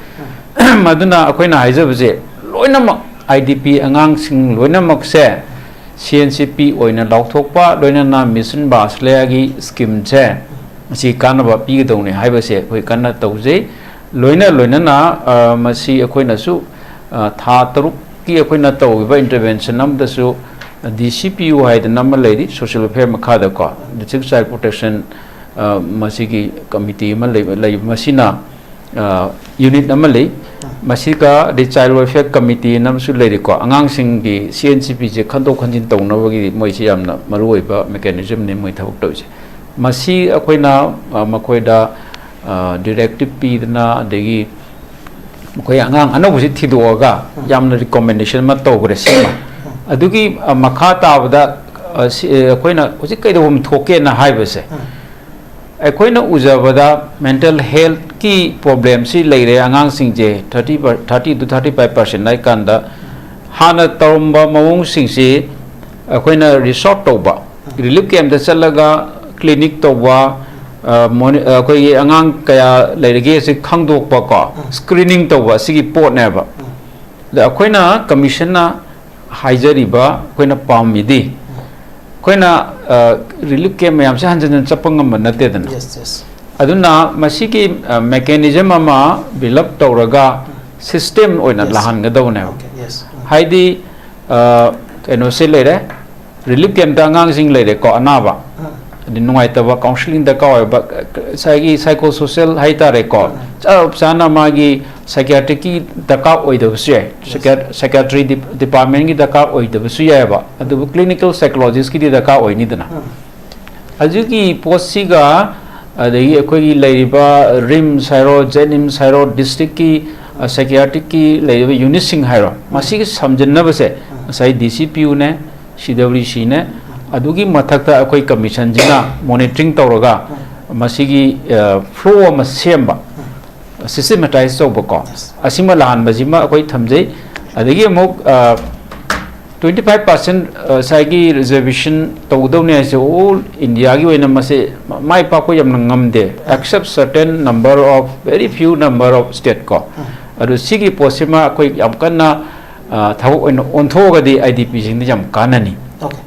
ꯃꯗꯨꯅ ꯑꯩꯈꯣꯏꯅ ꯍꯥꯏꯖꯕꯁꯦ, ꯂꯣꯏꯅꯃꯛ ꯑꯥꯏ ꯗꯤ ꯄꯤ ꯑꯉꯥꯡꯁꯤꯡ ꯂꯣꯏꯅꯃꯛꯁꯦ ꯁꯤ ꯑꯦꯟ ꯁꯤ ꯄꯤ ꯑꯣꯏꯅ ꯂꯥꯎꯊꯣꯛꯄ, ꯂꯣꯏꯅꯅ ꯃꯤꯁꯟ ꯕꯥꯁꯂꯌꯥꯒꯤ ꯁ꯭ꯀꯤꯝꯁꯦ ꯃꯁꯤ ꯀꯥꯟꯅꯕ ꯄꯤꯒꯗꯧꯅꯤ ꯍꯥꯏꯕꯁꯦ ꯑꯩꯈꯣꯏ ꯀꯟꯅ ꯇꯧꯖꯩ꯫ ꯂꯣꯏꯅ ꯂꯣꯏꯅꯅ, ꯑ, ꯃꯁꯤ ꯑꯩꯈꯣꯏꯅꯁꯨ, ꯑ, ꯊꯥ ꯇꯔꯨꯛꯀꯤ ꯑꯩꯈꯣꯏꯅ ꯇꯧꯔꯤꯕ ꯏꯟꯇꯔꯚꯦꯟꯁꯟ ꯑꯃꯗꯁꯨ ꯗꯤ ꯁꯤ ꯄꯤ ꯌꯨ ꯍꯥꯏꯗꯅ ꯑꯃ ꯂꯩꯔꯤ, ꯁꯣꯁꯤꯌꯦꯜ ꯋꯦꯜꯐꯤꯌꯔ ꯃꯈꯥꯗꯀꯣ, ꯗꯤꯁꯇ꯭ꯔꯤꯛ ꯆꯥꯏꯜ ꯄ꯭ꯔꯣꯇꯦꯛꯁꯟ, ꯑ, ꯃꯁꯤꯒꯤ ꯀꯃꯤꯇꯤ ꯑꯃ ꯂꯩꯕ, ꯂꯩ, ꯃꯁꯤꯅ, ꯑ, ꯌꯨꯅꯤꯠ ꯑꯃ ꯂꯩ꯫ ꯃꯁꯤꯒ ꯑꯗꯩ ꯆꯥꯏꯜ ꯋꯦꯜꯐꯤꯌꯔ ꯀꯃꯤꯇꯤ ꯑꯅ ꯑꯃꯁꯨ ꯂꯩꯔꯤꯀꯣ, ꯑꯉꯥꯡꯁꯤꯡꯒꯤ ꯁꯤ ꯑꯦꯟ ꯁꯤ ꯄꯤꯁꯦ ꯈꯟꯗꯣꯛ ꯈꯟꯖꯤꯟ ꯇꯧꯅꯕꯒꯤ ꯃꯣꯏꯁꯤ ꯌꯥꯝꯅ ꯃꯔꯨꯑꯣꯏꯕ ꯃꯦꯀꯥꯅꯤꯖꯝꯅꯤ ꯃꯣꯏ ꯊꯕꯛ ꯇꯧꯔꯤꯁꯦ꯫ ꯃꯁꯤ ꯑꯩꯈꯣꯏꯅ, ꯑ, ꯃꯈꯣꯏꯗ, ꯑ, ꯗꯤꯔꯦꯛꯇꯤꯞ ꯄꯤꯗꯅ, ꯑꯗꯒꯤ ꯃꯈꯣꯏ ꯑꯉꯥꯡ ꯑꯅꯧꯕꯁꯤ ꯊꯤꯗꯣꯛꯑꯒ ꯎꯝ꯫ ꯌꯥꯝꯅ ꯔꯤꯀꯣꯃꯦꯟꯗꯦꯁꯟ ꯑꯃ ꯇꯧꯈ꯭ꯔꯦ ꯁꯤꯃ꯫ ꯎꯝ꯫ ꯑꯗꯨꯒꯤ, ꯑ, ꯃꯈꯥ ꯇꯥꯕꯗ, ꯑ, ꯁꯤ, ꯑ, ꯑꯩꯈꯣꯏꯅ ꯍꯧꯖꯤꯛ ꯀꯩꯗꯧꯐꯝ ꯊꯣꯛꯀꯦꯅ ꯍꯥꯏꯕꯁꯦ, ꯎꯝ꯫ ꯑꯩꯈꯣꯏꯅ ꯎꯖꯕꯗ ꯃꯦꯟꯇꯦꯜ ꯍꯦꯜꯠꯀꯤ ꯄ꯭ꯔꯣꯕ꯭ꯂꯦꯝꯁꯤ ꯂꯩꯔꯦ ꯑꯉꯥꯡꯁꯤꯡꯁꯦ, thirty per-, thirty to thirty five percent ꯍꯥꯏ ꯀꯥꯟꯗ, ꯍꯥꯟꯅ ꯇꯧꯔꯝꯕ ꯃꯑꯣꯡꯁꯤꯡꯁꯤ ꯑꯩꯈꯣꯏꯅ ꯔꯤꯁꯣꯔꯠ ꯇꯧꯕ, ꯔꯤꯂꯤꯐ ꯀꯦꯝꯞꯇ ꯆꯠꯂꯒ ꯀ꯭ꯂꯤꯅꯤꯛ ꯇꯧꯕ, ꯑ, ꯃꯣꯅꯤ-, ꯑ, ꯑꯩꯈꯣꯏꯒꯤ ꯑꯉꯥꯡ ꯀꯌꯥ ꯂꯩꯔꯒꯦ ꯁꯤ ꯈꯪꯗꯣꯛꯄ ꯀꯣ, ꯎꯝ꯫ ꯁ꯭ꯀ꯭ꯔꯤꯅꯤꯡ ꯇꯧꯕ ꯑꯁꯤꯒꯤ ꯄꯣꯠꯅꯦꯕ꯫ ꯎꯝ꯫ ꯑꯗ ꯑꯩꯈꯣꯏꯅ ꯀꯃꯤꯁꯟꯅ ꯍꯥꯏꯖꯔꯤꯕ ꯑꯩꯈꯣꯏꯅ ꯄꯥꯝꯃꯤꯗꯤ, ꯎꯝ꯫ ꯑꯩꯈꯣꯏꯅ, ꯑ, ꯔꯤꯂꯤꯐ ꯀꯦꯝꯞ ꯃꯌꯥꯝꯁꯦ ꯍꯟꯖꯤꯟ ꯍꯟꯖꯤꯟ ꯆꯠꯄ ꯉꯝꯕ ꯅꯠꯇꯦꯗꯅ꯫ Yes, yes. ꯑꯗꯨꯅ ꯃꯁꯤꯒꯤ, ꯑ, ꯃꯦꯀꯥꯅꯤꯖꯝ ꯑꯃ ꯕꯤꯜ ꯑꯞ ꯇꯧꯔꯒ ꯎꯝ꯫ ꯁꯤꯁꯇꯦꯝ ꯑꯣꯏꯅ Yes. ꯂꯥꯛꯍꯟꯒꯗꯧꯕꯅꯦꯕ꯫ Okay, yes. ꯎꯝ꯫ ꯍꯥꯏꯗꯤ, ꯑ, ꯀꯩꯅꯣꯁꯦ ꯂꯩꯔꯦ, ꯔꯤꯂꯤꯐ ꯀꯦꯝꯞꯇ ꯑꯉꯥꯡꯁꯤꯡ ꯂꯩꯔꯦꯀꯣ, ꯑꯅꯥꯕ, ꯎꯝ꯫ ꯍꯥꯏꯗꯤ ꯅꯨꯡꯉꯥꯏꯇꯕ ꯀꯥꯎꯟꯁꯤꯂꯤꯡ ꯗꯔꯀꯥꯔ ꯑꯣꯏꯕ, ꯉꯁꯥꯏꯒꯤ ꯁꯥꯏꯀꯣ ꯁꯣꯁꯦꯜ ꯍꯥꯏꯇꯥꯔꯦꯀꯣ, ꯎꯝ꯫ ꯆꯞ ꯆꯥꯅ ꯃꯥꯒꯤ ꯁꯥꯏꯀꯤꯌꯥꯇ꯭ꯔꯤꯛꯀꯤ ꯗꯔꯀꯥꯔ ꯑꯣꯏꯗꯕꯁꯨ ꯌꯥꯏ, Yes. ꯁꯥꯏꯀꯤꯌꯥ-, ꯁꯥꯏꯀꯤꯌꯥꯇ꯭ꯔꯤ ꯗꯤꯞ-, ꯗꯤꯄꯥꯔꯠꯃꯦꯟꯒꯤ ꯗꯔꯀꯥꯔ ꯑꯣꯏꯗꯕꯁꯨ ꯌꯥꯏꯑꯕ, ꯑꯗꯨꯕꯨ ꯀ꯭ꯂꯤꯅꯤꯀꯦꯜ ꯁꯥꯏꯀꯣꯂꯣꯖꯤꯁꯀꯤꯗꯤ ꯗꯔꯀꯥꯔ ꯑꯣꯏꯅꯤꯗꯅ꯫ ꯎꯝ꯫ ꯑꯗꯨꯒꯤ ꯄꯣꯠꯁꯤꯒ, ꯑꯗꯒꯤ ꯑꯩꯈꯣꯏꯒꯤ ꯂꯩꯔꯤꯕ ꯔꯤꯝꯁ ꯍꯥꯏꯔꯣ, ꯖꯦꯅꯤꯝꯁ ꯍꯥꯏꯔꯣ, ꯗꯤꯁꯇ꯭ꯔꯤꯛꯀꯤ, ꯑ, ꯁꯥꯏꯀꯤꯌꯥꯇ꯭ꯔꯤꯛꯀꯤ ꯂꯩꯔꯤꯕ ꯌꯨꯅꯤꯠꯁꯤꯡ ꯍꯥꯏꯔꯣ, ꯎꯝ꯫ ꯃꯁꯤꯒꯤ ꯁꯝꯖꯤꯟꯅꯕꯁꯦ ꯎꯝ꯫ ꯉꯁꯥꯏ ꯗꯤ ꯁꯤ ꯄꯤ ꯌꯨꯅꯦ, ꯁꯤ ꯗꯕ꯭ꯂꯤꯎ ꯁꯤꯅꯦ, ꯎꯝ꯫ ꯑꯗꯨꯒꯤ ꯃꯊꯛꯇ ꯑꯩꯈꯣꯏ ꯀꯃꯤꯁꯟꯁꯤꯅ ꯃꯣꯅꯤꯇꯔꯤꯡ ꯇꯧꯔꯒ ꯎꯝ꯫ ꯃꯁꯤꯒꯤ, ꯑ, ꯐ꯭ꯂꯣ ꯑꯃ ꯁꯦꯝꯕ, ꯎꯝ꯫ ꯁꯤꯁꯇꯦꯃꯦꯇꯥꯏꯖ ꯇꯧꯕꯀꯣ, Yes. ꯑꯁꯤꯃ ꯂꯥꯛꯍꯟꯕꯁꯤꯃ ꯑꯩꯈꯣꯏ ꯊꯝꯖꯩ꯫ ꯑꯗꯒꯤ ꯑꯃꯨꯛ, ꯑ, twenty five percent, ꯑ, ꯉꯁꯥꯏꯒꯤ ꯔꯤꯖꯔꯕꯦꯁꯟ ꯇꯧꯒꯗꯧꯅꯤ ꯍꯥꯏꯁꯦ ꯑꯣꯜ ꯏꯟꯗꯤꯌꯥꯒꯤ ꯑꯣꯏꯅ ꯃꯁꯤ ꯃꯥꯏ ꯄꯥꯛꯄ ꯌꯥꯝꯅ ꯉꯝꯗꯦ, except certain number of, very few number of state ꯀꯣ꯫ ꯎꯝ꯫ ꯑꯗꯨ ꯁꯤꯒꯤ ꯄꯣꯠꯁꯤꯃ ꯑꯩꯈꯣꯏ ꯌꯥꯝ ꯀꯟꯅ, ꯑ, ꯊꯕꯛ ꯑꯣꯏꯅ ꯑꯣꯟꯊꯣꯛꯑꯒꯗꯤ ꯑꯥꯏ ꯗꯤ ꯄꯤꯁꯤꯡꯗ ꯌꯥꯝ ꯀꯥꯟꯅꯅꯤ꯫ Okay.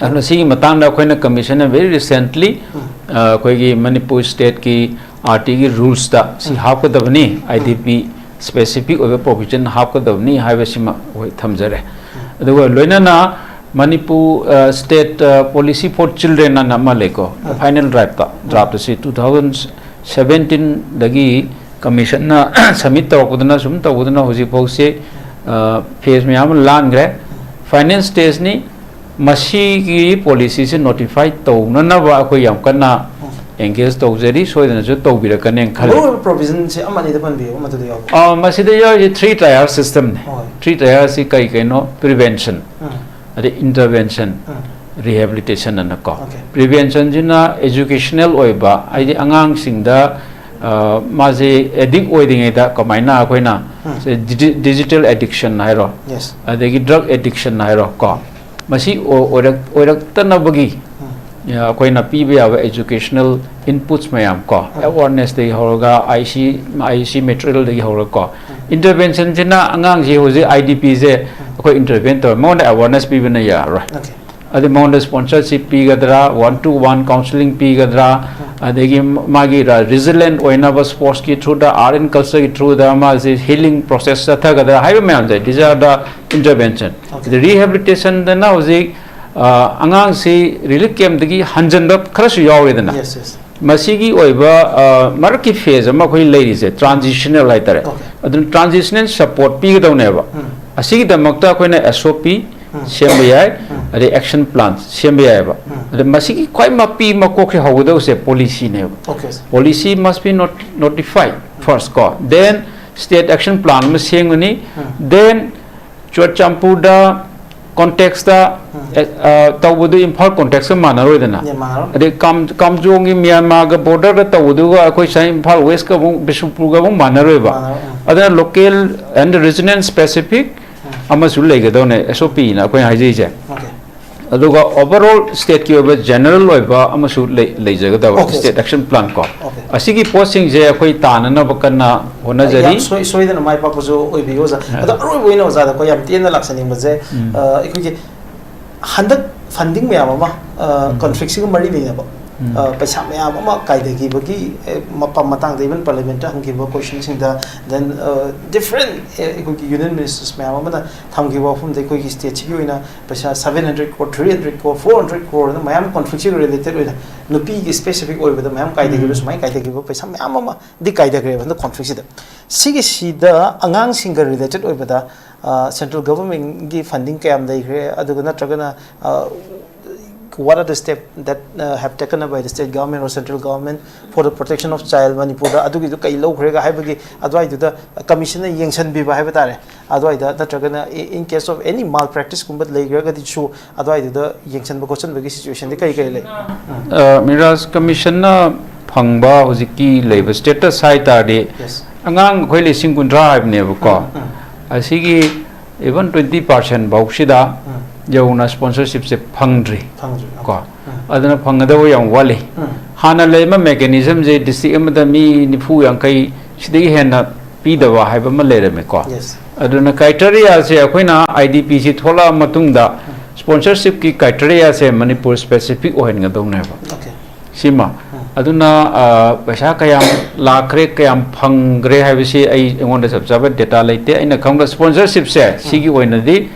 ꯑꯗꯨꯅ ꯁꯤꯒꯤ ꯃꯇꯥꯡꯗ ꯑꯩꯈꯣꯏꯅ ꯀꯃꯤꯁꯟꯅ very recently, ꯎꯝ. ꯑ, ꯑꯩꯈꯣꯏꯒꯤ ꯃꯅꯤꯄꯨꯔ stateꯀꯤ ꯑꯥꯔ ꯇꯤꯒꯤ rulesꯇ ꯁꯤ ꯎꯝ. ꯍꯥꯞꯀꯗꯕꯅꯤ, ꯎꯝ. ꯑꯥꯏ ꯗꯤ ꯄꯤ specific ꯑꯣꯏꯕ provision ꯍꯥꯞꯀꯗꯕꯅꯤ ꯍꯥꯏꯕꯁꯤꯃ ꯑꯩꯈꯣꯏ ꯊꯝꯖꯔꯦ꯫ ꯑꯗꯨꯒ ꯂꯣꯏꯅꯅ ꯃꯅꯤꯄꯨꯔ, ꯑ, state, ꯑ, policy for children ꯑꯅ ꯑꯃ ꯂꯩꯀꯣ, ꯎꯝ. final draftꯇ, draft ꯑꯁꯤ two thousand seventeenꯗꯒꯤ ꯀꯃꯤꯁꯟꯅ submit ꯇꯧꯔꯛꯄꯗꯨꯅ ꯁꯨꯝ ꯇꯧꯕꯗꯨꯅ ꯍꯧꯖꯤꯛꯐꯥꯎꯁꯦ, ꯑ, phase ꯃꯌꯥꯝ ꯑꯃ ꯂꯥꯟꯈ꯭ꯔꯦ꯫ Final stageꯅꯤ꯫ ꯃꯁꯤꯒꯤ policyꯁꯦ notify ꯇꯧꯅꯅꯕ ꯑꯩꯈꯣꯏ ꯌꯥꯝ ꯀꯟꯅ engage ꯇꯧꯖꯔꯤ, ꯁꯣꯏꯗꯅꯁꯨ ꯇꯧꯕꯤꯔꯛꯀꯅꯦꯅ ꯈꯜꯂꯤ꯫ ꯃꯔꯨꯑꯣꯏꯕ provisionꯁꯦ ꯑꯃ ꯑꯅꯤꯗ ꯄꯟꯕꯤꯌꯨ, ꯃꯗꯨꯗ ꯌꯥꯎꯕ꯫ ꯑ, ꯃꯁꯤꯗ ꯌꯥꯎꯔꯤꯁꯦ three tier systemꯅꯤ꯫ ꯍꯣꯏ꯫ Three tierꯁꯤ ꯀꯔꯤ ꯀꯩꯅꯣ? Prevention, ꯎꯝ. ꯑꯗꯩ intervention, ꯎꯝ. rehabilitation ꯑꯅꯀꯣ꯫ Okay. Preventionꯁꯤꯅ educational ꯑꯣꯏꯕ, ꯍꯥꯏꯗꯤ ꯑꯉꯥꯡꯁꯤꯡꯗ, ꯑ, ꯃꯥꯁꯦ addict ꯑꯣꯏꯔꯤꯉꯩꯗ ꯀꯃꯥꯏꯅ ꯑꯩꯈꯣꯏꯅ ꯎꯝ. ꯁꯦ digi-, digital addiction ꯍꯥꯏꯔꯣ, Yes. ꯑꯗꯒꯤ drug addiction ꯍꯥꯏꯔꯣ ꯀꯣ, ꯃꯁꯤ ꯑꯣ-, ꯑꯣꯏꯔꯛ-, ꯑꯣꯏꯔꯛꯇꯅꯕꯒꯤ, ꯎꯝ. ꯑ, ꯑꯩꯈꯣꯏꯅ ꯄꯤꯕ ꯌꯥꯕ educational inputs ꯃꯌꯥꯝ ꯀꯣ, ꯎꯝ. awarenessꯇꯒꯤ ꯍꯧꯔꯒ, I C, I C materialꯗꯒꯤ ꯍꯧꯔꯒ ꯀꯣ, interventionꯁꯤꯅ ꯑꯉꯥꯡꯁꯤ ꯍꯧꯖꯤꯛ ꯑꯥꯏ ꯗꯤ ꯄꯤꯁꯦ ꯑꯩꯈꯣꯏ intervene ꯇꯧꯔ ꯃꯉꯣꯟꯗ awareness ꯄꯤꯕꯅ ꯌꯥꯔꯔꯣꯏ꯫ Okay. ꯑꯗꯩ ꯃꯉꯣꯟꯗ sponsorship ꯄꯤꯒꯗ꯭ꯔꯥ, one to one counselling ꯄꯤꯒꯗ꯭ꯔꯥ, ꯑꯗꯒꯤ ꯃꯥꯒꯤ ꯔ-, resilient ꯑꯣꯏꯅꯕ sportsꯀꯤ throughꯗ, art and cultureꯒꯤ throughꯗ ꯃꯥꯁꯦ healing process ꯆꯠꯊꯒꯗ꯭ꯔꯥ ꯍꯥꯏꯕ ꯃꯌꯥꯝꯁꯦ, these are the intervention꯫ Okay. ꯑꯗꯩ rehabilitationꯗꯅ ꯍꯧꯖꯤꯛ, ꯑ, ꯑꯉꯥꯡꯁꯤ relief campꯇꯒꯤ ꯍꯟꯖꯟꯕ ꯈꯔꯁꯨ ꯌꯥꯎꯔꯦꯗꯅ꯫ Yes, yes. ꯃꯁꯤꯒꯤ ꯑꯣꯏꯕ, ꯑ, ꯃꯔꯛꯀꯤ phase ꯑꯃ ꯑꯩꯈꯣꯏ ꯂꯩꯔꯤꯁꯦ transitional ꯍꯥꯏꯇꯥꯔꯦ꯫ Okay. ꯑꯗꯨꯅ transitional support ꯄꯤꯒꯗꯧꯅꯦꯕ꯫ ꯎꯝ. ꯑꯁꯤꯒꯤꯗꯃꯛꯇ ꯑꯩꯈꯣꯏꯅ S O P ꯎꯝ. ꯁꯦꯝꯕ ꯌꯥꯏ, ꯎꯝ. ꯑꯗꯩ action plan ꯁꯦꯝꯕ ꯌꯥꯏꯑꯕ꯫ ꯎꯝ. ꯑꯗ ꯃꯁꯤꯒꯤ ꯈ꯭ꯋꯥꯏ ꯃꯄꯤ ꯃꯀꯣꯛꯁꯦ ꯍꯧꯒꯗꯧꯁꯦ policyꯅꯦꯕ꯫ Okay, sir. Policy must be not-, notified first ꯀꯣ, then state action plan ꯑꯃ ꯁꯦꯝꯒꯅꯤ, ꯎꯝ. then ꯆꯨꯔꯆꯥꯟꯄꯨꯔꯗ contextꯇ, ꯎꯝ. ꯑꯦ, ꯑ, ꯇꯧꯕꯗꯨ ꯏꯝꯐꯥꯜ contextꯀ ꯃꯥꯟꯅꯔꯣꯏꯗꯅ꯫ Yeah, ꯃꯥꯟꯅꯔꯣꯏ. ꯑꯗꯩ ꯀꯥꯝ-, ꯀꯥꯝꯖꯣꯡꯒꯤ ꯃ꯭ꯌꯥꯟꯃꯥꯔꯒ borderꯒ ꯇꯧꯕꯗꯨꯒ ꯑꯩꯈꯣꯏ ꯁꯥꯏ ꯏꯝꯐꯥꯜ Westꯀ ꯑꯃꯨꯛ ꯕꯤꯁꯅꯨꯄꯨꯔꯒ ꯑꯃꯨꯛ ꯃꯥꯟꯅꯔꯣꯏꯕ꯫ ꯃꯥꯟꯅꯔꯣꯏ, ꯎꯝ. ꯑꯗꯨꯅ local and region specific ꯎꯝ. ꯑꯃꯁꯨ ꯂꯩꯒꯗꯧꯅꯦ, S OPꯅ ꯑꯩꯈꯣꯏꯅ ꯍꯥꯏꯖꯩꯁꯦ꯫ Okay. ꯑꯗꯨꯒ overall stateꯀꯤ ꯑꯣꯏꯕ general ꯑꯣꯏꯕ ꯑꯃꯁꯨ ꯂꯩ- ꯂꯩꯖꯒꯗꯕ Okay, state action plan ꯀꯣ꯫ Okay. ꯑꯁꯤꯒꯤ ꯄꯣꯠꯁꯤꯡꯁꯦ ꯑꯩꯈꯣꯏ ꯇꯥꯅꯅꯕ ꯀꯟꯅ ꯍꯣꯠꯅꯖꯔꯤ꯫ ꯌꯥꯝ ꯁꯣꯏ- ꯁꯣꯏꯗꯅ ꯃꯥꯏ ꯄꯥꯛꯄꯁꯨ ꯑꯣꯏꯕꯤꯌꯨ ꯑꯣꯖꯥ꯫ ꯑꯗꯣ ꯑꯔꯣꯏꯕ ꯑꯣꯏꯅ ꯑꯣꯖꯥꯗ ꯑꯩꯈꯣꯏ ꯌꯥꯝ ꯇꯦꯟꯅ ꯂꯥꯛꯆꯅꯤꯡꯕꯁꯦ, ꯑ, ꯑꯩꯈꯣꯏꯒꯤ ꯍꯟꯗꯛ funding ꯃꯌꯥꯝ ꯑꯃ, ꯑ, conflictꯁꯤꯒ ꯃꯔꯤ ꯂꯩꯅꯕ, ꯑ, ꯄꯩꯁꯥ ꯃꯌꯥꯝ ꯑꯃ ꯀꯥꯏꯗꯈꯤꯕꯒꯤ, ꯑꯦ, ꯃꯄ- ꯃꯇꯥꯡꯗ even parliamentꯇ ꯍꯪꯈꯤꯕ questionꯁꯤꯡꯗ, then, ꯑ, different, ꯑꯦ, ꯑꯩꯈꯣꯏꯒꯤ union ministers ꯃꯌꯥꯝ ꯑꯃꯅ ꯊꯝꯈꯤꯕ ꯋꯥꯐꯝꯗ ꯑꯩꯈꯣꯏꯒꯤ stateꯁꯤꯒꯤ ꯑꯣꯏꯅ ꯄꯩꯁꯥ seven hundred crore, three hundred crore, four hundred crore ꯃꯌꯥꯝ conflictꯁꯤꯒ related ꯑꯣꯏꯅ ꯅꯨꯄꯤꯒꯤ specific ꯑꯣꯏꯕꯗ ꯃꯌꯥꯝ ꯀꯥꯏꯗꯈꯤꯕ, ꯁꯨꯃꯥꯏꯅ ꯀꯥꯏꯗꯈꯤꯕ ꯄꯩꯁꯥ ꯃꯌꯥꯝ ꯑꯃꯗꯤ ꯀꯥꯏꯗꯈ꯭ꯔꯦꯕ ꯍꯟꯗꯛ conflictꯁꯤꯗ꯫ ꯁꯤꯒꯤꯁꯤꯗ ꯑꯉꯥꯡꯁꯤꯡꯒ related ꯑꯣꯏꯕꯗ, ꯑ, central governmentꯀꯤ funding ꯀꯌꯥꯝ ꯂꯩꯈ꯭ꯔꯦ, ꯑꯗꯨꯒ ꯅꯠꯇ꯭ꯔꯒꯅ, ꯑ, what are the steps that, uh, have taken up by the state government or central government for the protection of child ꯃꯅꯤꯄꯨꯔꯗ ꯑꯗꯨꯒꯤꯗꯨ ꯀꯩ ꯂꯧꯈ꯭ꯔꯦꯒ ꯍꯥꯏꯕꯒꯤ ꯑꯗꯨꯋꯥꯏꯗꯨꯗ commissionꯅ ꯌꯦꯡꯁꯤꯟꯕꯤꯕ ꯍꯥꯏꯕ ꯇꯥꯔꯦ꯫ ꯑꯗꯨꯋꯥꯏꯗ ꯅꯠꯇ꯭ꯔꯒꯅ in case of any malpracticeꯀꯨꯝꯕ ꯂꯩꯈ꯭ꯔꯒꯗꯤꯁꯨ ꯑꯗꯨꯋꯥꯏꯗꯨꯗ ꯌꯦꯡꯁꯤꯟꯕ ꯈꯣꯠꯆꯟꯕꯒꯤ situationꯗꯤ ꯀꯔꯤ ꯀꯔꯤ ꯂꯩ? ꯑ, ꯃꯤꯔꯥꯖ, commissionꯅ ꯐꯪꯕ ꯍꯧꯖꯤꯛꯀꯤ ꯂꯩꯕ status ꯍꯥꯏ ꯇꯥꯔꯗꯤ, Yes. ꯑꯉꯥꯡ ꯑꯩꯈꯣꯏ ꯂꯤꯁꯤꯡ ꯀꯨꯟꯊ꯭ꯔꯥ ꯍꯥꯏꯕꯅꯦꯕꯀꯣ꯫ ꯑꯁꯤꯒꯤ even twenty percent ꯐꯥꯎꯁꯤꯗ ꯌꯧꯅ sponsorshipꯁꯦ ꯐꯪꯗ꯭ꯔꯤ꯫ ꯐꯪꯗ꯭ꯔꯤ꯫ ꯀꯣ꯫ ꯑꯗꯨꯅ ꯐꯪꯒꯗꯕ ꯌꯥꯝ ꯋꯥꯠꯂꯤ꯫ ꯍꯥꯟꯅ ꯂꯩꯔꯝꯕ mechanismꯁꯦ district ꯑꯃꯗ ꯃꯤ ꯅꯤꯐꯨ ꯌꯥꯡꯈꯩ ꯁꯤꯗꯒꯤ ꯍꯦꯟꯅ ꯄꯤꯗꯕ ꯍꯥꯏꯕ ꯑꯃ ꯂꯩꯔꯝꯃꯦꯀꯣ꯫ Yes. ꯑꯗꯨꯅ criteriaꯁꯦ ꯑꯩꯈꯣꯏꯅ IDPꯁꯤ ꯊꯣꯛꯂꯛꯑ ꯃꯇꯨꯡꯗ sponsorshipꯀꯤ criteriaꯁꯦ ꯃꯅꯤꯄꯨꯔ specific ꯑꯣꯏꯍꯟꯒꯗꯧꯅꯦꯕ꯫ Okay. ꯁꯤꯃ꯫ ꯑꯗꯨꯅ, ꯑ, ꯄꯩꯁꯥ ꯀꯌꯥꯝ ꯂꯥꯛꯈ꯭ꯔꯦ, ꯀꯌꯥꯝ ꯐꯪꯈ꯭ꯔꯦ ꯍꯥꯏꯕꯁꯤ ꯑꯩ, ꯑꯩꯉꯣꯟꯗ ꯆꯞ ꯆꯥꯕ data ꯂꯩꯇꯦ꯫ ꯑꯩꯅ ꯈꯪꯕ sponsorshipꯁꯦ ꯁꯤꯒꯤ ꯑꯣꯏꯅꯗꯤ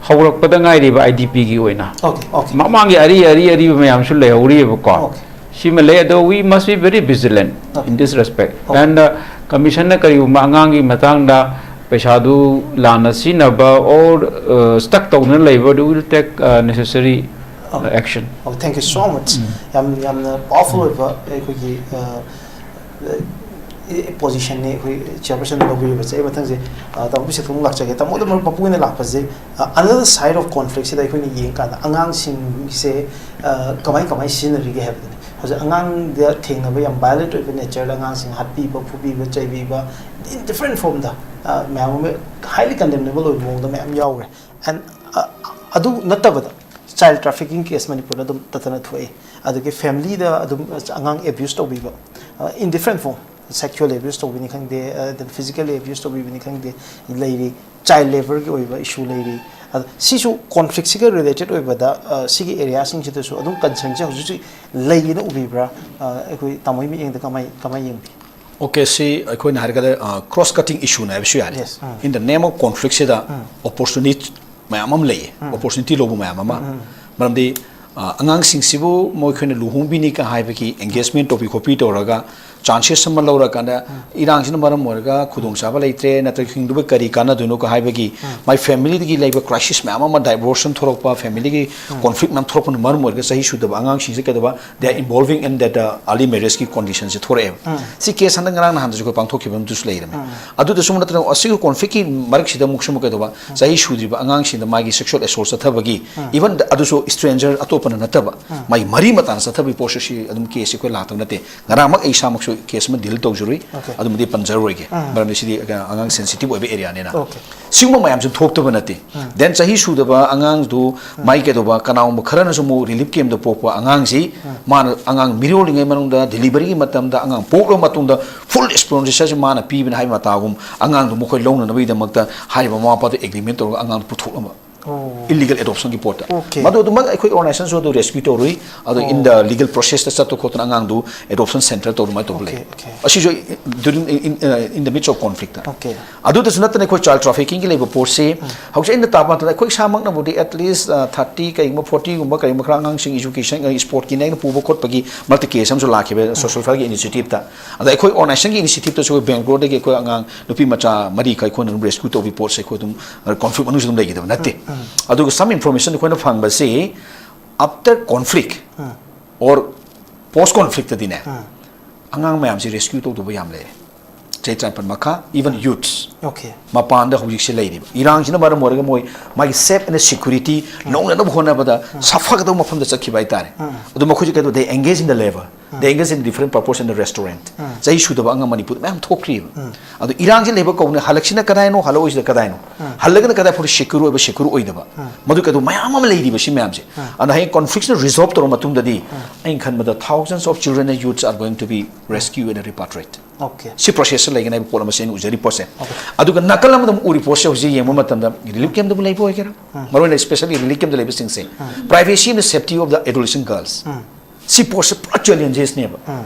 ꯍꯧꯔꯛꯄꯗ ꯉꯥꯏꯔꯤꯕ IDPꯒꯤ ꯑꯣꯏꯅ꯫ Okay, okay. ꯃꯃꯥꯡꯒꯤ ꯑꯔꯤ, ꯑꯔꯤ ꯑꯔꯤꯕ ꯃꯌꯥꯝꯁꯨ ꯂꯩꯍꯧꯔꯤꯕꯀꯣ꯫ Okay. ꯁꯤꯃ ꯂꯩ, ꯑꯗꯣ we must be very vigilant Okay. in this respect. Okay. And, uh, commissionꯅ ꯀꯔꯤꯒꯨꯝꯕ ꯑꯉꯥꯡꯒꯤ ꯃꯇꯥꯡꯗ ꯄꯩꯁꯥꯗꯨ ꯂꯥꯟꯅ ꯁꯤꯖꯤꯟꯅꯕ or, uh, stuck ꯇꯧꯗꯨꯅ ꯂꯩꯕ, we will take, uh, necessary, uh, Okay. action. Okay, thank you so much. ꯌꯥꯝ, ꯌꯥꯝꯅ powerful ꯑꯣꯏꯕ ꯑꯩꯈꯣꯏꯒꯤ, ꯑ, ꯑ, positionꯅꯤ ꯑꯩꯈꯣꯏ chairperson ꯂꯧꯕꯤꯔꯤꯕꯁꯦ꯫ ꯑꯩ ꯃꯊꯪꯁꯦ, ꯑ, ꯇꯥꯃꯣ ꯕꯤꯁꯦꯛꯇ ꯑꯃꯨꯛ ꯂꯥꯛꯆꯒꯦ꯫ ꯇꯥꯃꯣꯗ ꯃꯔꯨꯞ ꯃꯄꯨ ꯑꯣꯏꯅ ꯂꯥꯛꯄꯁꯦ, ꯑ, another side of conflictꯁꯤꯗ ꯑꯩꯈꯣꯏꯅ ꯌꯦꯡꯀꯥꯟꯗ ꯑꯉꯥꯡꯁꯤꯡꯁꯦ, ꯑ, ꯀꯃꯥꯏ ꯀꯃꯥꯏ ꯁꯤꯖꯤꯟꯅꯔꯤꯒꯦ ꯍꯥꯏꯕꯗꯨꯅꯤ꯫ ꯍꯧꯖꯤꯛ ꯑꯉꯥꯡꯗ ꯊꯦꯡꯅꯕ ꯌꯥꯝ violent ꯑꯣꯏꯕ natureꯗ ꯑꯉꯥꯡꯁꯤꯡ ꯍꯥꯠꯄꯤꯕ, ꯐꯨꯕꯤꯕ, ꯆꯩꯕꯤꯕ, in different formꯗ, ꯑ, ꯃꯌꯥꯝ ꯑꯃ highly condemnable ꯑꯣꯏꯕ ꯃꯑꯣꯡꯗ ꯃꯌꯥꯝ ꯌꯥꯎꯔꯦ꯫ And, ꯑ, ꯑꯗꯨ ꯅꯠꯇꯕꯗ Child trafficking case ꯃꯅꯤꯄꯨꯔꯗ ꯑꯗꯨꯝ ꯇꯠꯇꯅ ꯊꯣꯛꯏ꯫ ꯑꯗꯒꯤ family ꯗ ꯑꯗꯨꯝ ꯑꯉꯥꯡ abuse ꯇꯧꯕꯤꯕ, in different form, sexual abuse ꯇꯧꯕꯤꯅꯤ ꯈꯪꯗꯦ, then physically abuse ꯇꯧꯕꯤꯕꯅꯤ ꯈꯪꯗꯦ, ꯂꯩꯔꯤ꯫ Child labour ꯒꯤ ꯑꯣꯏꯕ issue ꯂꯩꯔꯤ꯫ ꯑꯗ ꯁꯤꯁꯨ conflict ꯁꯤꯒ related ꯑꯣꯏꯕꯗ, ꯑ, ꯁꯤꯒꯤ area ꯁꯤꯡꯁꯤꯗꯁꯨ ꯑꯗꯨꯝ concern ꯁꯦ ꯍꯧꯖꯤꯛ ꯍꯧꯖꯤꯛ ꯂꯩꯌꯦꯅ ꯎꯕꯤꯕ꯭ꯔꯥ? ꯑ, ꯑꯩꯈꯣꯏ ꯇꯥꯃꯣꯒꯤ ꯃꯤꯠꯌꯦꯡꯗ ꯀꯃꯥꯏ, ꯀꯃꯥꯏ ꯌꯦꯡꯕꯤ? Okay, ꯁꯤ ꯑꯩꯈꯣꯏꯅ ꯍꯥꯏꯔꯒꯗ, ꯑ, cross cutting issue ꯅꯦ ꯍꯥꯏꯕꯁꯨ ꯌꯥꯔꯦ꯫ Yes. Um. In the name of conflict ꯁꯤꯗ opportunity ꯃꯌꯥꯝ ꯑꯃ ꯂꯩꯌꯦ, opportunity ꯂꯧꯕ ꯃꯌꯥꯝ ꯑꯃ꯫ ꯃꯔꯝꯗꯤ, ꯑ, ꯑꯉꯥꯡꯁꯤꯡꯁꯤꯕꯨ ꯃꯈꯣꯏꯅ ꯂꯨꯍꯣꯡꯕꯤꯅꯤ ꯀ ꯍꯥꯏꯕꯒꯤ engagement ꯇꯧꯕꯤ ꯈꯣꯠꯄꯤ ꯇꯧꯔꯒ chances ꯑꯃ ꯂꯧꯔꯀꯥꯟꯗ, ꯏꯔꯥꯡꯁꯤꯅ ꯃꯔꯝ ꯑꯣꯏꯔꯒ ꯈꯨꯗꯣꯡꯆꯥꯕ ꯂꯩꯇ꯭ꯔꯦ, ꯅꯠꯇ꯭ꯔꯒ ꯍꯤꯡꯗꯨꯕ ꯀꯔꯤ ꯀꯥꯟꯅꯗꯣꯏꯅꯣ ꯀ ꯍꯥꯏꯕꯒꯤ, ꯃꯥꯏ family ꯗꯒꯤ ꯂꯩꯕ crisis ꯃꯌꯥꯝ ꯑꯃ, diversion ꯊꯣꯛꯂꯛꯄ, family ꯒꯤ conflict ꯃꯌꯥꯝ ꯊꯣꯛꯂꯛꯄꯅ ꯃꯔꯝ ꯑꯣꯏꯔꯒ ꯆꯍꯤ ꯁꯨꯗꯕ ꯑꯉꯥꯡꯁꯤꯡꯁꯦ ꯀꯩꯗꯧꯕ, they are involving in that, uh, early marriage ꯀꯤ condition ꯁꯦ ꯊꯣꯔꯛꯑꯦꯕ꯫ ꯁꯤ case ꯍꯟꯗꯛ ꯉꯔꯥꯡ ꯅꯍꯥꯟꯗꯁꯨ ꯑꯩꯈꯣꯏ ꯄꯥꯡꯊꯣꯛꯈꯤꯕ ꯑꯃꯁꯨ ꯂꯩꯔꯝꯃꯦ꯫ ꯑꯗꯨꯗꯁꯨ ꯅꯠꯇꯅ ꯑꯁꯤꯒꯤ conflict ꯀꯤ ꯃꯔꯛꯁꯤꯗ ꯑꯃꯨꯛꯁꯨ ꯑꯃꯨꯛ ꯀꯩꯗꯧꯕ, ꯆꯍꯤ ꯁꯨꯗ꯭ꯔꯤꯕ ꯑꯉꯥꯡꯁꯤꯡꯗ ꯃꯥꯒꯤ sexual assault ꯆꯠꯊꯕꯒꯤ, even ꯑꯗꯨꯁꯨ stranger ꯑꯇꯣꯞꯄꯅ ꯅꯠꯇꯕ, ꯃꯥꯒꯤ ꯃꯔꯤ ꯃꯇꯥꯅ ꯆꯠꯊꯕꯒꯤ ꯄꯣꯠꯁꯨ ꯁꯤ ꯑꯗꯨꯝ case ꯁꯤ ꯑꯩꯈꯣꯏ ꯂꯥꯛꯇꯕ ꯅꯠꯇꯦ꯫ ꯉꯔꯥꯡꯃꯛ ꯑꯩ ꯏꯁꯥꯃꯛꯁꯨ case ꯑꯃ deal ꯇꯧꯖꯔꯨꯏ꯫ Okay. ꯑꯗꯨꯃꯗꯤ ꯄꯟꯖꯔꯔꯣꯏꯒꯦ꯫ ꯃꯔꯝꯗꯤ ꯁꯤꯗꯤ ꯑꯉꯥꯡ sensitive ꯑꯣꯏꯕ area ꯅꯤꯅ꯫ Okay. ꯁꯤꯒꯨꯝꯕ ꯃꯌꯥꯝꯁꯦ ꯊꯣꯛꯇꯕ ꯅꯠꯇꯦ꯫ Then ꯆꯍꯤ ꯁꯨꯗꯕ ꯑꯉꯥꯡꯗꯨ ꯃꯥꯏ ꯀꯩꯗꯧꯕ, ꯀꯅꯥꯒꯨꯝꯕ ꯈꯔꯅꯁꯨ ꯑꯃꯨꯛ relief camp ꯗ ꯄꯣꯛꯄ ꯑꯉꯥꯡꯁꯤ, ꯃꯥꯅ ꯑꯉꯥꯡ ꯃꯤꯔꯣꯜꯂꯤꯉꯩ ꯃꯅꯨꯡꯗ delivery ꯒꯤ ꯃꯇꯝꯗ, ꯑꯉꯥꯡ ꯄꯣꯛꯂꯕ ꯃꯇꯨꯡꯗ full sponsorship ꯁꯤ ꯃꯥꯅ ꯄꯤꯕꯅꯤ ꯍꯥꯏꯕ ꯃꯇꯥꯒꯨꯝ, ꯑꯉꯥꯡꯗꯨ ꯃꯈꯣꯏ ꯂꯧꯅꯅꯕꯒꯤꯗꯃꯛꯇ ꯍꯥꯏꯔꯤꯕ ꯃꯃꯥ ꯃꯄꯥꯗꯨ agreement ꯇꯧꯔꯒ ꯑꯉꯥꯡꯗꯨ ꯄꯨꯊꯣꯛꯂꯝꯕ꯫ ꯑꯣ꯫ Illegal adoption ꯒꯤ ꯄꯣꯠꯇ꯫ Okay. ꯃꯗꯨ ꯑꯗꯨꯃꯛ ꯑꯩꯈꯣꯏ organization ꯁꯨ ꯑꯗꯨ rescue ꯇꯧꯔꯨꯏ꯫ ꯑꯗꯣ in the legal process ꯇ ꯆꯠꯇ ꯈꯣꯠꯇꯅ ꯑꯉꯥꯡꯗꯨ adoption center ꯇꯧꯗꯨꯅ ꯑꯗꯨꯃꯥꯏꯅ ꯇꯧꯕ ꯂꯩ꯫ Okay, okay. ꯑꯁꯤꯁꯨ during, in, uh, in the midst of conflict ꯇ꯫ Okay. ꯑꯗꯨꯗꯁꯨ ꯅꯠꯇꯅ ꯑꯩꯈꯣꯏ child trafficking ꯒꯤ ꯂꯩꯕ ꯄꯣꯠꯁꯤ ꯍꯧꯖꯤꯛ ꯑꯩꯅ ꯇꯥꯕ ꯃꯇꯝꯗ ꯑꯩꯈꯣꯏ ꯏꯁꯥꯃꯛꯅꯕꯨꯗꯤ at least, uh, thirty ꯀꯩꯒꯨꯝꯕ forty ꯒꯨꯝꯕ ꯀꯔꯤꯒꯨꯝꯕ ꯈꯔ ꯑꯉꯥꯡꯁꯤꯡ education, uh, sport ꯀꯤ ꯑꯩꯅ ꯄꯨꯕ ꯈꯣꯠꯄꯒꯤ ꯃꯔꯛꯇ case ꯑꯃꯁꯨ ꯂꯥꯛꯈꯤꯕ social welfare ꯒꯤ initiative ꯇ꯫ ꯑꯗ ꯑꯩꯈꯣꯏ organization ꯒꯤ initiative ꯇꯁꯨ ꯑꯩꯈꯣꯏ Bangalore ꯗꯒꯤ ꯑꯩꯈꯣꯏ ꯑꯉꯥꯡ ꯅꯨꯄꯤ ꯃꯆꯥ ꯃꯔꯤꯈꯛ ꯑꯩꯈꯣꯏꯅ ꯑꯗꯨꯝ rescue ꯇꯧꯕꯤ ꯄꯣꯠꯁꯦ ꯑꯩꯈꯣꯏ ꯑꯗꯨꯝ, uh, conflict ꯃꯅꯨꯡꯁꯨ ꯑꯗꯨꯝ ꯂꯩꯈꯤꯗꯕ ꯅꯠꯇꯦ꯫ ꯑꯗꯨꯒ some information ꯑꯩꯈꯣꯏꯅ ꯐꯪꯕꯁꯤ after conflict or post conflict ꯇꯗꯤꯅꯦ, ꯑꯉꯥꯡ ꯃꯌꯥꯝꯁꯤ rescue ꯇꯧꯗꯕ ꯌꯥꯝ ꯂꯩꯔꯦ꯫ ꯆꯍꯤ ꯇꯔꯥꯅꯤꯄꯥꯟ ꯃꯈꯥ, even youths Okay. ꯃꯄꯥꯟꯗ ꯍꯧꯖꯤꯛꯁꯦ ꯂꯩꯔꯤꯕ ꯏꯔꯥꯡꯁꯤꯅ ꯃꯔꯝ ꯑꯣꯏꯔꯒ ꯃꯣꯏ ꯃꯥꯒꯤ safe and security ꯂꯧꯅꯅꯕ ꯍꯣꯠꯅꯕꯗ ꯁꯥꯐꯒꯗꯕ ꯃꯐꯝꯗ ꯆꯠꯈꯤꯕ ꯍꯥꯏꯇꯥꯔꯦ꯫ ꯑꯗꯨ ꯃꯈꯣꯏꯁꯦ ꯀꯩꯗꯧ, they engage in the labor, they engage in different purpose in the restaurant. ꯆꯍꯤ ꯁꯨꯗꯕ ꯑꯉꯥꯡ ꯃꯅꯤꯄꯨꯔꯗ ꯃꯌꯥꯝ ꯊꯣꯛꯈ꯭ꯔꯤꯕ꯫ ꯑꯗꯣ ꯏꯔꯥꯡꯁꯦ ꯂꯩꯕ ꯀꯧꯕꯅ ꯍꯜꯂꯛꯁꯤꯅ ꯀꯗꯥꯏꯅꯣ, ꯍꯜꯂꯛꯑꯣꯏꯁꯤꯅ ꯀꯗꯥꯏꯅꯣ? ꯍꯜꯂꯒꯅ ꯀꯗꯥꯏ ꯐꯥꯎꯗ secure ꯑꯣꯏꯕ, secure ꯑꯣꯏꯗꯕ, ꯃꯗꯨ ꯀꯩꯗꯧ ꯃꯌꯥꯝ ꯑꯃ ꯂꯩꯔꯤꯕ ꯁꯤ ꯃꯌꯥꯝꯁꯦ꯫ ꯑꯗꯣ ꯍꯌꯦꯡ conflictꯁꯤꯅ resolve ꯇꯧꯔꯕ ꯃꯇꯨꯡꯗꯗꯤ ꯑꯩꯅ ꯈꯟꯕꯗ thousands of children and youths are going to be rescued and repatriated. Okay. ꯁꯤ processꯁꯦ ꯂꯩꯒꯅꯤ ꯍꯥꯏꯕ ꯄꯣꯠ ꯑꯃꯁꯦ ꯑꯩꯅ ꯎꯖꯔꯤ ꯄꯣꯠꯁꯦ꯫ ꯑꯗꯨꯒ ꯅꯥꯀꯜ ꯑꯃꯗ ꯑꯃꯨꯛ ꯎꯔꯤ ꯄꯣꯠꯁꯦ ꯍꯧꯖꯤꯛ ꯌꯦꯡꯕ ꯃꯇꯝꯗ relief campꯇꯕꯨ ꯂꯩꯕ ꯑꯣꯏꯒꯦꯔꯥ, ꯃꯔꯨꯑꯣꯏꯅ especially relief campꯇ ꯂꯩꯕꯁꯤꯡꯁꯦ, privacy and safety of the adolescent girls, ꯁꯤ ꯄꯣꯠꯁꯦ ꯄꯨꯔꯥ challengesꯅꯦꯕ꯫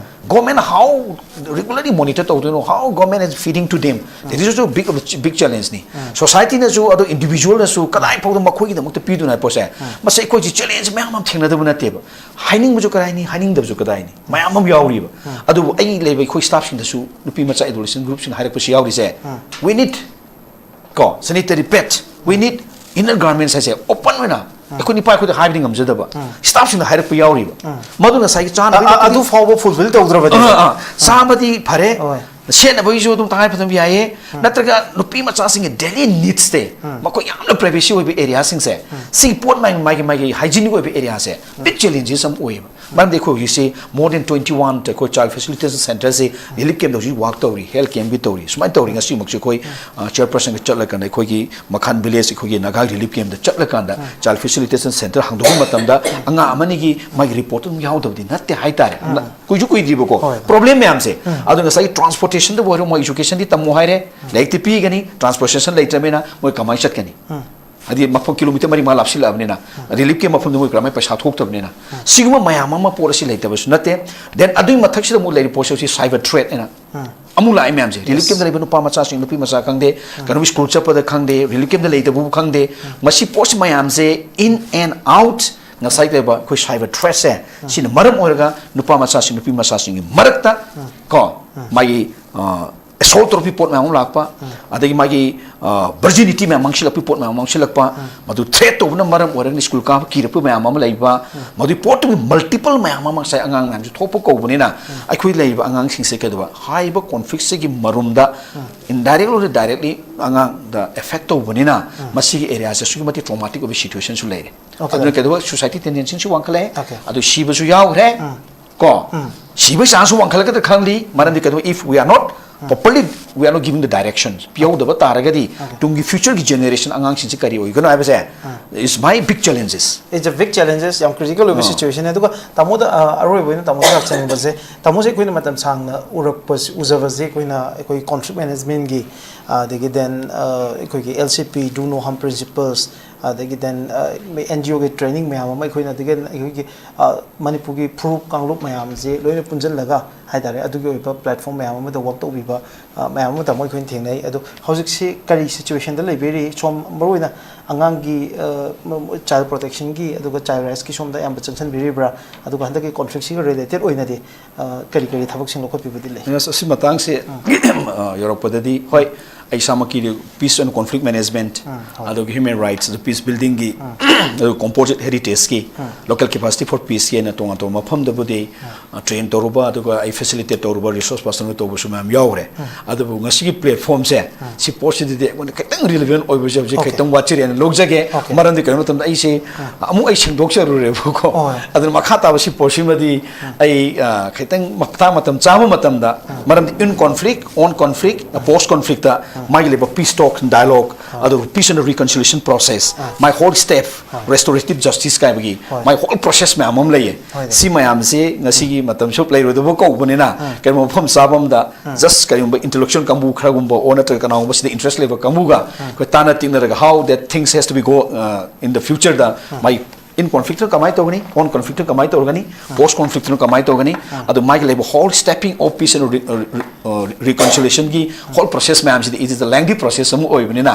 Government how regularly monitor ꯇꯧꯗꯣꯏꯅꯣ, how government is feeding to them, that is also big, big challengeꯅꯤ꯫ Societyꯅꯁꯨ ꯑꯗꯣ individualꯅꯁꯨ ꯀꯗꯥꯏ ꯐꯥꯎꯗ ꯃꯈꯣꯏꯒꯤꯗꯃꯛꯇ ꯄꯤꯗꯣꯏꯅꯣ ꯍꯥꯏꯕ ꯄꯣꯠꯁꯦ, ꯃꯁꯤ ꯑꯩꯈꯣꯏꯁꯤ challenge ꯃꯌꯥꯝ ꯑꯃ ꯊꯦꯡꯅꯗꯕ ꯅꯠꯇꯦꯕ꯫ ꯍꯥꯏꯅꯤꯡꯕꯁꯨ ꯀꯗꯥꯏꯅꯤ, ꯍꯥꯏꯅꯤꯡꯗꯕꯁꯨ ꯀꯗꯥꯏꯅꯤ, ꯃꯌꯥꯝ ꯑꯃ ꯌꯥꯎꯔꯤꯕ꯫ ꯑꯗꯨꯕꯨ ꯑꯩ ꯂꯩꯕ ꯑꯩꯈꯣꯏ staffꯁꯤꯡꯗꯁꯨ, ꯅꯨꯄꯤ ꯃꯆꯥ adolescent groupꯁꯤꯡ ꯍꯥꯏꯔꯛꯄꯁꯨ ꯌꯥꯎꯔꯤꯁꯦ, "We need ꯀꯣ, sanitary pads, we need inner garments" ꯍꯥꯏꯁꯦ open ꯑꯣꯏꯅ ꯑꯩꯈꯣꯏ ꯅꯤꯄꯥ ꯑꯩꯈꯣꯏꯗ ꯍꯥꯏꯕꯗꯤ ꯉꯝꯖꯗꯕ staffꯁꯤꯡꯅ ꯍꯥꯏꯔꯛꯄ ꯌꯥꯎꯔꯤꯕ꯫ ꯃꯗꯨ ꯉꯁꯥꯏꯒꯤ ꯆꯥꯅꯕꯒꯤ ꯑꯗꯨ ꯐꯥꯎꯕ fulfill ꯇꯧꯗ꯭ꯔꯕꯗꯤ ꯑꯥ, ꯑꯥ, ꯆꯥꯕꯗꯤ ꯐꯔꯦ, ꯍꯣꯏ꯫ ꯁꯦꯠꯅꯕꯒꯤꯁꯨ ꯑꯗꯨꯝ ꯇꯉꯥꯏ ꯐꯗꯕ ꯌꯥꯏꯌꯦ, ꯅꯠꯇ꯭ꯔꯒ ꯅꯨꯄꯤ ꯃꯆꯥꯁꯤꯡꯒꯤ daily needsꯇꯦ, ꯃꯈꯣꯏ ꯌꯥꯝꯅ privacy ꯑꯣꯏꯕ areaꯁꯤꯡꯁꯦ, ꯁꯤꯒꯤ ꯄꯣꯠ ꯃꯥꯒꯤ, ꯃꯥꯒꯤ, ꯃꯥꯒꯤ hygienicꯒꯤ ꯑꯣꯏꯕ areaꯁꯦ big challenges ꯑꯃ ꯑꯣꯏꯌꯦꯕ꯫ ꯃꯔꯝꯗꯤ ꯑꯩꯈꯣꯏ ꯍꯧꯖꯤꯛꯁꯤ more than twenty one ꯑꯩꯈꯣꯏ child facilitation centreꯁꯤ relief campꯇ ꯍꯧꯖꯤꯛ work ꯇꯧꯔꯤ, health campꯀꯤ ꯇꯧꯔꯤ, ꯁꯨꯃꯥꯏꯅ ꯇꯧꯔꯤ꯫ ꯉꯁꯤꯃꯛꯁꯨ ꯑꯩꯈꯣꯏ ꯑ, chairpersonꯒ ꯆꯠꯂꯀꯥꯟꯗ ꯑꯩꯈꯣꯏꯒꯤ ꯃꯈꯥꯟ village ꯑꯩꯈꯣꯏꯒꯤ Naga relief campꯇ ꯆꯠꯂꯀꯥꯟꯗ child facilitation centre ꯍꯥꯡꯗꯣꯛꯄ ꯃꯇꯝꯗ ꯑꯉꯥꯡ ꯑꯃꯅꯤꯒꯤ ꯃꯥꯒꯤ report ꯑꯗꯨꯝ ꯌꯥꯎꯗꯕꯗꯤ ꯅꯠꯇꯦ ꯍꯥꯏꯇꯥꯔꯦ꯫ ꯀꯨꯏꯁꯨ ꯀꯨꯏꯗ꯭ꯔꯤꯕꯀꯣ, ꯍꯣꯏ꯫ Problem ꯃꯌꯥꯝꯁꯦ꯫ ꯑꯗꯣ ꯉꯁꯥꯏꯒꯤ transportationꯗꯕꯨ ꯑꯣꯏꯔꯣ, ꯃꯣꯏ educationꯗꯤ ꯇꯝꯃꯣ ꯍꯥꯏꯔꯦ, ꯂꯥꯏꯔꯤꯛꯇꯤ ꯄꯤꯒꯅꯤ, transportation ꯂꯩꯇ꯭ꯔꯕꯅꯤꯅ ꯃꯣꯏ ꯀꯃꯥꯏꯅ ꯆꯠꯀꯅꯤ? ꯍꯥꯏꯗꯤ ꯃꯐꯝ kilometre ꯃꯔꯤ ꯃꯉꯥ ꯂꯥꯞꯁꯤꯜꯂꯛꯑꯕꯅꯤꯅ, relief camp ꯃꯐꯝꯗ ꯃꯣꯏ ꯀꯔꯝꯍꯥꯏꯅ ꯄꯩꯁꯥ ꯊꯣꯛꯇꯕꯅꯤꯅ, ꯁꯤꯒꯨꯝꯕ ꯃꯌꯥꯝ ꯑꯃ ꯄꯣꯠ ꯑꯁꯤ ꯂꯩꯇꯕꯁꯨ ꯅꯠꯇꯦ꯫ Then ꯑꯗꯨꯒꯤ ꯃꯊꯛꯁꯤꯗ ꯑꯃꯨꯛ ꯂꯩꯔꯤꯕ ꯄꯣꯠꯁꯤ ꯍꯧꯖꯤꯛ cyber threat ꯍꯥꯏꯅ ꯑꯃꯨꯛ ꯂꯥꯛꯑꯦ ꯃꯌꯥꯝꯁꯦ꯫ Relief campꯇ ꯂꯩꯕ ꯅꯨꯄꯥ ꯃꯆꯥꯁꯤꯡ, ꯅꯨꯄꯤ ꯃꯆꯥ ꯈꯪꯗꯦ, ꯀꯩꯅꯣꯒꯤ school ꯆꯠꯄꯗ ꯈꯪꯗꯦ, relief campꯇ ꯂꯩꯇꯕꯕꯨ ꯈꯪꯗꯦ, ꯃꯁꯤ ꯄꯣꯠꯁꯤ ꯃꯌꯥꯝꯁꯦ in and out, ꯉꯁꯥꯏ ꯂꯩꯕ ꯑꯩꯈꯣꯏ cyber threatꯁꯦ, ꯁꯤꯅ ꯃꯔꯝ ꯑꯣꯏꯔꯒ ꯅꯨꯄꯥ ꯃꯆꯥꯁꯤꯡ, ꯅꯨꯄꯤ ꯃꯆꯥꯁꯤꯡꯒꯤ ꯃꯔꯛꯇ ꯀꯣ, ꯃꯥꯒꯤ ꯑ, ꯑꯦꯁꯣꯜ ꯇꯧꯔꯛꯄꯒꯤ ꯄꯣꯠ ꯃꯌꯥꯝ ꯑꯃ ꯂꯥꯛꯄ, ꯑꯗꯒꯤ ꯃꯥꯒꯤ ꯚꯔꯖꯤꯅꯤꯇꯤ ꯃꯌꯥꯝ ꯃꯥꯡꯁꯤꯜꯂꯛꯄꯒꯤ ꯄꯣꯠ ꯃꯌꯥꯝ ꯃꯥꯡꯁꯤꯜꯂꯛꯄ, ꯃꯗꯨ ꯊ꯭ꯔꯦꯠ ꯇꯧꯕꯅ ꯃꯔꯝ ꯑꯣꯏꯔꯒ ꯁ꯭ꯀꯨꯜ ꯀꯥꯕ ꯀꯤꯔꯛꯄ ꯃꯌꯥꯝ ꯑꯃ ꯂꯩꯕ, ꯃꯗꯨꯒꯤ ꯄꯣꯠꯇꯨꯒꯤ ꯃꯜꯇꯤꯄꯜ ꯃꯌꯥꯝ ꯑꯃ ꯉꯁꯥꯏ ꯑꯉꯥꯡ ꯃꯌꯥꯝꯁꯨ ꯊꯣꯛꯄ ꯀꯧꯕꯅꯤꯅ, ꯑꯩꯈꯣꯏ ꯂꯩꯔꯤꯕ ꯑꯉꯥꯡꯁꯤꯡꯁꯦ ꯀꯩꯗꯧꯕ, ꯍꯥꯏꯔꯤꯕ ꯀꯣꯟꯐ꯭ꯂꯤꯛꯁꯤꯒꯤ ꯃꯔꯨꯝꯗ ꯏꯟꯗꯥꯏꯔꯦꯛ ꯑꯣꯏꯔ ꯗꯥꯏꯔꯦꯛꯂꯤ ꯑꯉꯥꯡꯗ ꯑꯦꯐꯦꯛ ꯇꯧꯕꯅꯤꯅ, ꯃꯁꯤꯒꯤ ꯑꯦꯔꯤꯌꯥꯁꯦ ꯑꯁꯨꯛꯀꯤ ꯃꯇꯤꯛ ꯇ꯭ꯔꯣꯃꯥꯇꯤꯛ ꯑꯣꯏꯕ ꯁꯤꯆꯨꯋꯦꯁꯟꯁꯨ ꯂꯩꯔꯦ꯫ Okay, ꯑꯗꯨꯅ okay. ꯀꯩꯗꯧꯕ, ꯁꯨꯁꯥꯏꯇꯤ ꯇꯦꯟꯗꯦꯟꯁꯤꯁꯨ ꯋꯥꯡꯈꯠꯂꯛꯑꯦ꯫ Okay. ꯑꯗꯨ ꯁꯤꯕꯁꯨ ꯌꯥꯎꯈ꯭ꯔꯦ꯫ ꯀꯣ, ꯁꯤꯕꯒꯤ ꯆꯥꯟꯁꯁꯨ ꯋꯥꯡꯈꯠꯂꯛꯀꯗ꯭ꯔꯥ ꯈꯪꯗꯦ, ꯃꯔꯝꯗꯤ ꯀꯩꯗꯧꯕ, if we are not properly, we are not giving the direction, ꯄꯤꯍꯧꯗꯕ ꯇꯥꯔꯒꯗꯤ ꯇꯨꯡꯒꯤ ꯐ꯭ꯌꯨꯆꯔꯒꯤ ꯖꯦꯅꯦꯔꯦꯁꯟ ꯑꯉꯥꯡꯁꯤꯡꯁꯤ ꯀꯔꯤ ꯑꯣꯏꯒꯅꯣ ꯍꯥꯏꯕꯁꯦ is my big challenges꯫ It's a big challenges, ꯌꯥꯝ ꯀ꯭ꯔꯤꯇꯤꯀꯦꯜ ꯑꯣꯏꯕ ꯑꯥ꯫ ꯁꯤꯆꯨꯋꯦꯁꯟꯅꯦ꯫ ꯑꯗꯨꯒ ꯇꯥꯃꯣꯗ ꯑ, ꯑꯔꯣꯏꯕ ꯑꯣꯏꯅ ꯇꯥꯃꯣꯗ ꯂꯥꯛꯆꯅꯤꯡꯕꯁꯦ, ꯇꯥꯃꯣꯁꯦ ꯑꯩꯈꯣꯏꯅ ꯃꯇꯝ ꯁꯥꯡꯅ ꯎꯔꯛꯄꯁꯦ, ꯎꯖꯕꯁꯦ ꯑꯩꯈꯣꯏꯅ ꯑꯩꯈꯣꯏꯒꯤ ꯀꯣꯟꯐ꯭ꯂꯤꯛ ꯃꯦꯅꯦꯖꯃꯦꯟꯒꯤ, ꯑꯗꯒꯤ ꯗꯦꯟ ꯑꯩꯈꯣꯏꯒꯤ L C P, do no harm principles, ꯑꯗꯒꯤ ꯗꯦꯟ ꯑꯦꯟ ꯖꯤ ꯑꯣꯒꯤ ꯇ꯭ꯔꯦꯅꯤꯡ ꯃꯌꯥꯝ ꯑꯃ ꯑꯩꯈꯣꯏꯅ, ꯑꯗꯒꯤ ꯑꯩꯈꯣꯏꯒꯤ ꯑ, ꯃꯅꯤꯄꯨꯔꯒꯤ ꯐꯨꯔꯨꯞ ꯀꯥꯡꯂꯨꯞ ꯃꯌꯥꯝꯁꯦ ꯂꯣꯏꯅ ꯄꯨꯟꯁꯤꯜꯂꯒ ꯍꯥꯏꯇꯥꯔꯦ, ꯑꯗꯨꯒꯤ ꯑꯣꯏꯕ ꯄ꯭ꯂꯦꯠꯐꯣꯝ ꯃꯌꯥꯝ ꯑꯃꯗ ꯋꯥꯛ ꯇꯧꯕꯤꯕ ꯑ, ꯃꯌꯥꯝ ꯑꯃ ꯇꯥꯃꯣ ꯑꯩꯈꯣꯏꯅ ꯊꯦꯡꯅꯩ꯫ ꯑꯗꯣ ꯍꯧꯖꯤꯛꯁꯤ ꯀꯔꯤ ꯁꯤꯆꯨꯋꯦꯁꯟꯗ ꯂꯩꯕꯤꯔꯤ? ꯁꯣꯝ ꯃꯔꯨꯑꯣꯏꯅ ꯑꯉꯥꯡꯒꯤ ꯆꯥꯏꯜ ꯄ꯭ꯔꯣꯇꯦꯛꯁꯟꯒꯤ ꯑꯗꯨꯒ ꯆꯥꯏꯜ ꯔꯥꯏꯠꯁꯀꯤ ꯁꯣꯝꯗ ꯑꯌꯥꯝꯕ ꯆꯪꯁꯤꯟꯕꯤꯔꯤꯕ꯭ꯔꯥ? ꯑꯗꯨꯒ ꯍꯟꯗꯛꯀꯤ ꯀꯣꯟꯐ꯭ꯂꯤꯛꯁꯤꯒ ꯔꯤꯂꯦꯇꯦꯠ ꯑꯣꯏꯅꯗꯤ ꯑ, ꯀꯔꯤ ꯀꯔꯤ ꯊꯕꯛꯁꯤꯡ ꯂꯧꯈꯠꯄꯤꯕꯗꯤ ꯂꯩ? ꯑꯁ, ꯑꯁꯤ ꯃꯇꯥꯡꯁꯦ ꯑ, ꯌꯧꯔꯛꯄꯗꯗꯤ, ꯍꯣꯏ, ꯑꯩ ꯏꯁꯥꯃꯛꯀꯤꯗꯤ peace and conflict management, ꯎꯝ, ꯍꯣꯏ꯫ ꯑꯗꯨꯒ human rights, ꯑꯗꯨ peace buildingꯒꯤ, ꯑꯗꯨꯒ composite heritageꯀꯤ, local capacity for peaceꯀꯤ ꯍꯥꯏꯅ ꯇꯣꯉꯥꯟ ꯇꯣꯉꯥꯟꯕ ꯃꯐꯝꯗꯕꯨꯗꯤ ꯇ꯭ꯔꯦꯟ ꯇꯧꯔꯨꯕ, ꯑꯗꯨꯒ ꯑꯩ ꯐꯦꯁꯤꯂꯤꯇꯦꯠ ꯇꯧꯔꯨꯕ, ꯔꯤꯁꯣꯔꯁ ꯄꯥꯔꯁꯟ ꯇꯧꯕꯁꯨ ꯃꯌꯥꯝ ꯌꯥꯎꯈ꯭ꯔꯦ꯫ ꯑꯗꯨꯕꯨ ꯉꯁꯤꯒꯤ ꯄ꯭ꯂꯦꯠꯐꯣꯝꯁꯦ, ꯁꯤ ꯄꯣꯠꯁꯤꯗꯗꯤ ꯑꯩꯉꯣꯟꯗ ꯈꯤꯇꯪ ꯔꯤꯂꯤꯚꯦꯟ ꯑꯣꯏꯕꯁꯦ ꯍꯧꯖꯤꯛ Okay. ꯈꯤꯇꯪ ꯋꯥꯠꯆꯔꯦꯅ ꯂꯧꯖꯒꯦ꯫ Okay. ꯃꯔꯝꯗꯤ ꯀꯩꯅꯣ ꯃꯇꯝꯗ ꯑꯩꯁꯦ ꯑꯃꯨꯛ ꯑꯩ ꯁꯦꯡꯗꯣꯛꯆꯔꯨꯔꯦꯕꯀꯣ꯫ ꯍꯣꯏ꯫ ꯑꯗꯨꯅ ꯃꯈꯥ ꯇꯥꯕ ꯁꯤ ꯄꯣꯔꯁꯤꯃꯗꯤ ꯑꯩ, ꯑ, ꯈꯤꯇꯪ ꯃꯇꯥꯡ ꯃꯇꯝ ꯆꯥꯕ ꯃꯇꯝꯗ, ꯃꯔꯝꯗꯤ in conflict, on conflict, post conflictꯇ ꯃꯥꯒꯤ ꯂꯩꯕ peace talk, dialogue, ꯑꯗꯨꯒ peace and reconciliation process, my whole step, restorative justice ꯀꯥꯏꯕꯒꯤ ꯍꯣꯏ꯫ My whole process ꯃꯌꯥꯝ ꯑꯃ ꯂꯩꯌꯦ꯫ ꯍꯣꯏ꯫ ꯁꯤ ꯃꯌꯥꯝꯁꯤ ꯉꯁꯤꯒꯤ ꯃꯇꯝꯁꯨ ꯂꯩꯔꯣꯏꯗꯕ ꯀꯧꯕꯅꯤꯅ, ꯀꯩꯅꯣ, ꯃꯐꯝ ꯆꯥꯕ ꯑꯃꯗ just ꯀꯔꯤꯒꯨꯝꯕ intellectual ꯀꯥꯡꯕꯨ ꯈꯔꯒꯨꯝꯕ ꯑꯣꯔ ꯅꯠꯇ꯭ꯔꯒ ꯀꯅꯥꯒꯨꯝꯕ ꯁꯤꯗ interest ꯂꯩꯕ ꯀꯥꯡꯕꯨꯒ ꯑꯩꯈꯣꯏ ꯇꯥꯟꯅ ꯇꯤꯛꯅꯔꯒ how that things has to be go, uh, in the futureꯗ ꯃꯥꯒꯤ in conflict ꯀꯃꯥꯏꯅ ꯇꯧꯒꯅꯤ, on conflict ꯀꯃꯥꯏꯅ ꯇꯧꯒꯅꯤ, post conflict ꯀꯃꯥꯏꯅ ꯇꯧꯒꯅꯤ, ꯑꯗꯨ ꯃꯥꯒꯤ ꯂꯩꯕ whole stepping of peace and reconciliation ꯒꯤ whole process ꯃꯌꯥꯝꯁꯤꯗꯤ it is a lengthy process ꯑꯃ ꯑꯣꯏꯕꯅꯤꯅ,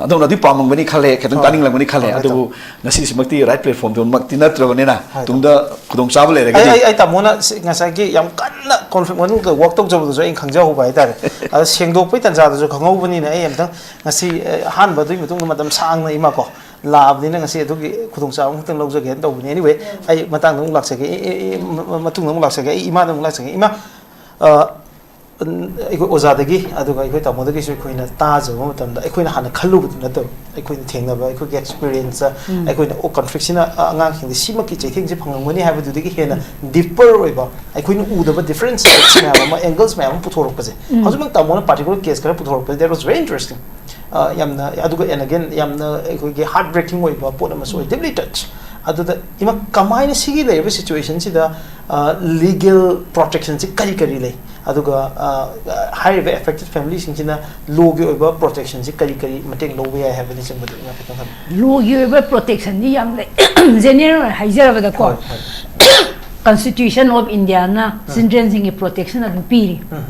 ꯑꯗꯣꯝꯅ ꯑꯗꯨ ꯄꯥꯝꯂꯝꯒꯅꯤ ꯈꯜꯂꯦ, ꯈꯤꯇꯪ ꯍꯣꯏ꯫ ꯇꯥꯅꯤꯡꯂꯝꯒꯅꯤ ꯈꯜꯂꯦ꯫ ꯍꯣꯏ, ꯑꯗꯨꯕꯨ ꯉꯁꯤꯁꯤꯃꯛꯇꯤ right platform ꯗꯨꯃꯛꯇꯤ ꯅꯠꯇ꯭ꯔꯕꯅꯤꯅ, ꯍꯣꯏ꯫ ꯇꯨꯡꯗ ꯈꯨꯗꯣꯡꯆꯥꯕ ꯑꯩ, ꯂꯩꯔꯒꯗꯤ ꯑꯩ, ꯑꯩ ꯇꯥꯃꯣꯅ ꯁꯤ-, ꯉꯁꯥꯏꯒꯤ ꯌꯥꯝ ꯀꯟꯅ conflict ꯃꯅꯨꯡꯗ work ꯇꯧꯖꯕꯗꯨꯁꯨ ꯑꯩꯅ ꯈꯪꯖꯍꯧꯕ ꯍꯥꯏꯇꯥꯔꯦ꯫ ꯑꯗꯣ ꯁꯦꯡꯗꯣꯛꯄꯩ ꯇꯥꯟꯖꯥꯗꯨꯁꯨ ꯈꯪꯍꯧꯕꯅꯤꯅ ꯑꯩ ꯑꯝꯇꯪ ꯉꯁꯤ, ꯑꯦ, ꯑꯍꯥꯟꯕ ꯑꯗꯨꯒꯤ ꯃꯇꯨꯡꯗ ꯃꯇꯝ ꯁꯥꯡꯅ ꯏꯃꯥ ꯀꯣ ꯂꯥꯛꯑꯕꯅꯤꯅ ꯉꯁꯤ ꯑꯗꯨꯒꯤ ꯈꯨꯗꯣꯡꯆꯥꯕ ꯑꯃꯈꯛꯇꯪ ꯂꯧꯖꯒꯦꯅ ꯇꯧꯕꯅꯤ꯫ Anyway, ꯑꯩ ꯃꯇꯥꯡꯗ ꯑꯃꯨꯛ ꯂꯥꯛꯆꯒꯦ, ꯑꯦ, ꯑꯦ, ꯑꯦ, ꯃ-, ꯃ-, ꯃꯇꯨꯡꯗ ꯑꯃꯨꯛ ꯂꯥꯛꯆꯒꯦ꯫ ꯑꯩ ꯏꯃꯥꯗ ꯑꯃꯨꯛ ꯂꯥꯛꯆꯒꯦ꯫ ꯏꯃꯥ, ꯑ, ꯑꯩꯈꯣꯏ ꯑꯣꯖꯥꯗꯒꯤ ꯑꯗꯨꯒ ꯑꯩꯈꯣꯏ ꯇꯥꯃꯣꯗꯒꯤꯁꯨ ꯑꯩꯈꯣꯏꯅ ꯇꯥꯖꯕ ꯃꯇꯝꯗ ꯑꯩꯈꯣꯏꯅ ꯍꯥꯟꯅ ꯈꯜꯂꯨꯕꯗꯨ ꯅꯠꯇꯕ, ꯑꯩꯈꯣꯏꯅ ꯊꯦꯡꯅꯕ, ꯑꯩꯈꯣꯏꯒꯤ experience, ꯎꯝ꯫ ꯑꯩꯈꯣꯏꯅ, "ꯑꯣ, conflict ꯁꯤꯅ, ꯑ, ꯑꯉꯥꯡꯁꯤꯡꯗ ꯁꯤꯃꯛꯀꯤ ꯆꯩꯊꯦꯡꯁꯦ ꯐꯪꯉꯝꯒꯅꯤ" ꯍꯥꯏꯕꯗꯨꯗꯒꯤ ꯍꯦꯟꯅ ꯎꯝ꯫ Deeper ꯑꯣꯏꯕ, ꯑꯩꯈꯣꯏꯅ ꯎꯗꯕ different sides ꯃꯌꯥꯝ ꯑꯃ, angles ꯃꯌꯥꯝ ꯑꯃ ꯄꯨꯊꯣꯔꯛꯄꯁꯦ꯫ ꯎꯝ꯫ ꯍꯧꯖꯤꯛꯃꯛ ꯇꯥꯃꯣꯅ particular case ꯈꯔ ꯄꯨꯊꯣꯔꯛꯄꯁꯦ, that was very interesting꯫ ꯑ, ꯌꯥꯝꯅ, ꯑꯗꯨꯒ and again ꯌꯥꯝꯅ ꯑꯩꯈꯣꯏꯒꯤ heartbreaking ꯑꯣꯏꯕ ꯄꯣꯠ ꯑꯃꯁꯨ ꯑꯣꯏ, deeply touch꯫ ꯑꯗꯨꯗ ꯏꯃꯥ, ꯀꯃꯥꯏꯅ ꯁꯤꯒꯤ ꯂꯩꯔꯤꯕ situation ꯁꯤꯗ, ꯑ, legal protection ꯁꯤ ꯀꯔꯤ ꯀꯔꯤ ꯂꯩ? ꯑꯗꯨꯒ, ꯑ, ꯍꯥꯏꯔꯤꯕ affected family ꯁꯤꯡꯁꯤꯅ law ꯒꯤ ꯑꯣꯏꯕ protection ꯁꯤ ꯀꯔꯤ ꯀꯔꯤ ꯃꯇꯦꯡ ꯂꯧꯕ ꯌꯥꯏ ꯍꯥꯏꯕꯅꯆꯤꯡꯕꯗꯨ ꯏꯃꯥ ꯈꯤꯇꯪ ꯊꯝꯕꯤꯌꯨ꯫ Law ꯒꯤ ꯑꯣꯏꯕ protection ꯗꯤ ꯌꯥꯝ ꯂꯩ꯫ General ꯑꯣꯏꯅ ꯍꯥꯏꯖꯔꯕꯗꯀꯣ, ꯍꯣꯏ, ꯍꯣꯏ꯫ Constitution of India ꯅ ꯎꯝ꯫ Children ꯁꯤꯡꯒꯤ protection ꯑꯗꯨꯝ ꯄꯤꯔꯤ꯫ ꯎꯝ꯫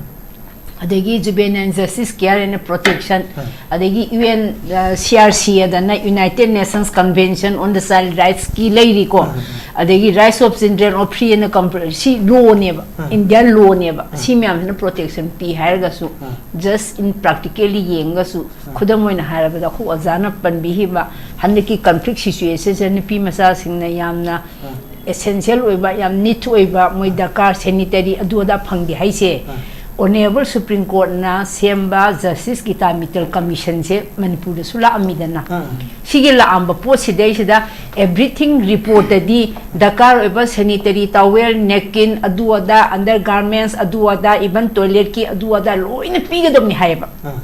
ꯑꯗꯒꯤ Juvenile Justice Care and Protection, ꯎꯝ꯫ ꯑꯗꯒꯤ U N, ꯑ, C R C ꯑꯗꯅ United Nations Convention on the Child Rights ꯀꯤ ꯂꯩꯔꯤꯀꯣ꯫ ꯎꯝ, ꯎꯝ꯫ ꯑꯗꯒꯤ Rights of Children of Free and Compar-, ꯁꯤ law ꯅꯦꯕ, ꯎꯝ꯫ Indian law ꯅꯦꯕ꯫ ꯎꯝ꯫ ꯁꯤ ꯃꯌꯥꯝꯁꯤꯅ protection ꯄꯤ ꯍꯥꯏꯔꯒꯁꯨ, ꯎꯝ꯫ Just in practically ꯌꯦꯡꯉꯒꯁꯨ, ꯎꯝ꯫ ꯈꯨꯗꯝ ꯑꯣꯏꯅ ꯍꯥꯏꯔꯕꯗ, ꯑꯩꯈꯣꯏ ꯑꯣꯖꯥꯅ ꯄꯟꯕꯤꯈꯤꯕ ꯍꯟꯗꯛꯀꯤ conflict situation ꯁꯦ ꯅꯨꯄꯤ ꯃꯆꯥꯁꯤꯡꯅ ꯌꯥꯝꯅ ꯎꯝ꯫ Essential ꯑꯣꯏꯕ, ꯌꯥꯝ need ꯑꯣꯏꯕ, ꯃꯣꯏ ꯗꯔꯀꯥꯔ, sanitary ꯑꯗꯨ ꯑꯗꯥ ꯐꯪꯗꯦ ꯍꯥꯏꯁꯦ꯫ ꯎꯝ꯫ Honourable Supreme Court ꯅ ꯁꯦꯝꯕ Justice Geeta Mittal Commission ꯁꯦ ꯃꯅꯤꯄꯨꯔꯗꯁꯨ ꯂꯥꯛꯑꯝꯃꯤꯗꯅ꯫ ꯎꯝ꯫ ꯁꯤꯒꯤ ꯂꯥꯛꯑꯝꯕ ꯄꯣꯠꯁꯤꯗꯩꯁꯤꯗ everything report ꯇꯗꯤ ꯗꯔꯀꯥꯔ ꯑꯣꯏꯕ sanitary towel, napkin, ꯑꯗꯨ ꯑꯗꯥ, undergarments, ꯑꯗꯨ ꯑꯗꯥ, even toilet ꯀꯤ ꯑꯗꯨ ꯑꯗꯥ ꯂꯣꯏꯅ ꯄꯤꯒꯗꯕꯅꯤ ꯍꯥꯏꯌꯦꯕ꯫ ꯎꯝ꯫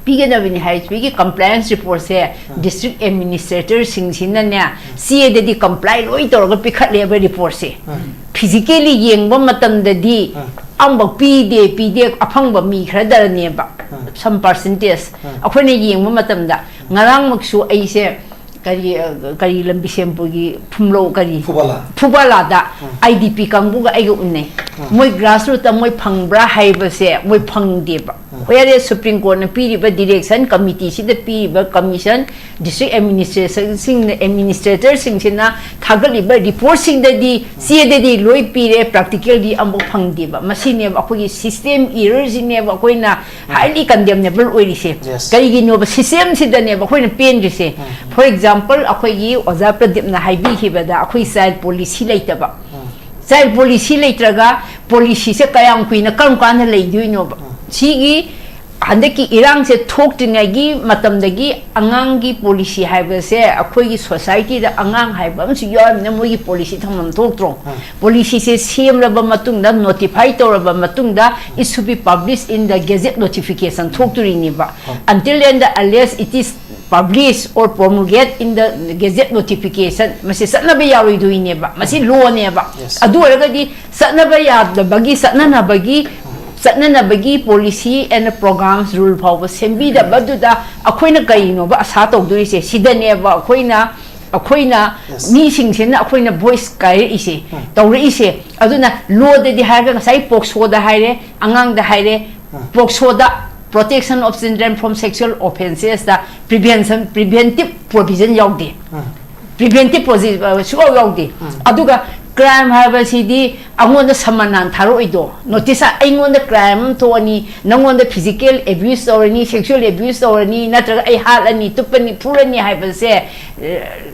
ꯄꯤꯒꯗꯕꯅꯤ ꯍꯥꯏ, ꯁꯤꯒꯤ compliance report ꯁꯦ ꯎꯝ꯫ District administrator ꯁꯤꯡꯁꯤꯅꯅꯦ, ꯎꯝ꯫ ꯆꯦꯗꯗꯤ comply ꯂꯣꯏ ꯇꯧꯔꯒ ꯄꯤꯈꯠꯂꯦꯕ report ꯁꯦ꯫ ꯎꯝ꯫ Physically ꯌꯦꯡꯕ ꯃꯇꯝꯗꯗꯤ ꯎꯝ꯫ ꯑꯃꯐꯥꯎ ꯄꯤꯗꯦ, ꯄꯤꯗꯦ, ꯑꯐꯪꯕ ꯃꯤ ꯈꯔꯗꯅꯦꯕ, ꯎꯝ꯫ Some percentage꯫ ꯎꯝ꯫ ꯑꯩꯈꯣꯏꯅ ꯌꯦꯡꯕ ꯃꯇꯝꯗ, ꯉꯔꯥꯡꯃꯛꯁꯨ ꯑꯩꯁꯦ ꯀꯔꯤ, ꯑ, ꯀꯔꯤ ꯂꯝ, ꯕꯤꯁꯦꯝꯄꯨꯔꯒꯤ ꯐꯨꯝꯂꯧ ꯀꯔꯤ? ꯐꯨꯕꯥꯂꯥ꯫ ꯐꯨꯕꯥꯂꯥꯗ IDP ꯀꯥꯡꯕꯨꯒ ꯑꯩꯒ ꯎꯅꯩ꯫ ꯃꯣꯏ grassrootꯇ ꯃꯣꯏ ꯐꯪꯕ꯭ꯔꯥ ꯍꯥꯏꯕꯁꯦ ꯃꯣꯏ ꯐꯪꯗꯦꯕ꯫ Whereas Supreme Courtꯅ ꯄꯤꯔꯤꯕ direction, committeeꯁꯤꯗ ꯄꯤꯔꯤꯕ commission, district administrationꯁꯤꯡꯅ, administratorꯁꯤꯡꯁꯤꯅ ꯊꯥꯒꯠꯂꯤꯕ reportꯁꯤꯡꯗꯗꯤ, ꯆꯦꯗꯗꯤ ꯂꯣꯏ ꯄꯤꯔꯦ, practicalꯗꯤ ꯑꯃꯐꯥꯎ ꯐꯪꯗꯦꯕ꯫ ꯃꯁꯤꯅꯦꯕ ꯑꯩꯈꯣꯏꯒꯤ system errorꯁꯤꯅꯦꯕ ꯑꯩꯈꯣꯏꯅ highly condemnable ꯑꯣꯏꯔꯤꯁꯦ꯫ Yes. ꯀꯔꯤꯒꯤꯅꯣꯕ systemꯁꯤꯗꯅꯦꯕ ꯑꯩꯈꯣꯏꯅ ꯄꯦꯟꯗ꯭ꯔꯤꯁꯦ? For example, ꯑꯩꯈꯣꯏꯒꯤ ꯑꯣꯖꯥ ꯄ꯭ꯔꯗꯤꯞꯅ ꯍꯥꯏꯕꯤꯈꯤꯕꯗ ꯑꯩꯈꯣꯏ child policy ꯂꯩꯇꯕ꯫ Child policy ꯂꯩꯇ꯭ꯔꯒ policyꯁꯦ ꯀꯌꯥꯝ ꯀꯨꯏꯅ ꯀꯔꯝ ꯀꯥꯟꯗ ꯂꯩꯗꯣꯏꯅꯣꯕ? ꯁꯤꯒꯤ ꯍꯟꯗꯛꯀꯤ ꯏꯔꯥꯡꯁꯦ ꯊꯣꯛꯇ꯭ꯔꯤꯉꯩꯒꯤ ꯃꯇꯝꯗꯒꯤ ꯑꯉꯥꯡꯒꯤ policy ꯍꯥꯏꯕꯁꯦ ꯑꯩꯈꯣꯏꯒꯤ societyꯗ ꯑꯉꯥꯡ ꯍꯥꯏꯕ ꯑꯃꯁꯨ ꯌꯥꯎꯔꯕꯅꯤꯅ ꯃꯣꯏꯒꯤ policy ꯊꯝꯐꯝ ꯊꯣꯛꯇ꯭ꯔꯣ? Policyꯁꯦ ꯁꯦꯝꯂꯕ ꯃꯇꯨꯡꯗ, notify ꯇꯧꯔꯕ ꯃꯇꯨꯡꯗ, it should be published in the gazette notification ꯊꯣꯛꯇꯣꯔꯤꯅꯦꯕ꯫ Until and unless it is publish or promulgate in the gazette notification, ꯃꯁꯤ ꯆꯠꯅꯕ ꯌꯥꯔꯣꯏꯗꯣꯏꯅꯦꯕ, ꯃꯁꯤ lawꯅꯦꯕ꯫ Yes. ꯑꯗꯨ ꯑꯣꯏꯔꯒꯗꯤ ꯆꯠꯅꯕ ꯌꯥꯗꯕꯒꯤ, ꯆꯠꯅꯅꯕꯒꯤ, ꯆꯠꯅꯅꯕꯒꯤ policy and programs, rule ꯐꯥꯎꯕ ꯁꯦꯝꯕꯤꯗꯕꯗꯨꯗ ꯑꯩꯈꯣꯏꯅ ꯀꯔꯤꯅꯣꯕ ꯑꯁꯥ ꯇꯧꯗꯣꯔꯤꯁꯦ? ꯁꯤꯗꯅꯦꯕ ꯑꯩꯈꯣꯏꯅ, ꯑꯩꯈꯣꯏꯅ Yes. ꯃꯤꯁꯤꯡꯁꯤꯅ ꯑꯩꯈꯣꯏꯅ voice ꯀꯥꯏꯔꯛꯏꯁꯦ, ꯇꯧꯔꯛꯏꯁꯦ꯫ ꯑꯗꯨꯅ lawꯗꯗꯤ ꯍꯥꯏꯔꯒ ꯉꯁꯥꯏ POCSOꯗ ꯍꯥꯏꯔꯦ, ꯑꯉꯥꯡꯗ ꯍꯥꯏꯔꯦ, POCSOꯗ, Protection of Children from Sexual Offences the prevention, preventive provision ꯌꯥꯎꯗꯦ꯫ Preventive provision, ꯑ, ꯁꯨꯡꯌꯥꯎ ꯌꯥꯎꯗꯦ꯫ ꯑꯗꯨꯒ crime ꯍꯥꯏꯕꯁꯤꯗꯤ ꯑꯩꯉꯣꯟꯗ summon ꯍꯥꯟꯅ ꯊꯥꯔꯛꯑꯣꯏꯗꯣ, notice ꯑꯩꯉꯣꯟꯗ crime ꯑꯃ ꯊꯣꯛꯑꯅꯤ, ꯅꯪꯉꯣꯟꯗ physical abuse ꯇꯧꯔꯅꯤ, sexual abuse ꯇꯧꯔꯅꯤ, ꯅꯠꯇ꯭ꯔꯒ ꯑꯩ ꯍꯥꯠꯂꯅꯤ, ꯇꯨꯞꯄꯅꯤ, ꯐꯨꯔꯅꯤ ꯍꯥꯏꯕꯁꯦ, ꯑ,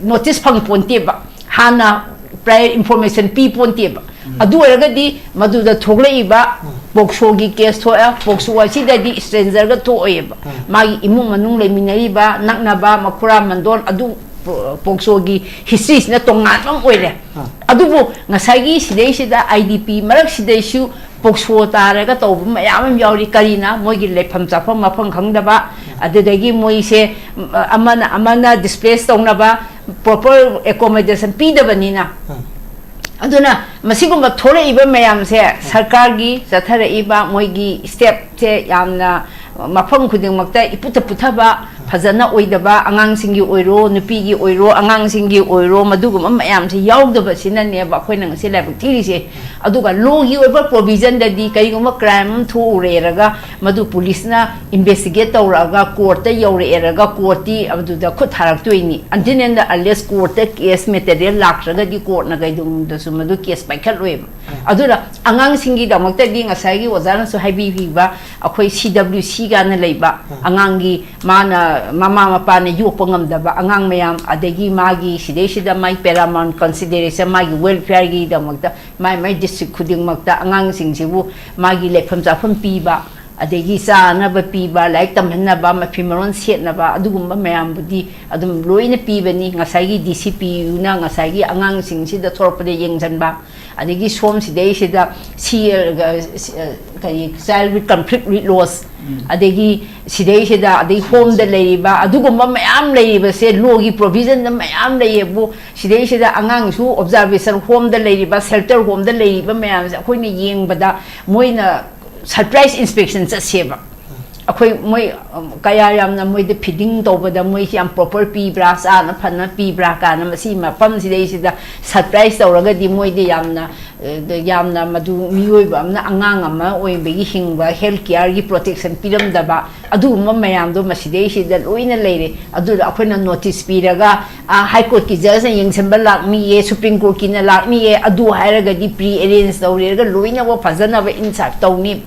notice ꯐꯪ ꯄꯣꯟꯇꯦꯕ꯫ ꯍꯥꯟꯅ prior information ꯄꯤ ꯄꯣꯟꯇꯦꯕ꯫ ꯑꯗꯨ ꯑꯣꯏꯔꯒꯗꯤ ꯃꯗꯨꯗ ꯊꯣꯛꯂꯛꯏꯕ POCSOꯒꯤ case ꯊꯣꯛꯑꯦ, POCSO ꯑꯁꯤꯗꯗꯤ strangerꯒ ꯊꯣꯛꯑꯣꯏꯕ꯫ ꯃꯥꯒꯤ ꯏꯃꯨꯡ ꯃꯅꯨꯡ ꯂꯩꯃꯤꯟꯅꯔꯤꯕ, ꯅꯛꯅꯕ, ꯃꯈꯨꯔꯥ ꯃꯟꯗꯣꯟ, ꯑꯗꯨ POCSOꯒꯤ historyꯁꯤꯅ ꯇꯣꯉꯥꯟꯕ ꯑꯃ ꯑꯣꯏꯔꯦ꯫ ꯑꯗꯨꯕꯨ ꯉꯁꯥꯏꯒꯤ ꯁꯤꯗꯩꯁꯤꯗ IDP ꯃꯔꯛꯁꯤꯗꯩꯁꯨ POCSO ꯇꯥꯔꯒ ꯇꯧꯕ ꯃꯌꯥꯝ ꯑꯃ ꯌꯥꯎꯔꯤ꯫ ꯀꯔꯤꯅ? ꯃꯣꯏꯒꯤ ꯂꯩꯐꯝ ꯆꯥꯐꯝ ꯃꯐꯝ ꯈꯪꯗꯕ, ꯑꯗꯨꯗꯒꯤ ꯃꯣꯏꯁꯦ, ꯎꯝ, ꯑꯃꯅ, ꯑꯃꯅ displace ꯇꯧꯅꯕ, proper accommodation ꯄꯤꯗꯕꯅꯤꯅ꯫ ꯑꯗꯨꯅ ꯃꯁꯤꯒꯨꯝꯕ ꯊꯣꯛꯂꯛꯏꯕ ꯃꯌꯥꯝꯁꯦ ꯁꯔꯀꯥꯔꯒꯤ ꯆꯠꯊꯔꯛꯏꯕ ꯃꯣꯏꯒꯤ stepꯁꯦ ꯌꯥꯝꯅ ꯃꯐꯝ ꯈꯨꯗꯤꯡꯃꯛꯇ ꯏꯄꯨꯠꯇ ꯄꯨꯊꯕ, ꯐꯖꯅ ꯑꯣꯏꯗꯕ, ꯑꯉꯥꯡꯁꯤꯡꯒꯤ ꯑꯣꯏꯔꯣ, ꯅꯨꯄꯤꯒꯤ ꯑꯣꯏꯔꯣ, ꯑꯉꯥꯡꯁꯤꯡꯒꯤ ꯑꯣꯏꯔꯣ, ꯃꯗꯨꯒꯨꯝꯕ ꯃꯌꯥꯝꯁꯦ ꯌꯥꯎꯗꯕꯁꯤꯅꯅꯦꯕ ꯑꯩꯈꯣꯏꯅ ꯉꯁꯤ ꯂꯥꯏꯕꯛ ꯊꯤꯔꯤꯁꯦ꯫ ꯑꯗꯨꯒ ꯂꯣꯒꯤ ꯑꯣꯏꯕ ꯄ꯭ꯔꯣꯚꯤꯖꯟꯗꯗꯤ ꯀꯔꯤꯒꯨꯝꯕ ꯀ꯭ꯔꯥꯏꯝ ꯑꯃ ꯊꯣꯛꯎꯔꯦꯔꯒ ꯃꯗꯨ ꯄꯨꯂꯤꯁꯅ ꯏꯟꯚꯦꯁꯇꯤꯒꯦꯠ ꯇꯧꯔꯛꯑꯒ ꯀꯣꯔꯠꯇ ꯌꯧꯔꯛꯑꯦꯔꯒ ꯀꯣꯔꯠꯇꯤ ꯑꯗꯨꯗ ꯈꯨꯠ ꯊꯥꯔꯛꯇꯣꯏꯅꯤ꯫ Until and unless ꯀꯣꯔꯠꯇ ꯀꯦꯁ ꯃꯦꯇꯔꯤꯌꯦꯜ ꯂꯥꯛꯇ꯭ꯔꯒꯗꯤ ꯀꯣꯔꯠꯅ ꯀꯩꯗꯧꯅꯨꯡꯗꯁꯨ ꯃꯗꯨ ꯀꯦꯁ ꯄꯥꯏꯈꯠꯂꯣꯏꯕ꯫ ꯑꯗꯨꯅ ꯑꯉꯥꯡꯁꯤꯡꯒꯤꯗꯃꯛꯇꯗꯤ ꯉꯁꯥꯏꯒꯤ ꯑꯣꯖꯥꯅꯁꯨ ꯍꯥꯏꯕꯤꯈꯤꯕ ꯑꯩꯈꯣꯏ ꯁꯤ ꯗꯕ꯭ꯂꯤꯎ ꯁꯤ ꯀꯥꯏꯅ ꯂꯩꯕ, ꯑꯉꯥꯡꯒꯤ ꯃꯥꯅ ꯃꯃꯥ ꯃꯄꯥꯅ ꯌꯣꯛꯄ ꯉꯝꯗꯕ ꯑꯉꯥꯡ ꯃꯌꯥꯝ, ꯑꯗꯒꯤ ꯃꯥꯒꯤ ꯁꯤꯗꯩꯁꯤꯗ ꯃꯥꯒꯤ paramount consideration, ꯃꯥꯒꯤ ꯋꯦꯜꯐꯤꯌꯔꯒꯤꯗꯃꯛꯇ ꯃꯥꯏ ꯃꯥꯏ ꯗꯤꯁꯇ꯭ꯔꯤꯛ ꯈꯨꯗꯤꯡꯃꯛꯇ ꯑꯉꯥꯡꯁꯤꯡꯁꯤꯕꯨ ꯃꯥꯒꯤ ꯂꯩꯐꯝ ꯆꯥꯐꯝ ꯄꯤꯕ, ꯑꯗꯒꯤ ꯆꯥꯅꯕ ꯄꯤꯕ, ꯂꯥꯏꯔꯤꯛ ꯇꯝꯍꯟꯅꯕ, ꯃꯐꯤ ꯃꯔꯣꯟ ꯁꯦꯠꯅꯕ, ꯑꯗꯨꯒꯨꯝꯕ ꯃꯌꯥꯝꯕꯨꯗꯤ ꯑꯗꯨꯝ ꯂꯣꯏꯅ ꯄꯤꯕꯅꯤ꯫ ꯉꯁꯥꯏꯒꯤ ꯗꯤ ꯁꯤ ꯄꯤ ꯌꯨꯅ ꯉꯁꯥꯏꯒꯤ ꯑꯉꯥꯡꯁꯤꯡꯁꯤꯗ ꯊꯣꯔꯛꯄꯗ ꯌꯦꯡꯁꯤꯟꯕ, ꯑꯗꯒꯤ ꯁꯣꯝ ꯁꯤꯗꯩꯁꯤꯗ ꯁꯤ, ꯑ, ꯁꯤ, ꯑ, ꯀꯔꯤ, child with conflict with laws, ꯑꯗꯒꯤ ꯁꯤꯗꯩꯁꯤꯗ, ꯑꯗꯩ ꯍꯣꯝꯗ ꯂꯩꯔꯤꯕ ꯑꯗꯨꯒꯨꯝꯕ ꯃꯌꯥꯝ ꯂꯩꯔꯤꯕꯁꯦ, ꯂꯣꯒꯤ ꯄ꯭ꯔꯣꯚꯤꯖꯟꯗ ꯃꯌꯥꯝ ꯂꯩꯌꯦꯕꯨ, ꯁꯤꯗꯩꯁꯤꯗ ꯑꯉꯥꯡꯁꯨ ꯑꯣꯕꯖꯥꯔꯕꯦꯁꯟ ꯍꯣꯝꯗ ꯂꯩꯔꯤꯕ, ꯁꯦꯜꯇꯔ ꯍꯣꯝꯗ ꯂꯩꯔꯤꯕ ꯃꯌꯥꯝꯁꯦ ꯑꯩꯈꯣꯏꯅ ꯌꯦꯡꯕꯗ ꯃꯣꯏꯅ ꯁꯔꯄ꯭ꯔꯥꯏꯁ ꯏꯟꯁꯄꯦꯛꯁꯟ ꯆꯠꯁꯦꯕ꯫ ꯑꯩꯈꯣꯏ ꯃꯣꯏ, ꯎꯝ, ꯀꯌꯥ ꯌꯥꯝꯅ ꯃꯣꯏꯗ ꯐꯤꯗꯤꯡ ꯇꯧꯕꯗ ꯃꯣꯏꯁꯤ ꯌꯥꯝ ꯄ꯭ꯔꯣꯄꯔ ꯄꯤꯕ꯭ꯔꯥ, ꯆꯥꯅ ꯐꯅ ꯄꯤꯕ꯭ꯔꯥ ꯀꯥꯏꯅ ꯃꯁꯤ ꯃꯐꯝꯁꯤꯗꯩꯁꯤꯗ ꯁꯔꯄ꯭ꯔꯥꯏꯁ ꯇꯧꯔꯒꯗꯤ ꯃꯣꯏꯗꯤ ꯌꯥꯝꯅ, ꯑ, ꯌꯥꯝꯅ ꯃꯗꯨ ꯃꯤꯑꯣꯏꯕ ꯑꯃꯅ ꯑꯉꯥꯡ ꯑꯃ ꯑꯣꯏꯕꯒꯤ ꯍꯤꯡꯕ ꯍꯦꯜꯊ ꯀꯤꯌꯔꯒꯤ ꯄ꯭ꯔꯣꯇꯦꯛꯁꯟ ꯄꯤꯔꯝꯗꯕ, ꯑꯗꯨꯒꯨꯝꯕ ꯃꯌꯥꯝꯗꯣ ꯃꯁꯤꯗꯩꯁꯤꯗ ꯂꯣꯏꯅ ꯂꯩꯔꯦ꯫ ꯑꯗꯨꯗ ꯑꯩꯈꯣꯏꯅ ꯅꯣꯇꯤꯁ ꯄꯤꯔꯒ, ꯑ, ꯍꯥꯏ ꯀꯣꯔꯠꯀꯤ ꯖꯖꯅ ꯌꯦꯡꯁꯤꯟꯕ ꯂꯥꯛꯅꯤꯌꯦ, ꯁꯨꯄ꯭ꯔꯤꯝ ꯀꯣꯔꯠꯀꯤꯅ ꯂꯥꯛꯅꯤꯌꯦ, ꯑꯗꯨ ꯍꯥꯏꯔꯒꯗꯤ ꯄ꯭ꯔꯤ ꯑꯦꯔꯦꯟꯖ ꯇꯧꯔꯦꯔꯒ ꯂꯣꯏꯅꯃꯛ ꯐꯖꯅꯕ ꯏꯟꯁꯥꯏꯠ ꯇꯧꯅꯤ꯫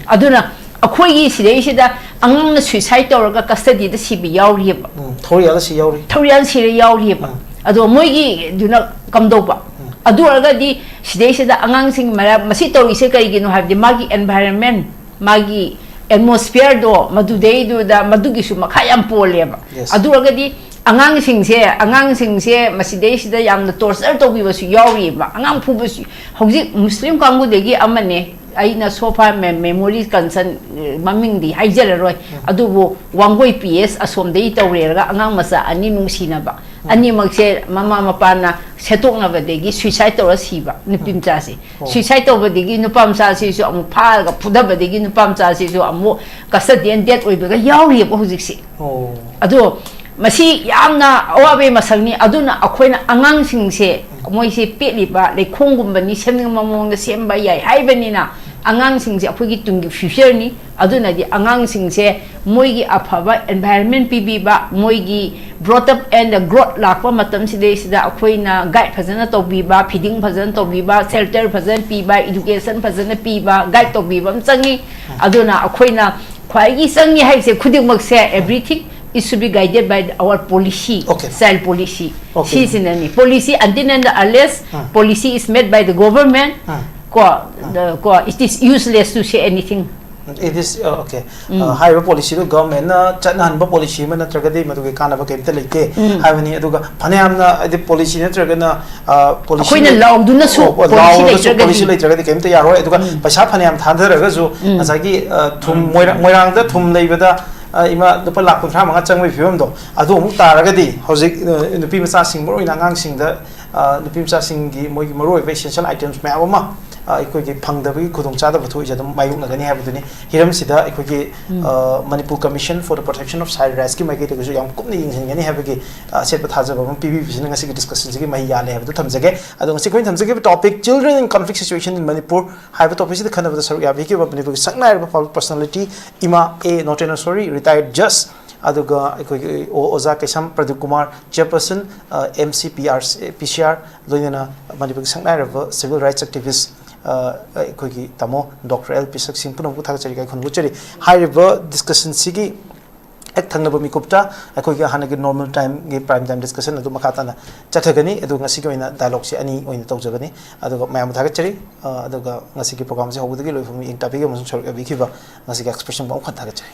ꯑꯗꯨꯅ ꯑꯩꯈꯣꯏꯒꯤ ꯁꯤꯗꯩꯁꯤꯗ ꯑꯉꯥꯡꯅ ꯁꯨꯏꯁꯥꯏꯗ ꯇꯧꯔꯒ ꯀꯁꯇꯗꯤꯗ ꯁꯤꯕ ꯌꯥꯎꯔꯤꯑꯕ꯫ ꯎꯝ, ꯊꯧꯔꯤꯌꯥꯜꯗ ꯁꯤ ꯌꯥꯎꯔꯤ꯫ ꯊꯧꯔꯤꯌꯥꯜ ꯁꯤꯔ ꯌꯥꯎꯔꯤꯑꯕ꯫ ꯎꯝ꯫ ꯑꯗꯣ ꯃꯣꯏꯒꯤꯗꯨꯅ ꯀꯝꯗꯧꯕ? ꯑꯗꯨ ꯑꯣꯏꯔꯒꯗꯤ ꯁꯤꯗꯩꯁꯤꯗ ꯑꯉꯥꯡꯁꯤꯡ ꯃꯔꯛ, ꯃꯁꯤ ꯇꯧꯔꯤꯁꯦ ꯀꯔꯤꯒꯤꯅꯣ ꯍꯥꯏꯕꯗꯤ ꯃꯥꯒꯤ ꯑꯦꯟꯚꯥꯏꯔꯟꯃꯦꯟ, ꯃꯥꯒꯤ ꯑꯦꯠꯃꯣꯁꯐꯤꯌꯔꯗꯣ ꯃꯗꯨꯗꯩꯗꯨꯗ ꯃꯗꯨꯒꯤꯁꯨ ꯃꯈꯥ ꯌꯥꯝ ꯄꯣꯜꯂꯦꯕ꯫ Yes. ꯑꯗꯨ ꯑꯣꯏꯔꯒꯗꯤ ꯑꯉꯥꯡꯁꯤꯡꯁꯦ, ꯑꯉꯥꯡꯁꯤꯡꯁꯦ ꯃꯁꯤꯗꯩꯁꯤꯗ ꯌꯥꯝꯅ ꯇꯣꯔꯆꯔ ꯇꯧꯕꯤꯕꯁꯨ ꯌꯥꯎꯔꯤꯑꯕ꯫ ꯑꯉꯥꯡ ꯐꯨꯕꯁꯨ, ꯍꯧꯖꯤꯛ ꯃꯨꯁꯂꯤꯝ ꯀꯥꯡꯕꯨꯗꯒꯤ ꯑꯃꯅꯦ, ꯑꯩꯅ so far me-, memory concern, ꯑ, ꯃꯃꯤꯡꯗꯤ ꯍꯥꯏꯖꯔꯔꯣꯏ꯫ ꯎꯝ꯫ ꯑꯗꯨꯕꯨ ꯋꯥꯡꯒꯣꯏ ꯄꯤ ꯑꯦꯁ ꯑꯁꯣꯝꯗꯒꯤ ꯇꯧꯔꯦꯔꯒ ꯑꯉꯥꯡ ꯃꯆꯥ ꯑꯅꯤ ꯅꯨꯡꯁꯤꯅꯕ, ꯑꯅꯤꯃꯛꯁꯦ ꯃꯃꯥ ꯃꯄꯥꯅ ꯁꯦꯠꯇꯣꯛꯅꯕꯗꯒꯤ suicide ꯇꯧꯔ ꯁꯤꯕ ꯅꯨꯄꯤ ꯃꯆꯥꯁꯦ꯫ ꯑꯣ꯫ Suicide ꯇꯧꯕꯗꯒꯤ ꯅꯨꯄꯥ ꯃꯆꯥꯁꯤꯁꯨ ꯑꯃꯨꯛ ꯐꯥꯔꯒ ꯐꯨꯗꯕꯗꯒꯤ ꯅꯨꯄꯥ ꯃꯆꯥꯁꯤꯁꯨ ꯑꯃꯨꯛ custodial death ꯑꯣꯏꯕꯒ ꯌꯥꯎꯔꯤꯑꯕ ꯍꯧꯖꯤꯛꯁꯦ꯫ ꯑꯣ꯫ ꯑꯗꯣ ꯃꯁꯤ ꯌꯥꯝꯅ ꯑꯋꯥꯕꯒꯤ ꯃꯁꯛꯅꯤ꯫ ꯑꯗꯨꯅ ꯑꯩꯈꯣꯏꯅ ꯑꯉꯥꯡꯁꯤꯡꯁꯦ, ꯃꯣꯏꯁꯦ ꯄꯦꯠꯂꯤꯕ ꯂꯩꯈꯣꯝꯒꯨꯝꯕꯅꯤ, ꯁꯦꯝꯅꯤꯡꯕ ꯃꯑꯣꯡꯗ ꯁꯦꯝꯕ ꯌꯥꯏ ꯍꯥꯏꯕꯅꯤꯅ, ꯑꯉꯥꯡꯁꯤꯡꯁꯦ ꯑꯩꯈꯣꯏꯒꯤ ꯇꯨꯡꯒꯤ future ꯅꯤ꯫ ꯑꯗꯨꯅꯗꯤ ꯑꯉꯥꯡꯁꯤꯡꯁꯦ ꯃꯣꯏꯒꯤ ꯑꯐꯕ environment ꯄꯤꯕꯤꯕ, ꯃꯣꯏꯒꯤ brought up and growth ꯂꯥꯛꯄ ꯃꯇꯝꯁꯤꯗꯩꯁꯤꯗ ꯑꯩꯈꯣꯏꯅ guide ꯐꯖꯅ ꯇꯧꯕꯤꯕ, feeding ꯐꯖꯅ ꯇꯧꯕꯤꯕ, shelter ꯐꯖꯅ ꯄꯤꯕ, education ꯐꯖꯅ ꯄꯤꯕ, guide ꯇꯧꯕꯤꯕ ꯑꯃ ꯆꯪꯉꯤ꯫ ꯑꯗꯨꯅ ꯑꯩꯈꯣꯏꯅ ꯈ꯭ꯋꯥꯏꯒꯤ ꯆꯪꯉꯤ ꯍꯥꯏꯁꯦ ꯈꯨꯗꯤꯡꯃꯛꯁꯦ, everything is should be guided by our policy, Okay. Child policy꯫ Okay. ꯁꯤꯁꯤꯅꯅꯤ꯫ Policy, until and unless ah. Policy is made by the government, ꯑꯥ꯫ ꯀꯣ, ꯑꯥ꯫ The, ꯀꯣ, it is useless to say anything꯫ It is, uh, okay. Um. Uh, ꯍꯥꯏꯔꯤꯕ policy ꯗꯨ government ꯅ ꯆꯠꯅꯍꯟꯕ policy ꯑꯃ ꯅꯠꯇ꯭ꯔꯒꯗꯤ ꯃꯗꯨꯒꯤ ꯀꯥꯟꯅꯕ ꯀꯩꯝꯇ ꯂꯩꯇꯦ ꯎꯝ꯫ ꯍꯥꯏꯕꯅꯤ꯫ ꯑꯗꯨꯒ ꯐꯅꯌꯥꯝꯅ ꯍꯥꯏꯗꯤ policy ꯅꯠꯇ꯭ꯔꯒꯅ, uh, policy ꯑꯩꯈꯣꯏꯅ ꯂꯩ-, ꯂꯥꯎꯗꯨꯅꯁꯨ ꯑꯣ, ꯑꯣ, policy ꯂꯥꯎꯔꯒꯁꯨ ꯂꯩꯇ꯭ꯔꯒꯗꯤ꯫ Policy ꯂꯩꯇ꯭ꯔꯒꯗꯤ ꯀꯩꯝꯇ ꯌꯥꯔꯣꯏ꯫ ꯑꯗꯨꯒ ꯎꯝ꯫ ꯄꯩꯁꯥ ꯐꯅꯌꯥꯝ ꯊꯥꯗꯔꯒꯁꯨ ꯎꯝ꯫ ꯉꯁꯥꯏꯒꯤ, uh, ꯊꯨꯝ, ꯃꯣꯏꯔꯥ-, ꯃꯣꯏꯔꯥꯡꯗ ꯊꯨꯝ ꯂꯩꯕꯗ, uh, ꯏꯃꯥ ꯂꯨꯄꯥ ꯂꯥꯈ ꯀꯨꯟꯊ꯭ꯔꯥ ꯃꯉꯥ ꯆꯪꯕꯒꯤ ꯐꯤꯕꯝꯗꯣ ꯑꯗꯨ ꯑꯃꯨꯛ ꯇꯥꯔꯒꯗꯤ ꯍꯧꯖꯤꯛ, uh, ꯅꯨꯄꯤ ꯃꯆꯥꯁꯤꯡ, ꯃꯔꯨꯑꯣꯏꯅ ꯑꯉꯥꯡꯁꯤꯡꯗ, uh, ꯅꯨꯄꯤ ꯃꯆꯥꯁꯤꯡꯒꯤ ꯃꯣꯏꯒꯤ ꯃꯔꯨꯑꯣꯏꯕ essential items ꯃꯌꯥꯝ ꯑꯃ, uh, ꯑꯩꯈꯣꯏꯒꯤ ꯐꯪꯗꯕꯒꯤ ꯈꯨꯗꯣꯡꯆꯥꯗꯕ ꯊꯣꯛꯏꯁꯦ ꯑꯗꯨꯝ ꯃꯥꯌꯣꯛꯅꯒꯅꯤ ꯍꯥꯏꯕꯗꯨꯅꯤ꯫ ꯍꯤꯔꯝꯁꯤꯗ ꯑꯩꯈꯣꯏꯒꯤ, ꯎꯝ꯫ Uh, Manipur Commission for the Protection of Child Rights ꯀꯤ ꯃꯥꯏꯀꯩꯗꯒꯤꯁꯨ ꯌꯥꯝ ꯀꯨꯞꯅ ꯌꯦꯡꯁꯤꯟꯒꯅꯤ ꯍꯥꯏꯕꯒꯤ, uh, ꯑꯆꯦꯠꯄ ꯊꯥꯖꯕ ꯑꯃ ꯄꯤꯕꯤꯕꯁꯤꯅ ꯉꯁꯤꯒꯤ discussion ꯁꯤꯒꯤ ꯃꯍꯩ ꯌꯥꯜꯂꯦ ꯍꯥꯏꯕꯗꯨ ꯊꯝꯖꯒꯦ꯫ ꯑꯗꯣ ꯉꯁꯤ ꯑꯩꯈꯣꯏꯅ ꯊꯝꯖꯈꯤꯕ topic, Children in Conflict Situation in Manipur ꯍꯥꯏꯕ topic ꯁꯤꯗ ꯈꯟꯅꯕꯗ ꯁꯔꯨꯛ ꯌꯥꯕꯤꯈꯤꯕ ꯃꯅꯤꯄꯨꯔꯒꯤ ꯁꯛꯅꯥꯏꯔꯕ public personality ꯏꯃꯥ ꯑꯦ ꯅꯣꯇꯦꯅꯁꯣꯔꯤ, retired judge, ꯑꯗꯨꯒ ꯑꯩꯈꯣꯏꯒꯤ ꯑꯣ-, ꯑꯣꯖꯥ ꯀꯩꯁꯥꯝ ꯄ꯭ꯔꯗꯤꯞ ꯀꯨꯃꯥꯔ, chairperson, ꯑ, M C P R, P C R, ꯂꯣꯏꯅꯅ ꯃꯅꯤꯄꯨꯔꯒꯤ ꯁꯛꯅꯥꯏꯔꯕ civil rights activist, ꯑ, ꯑꯩꯈꯣꯏꯒꯤ ꯇꯥꯃꯣ ꯗꯣꯛꯇꯔ ꯑꯦꯜ ꯄꯤꯁꯛ ꯁꯤꯡ ꯄꯨꯝꯅꯃꯛꯄꯨ ꯊꯥꯒꯠꯆꯔꯤ, ꯏꯀꯥꯏ ꯈꯨꯝꯅꯕ ꯎꯠꯆꯔꯤ꯫ ꯍꯥꯏꯔꯤꯕ discussion ꯁꯤꯒꯤ ꯍꯦꯛ ꯊꯪꯅꯕ ꯃꯤꯀꯨꯞꯇ ꯑꯩꯈꯣꯏꯒꯤ ꯍꯥꯟꯅꯒꯤ normal time ꯒꯤ prime time discussion ꯑꯗꯨ ꯃꯈꯥ ꯇꯥꯅ ꯆꯠꯊꯒꯅꯤ꯫ ꯑꯗꯨ ꯉꯁꯤꯒꯤ ꯑꯣꯏꯅ dialogue ꯁꯦ ꯑꯅꯤ ꯑꯣꯏꯅ ꯇꯧꯖꯕꯅꯤ꯫ ꯑꯗꯨꯒ ꯃꯌꯥꯝꯕꯨ ꯊꯥꯒꯠꯆꯔꯤ꯫ ꯑ, ꯑꯗꯨꯒ ꯉꯁꯤꯒꯤ program ꯁꯦ ꯍꯧꯕꯗꯒꯤ ꯂꯣꯏꯐꯥꯎ ꯃꯤꯠꯌꯦꯡ ꯇꯥꯕꯤꯈꯤꯕ ꯑꯃꯁꯨꯡ ꯁꯔꯨꯛ ꯌꯥꯕꯤꯈꯤꯕ ꯉꯁꯤꯒꯤ expert ꯁꯤꯡꯕꯨ ꯑꯃꯨꯛ ꯍꯟꯅ ꯊꯥꯒꯠꯆꯔꯤ꯫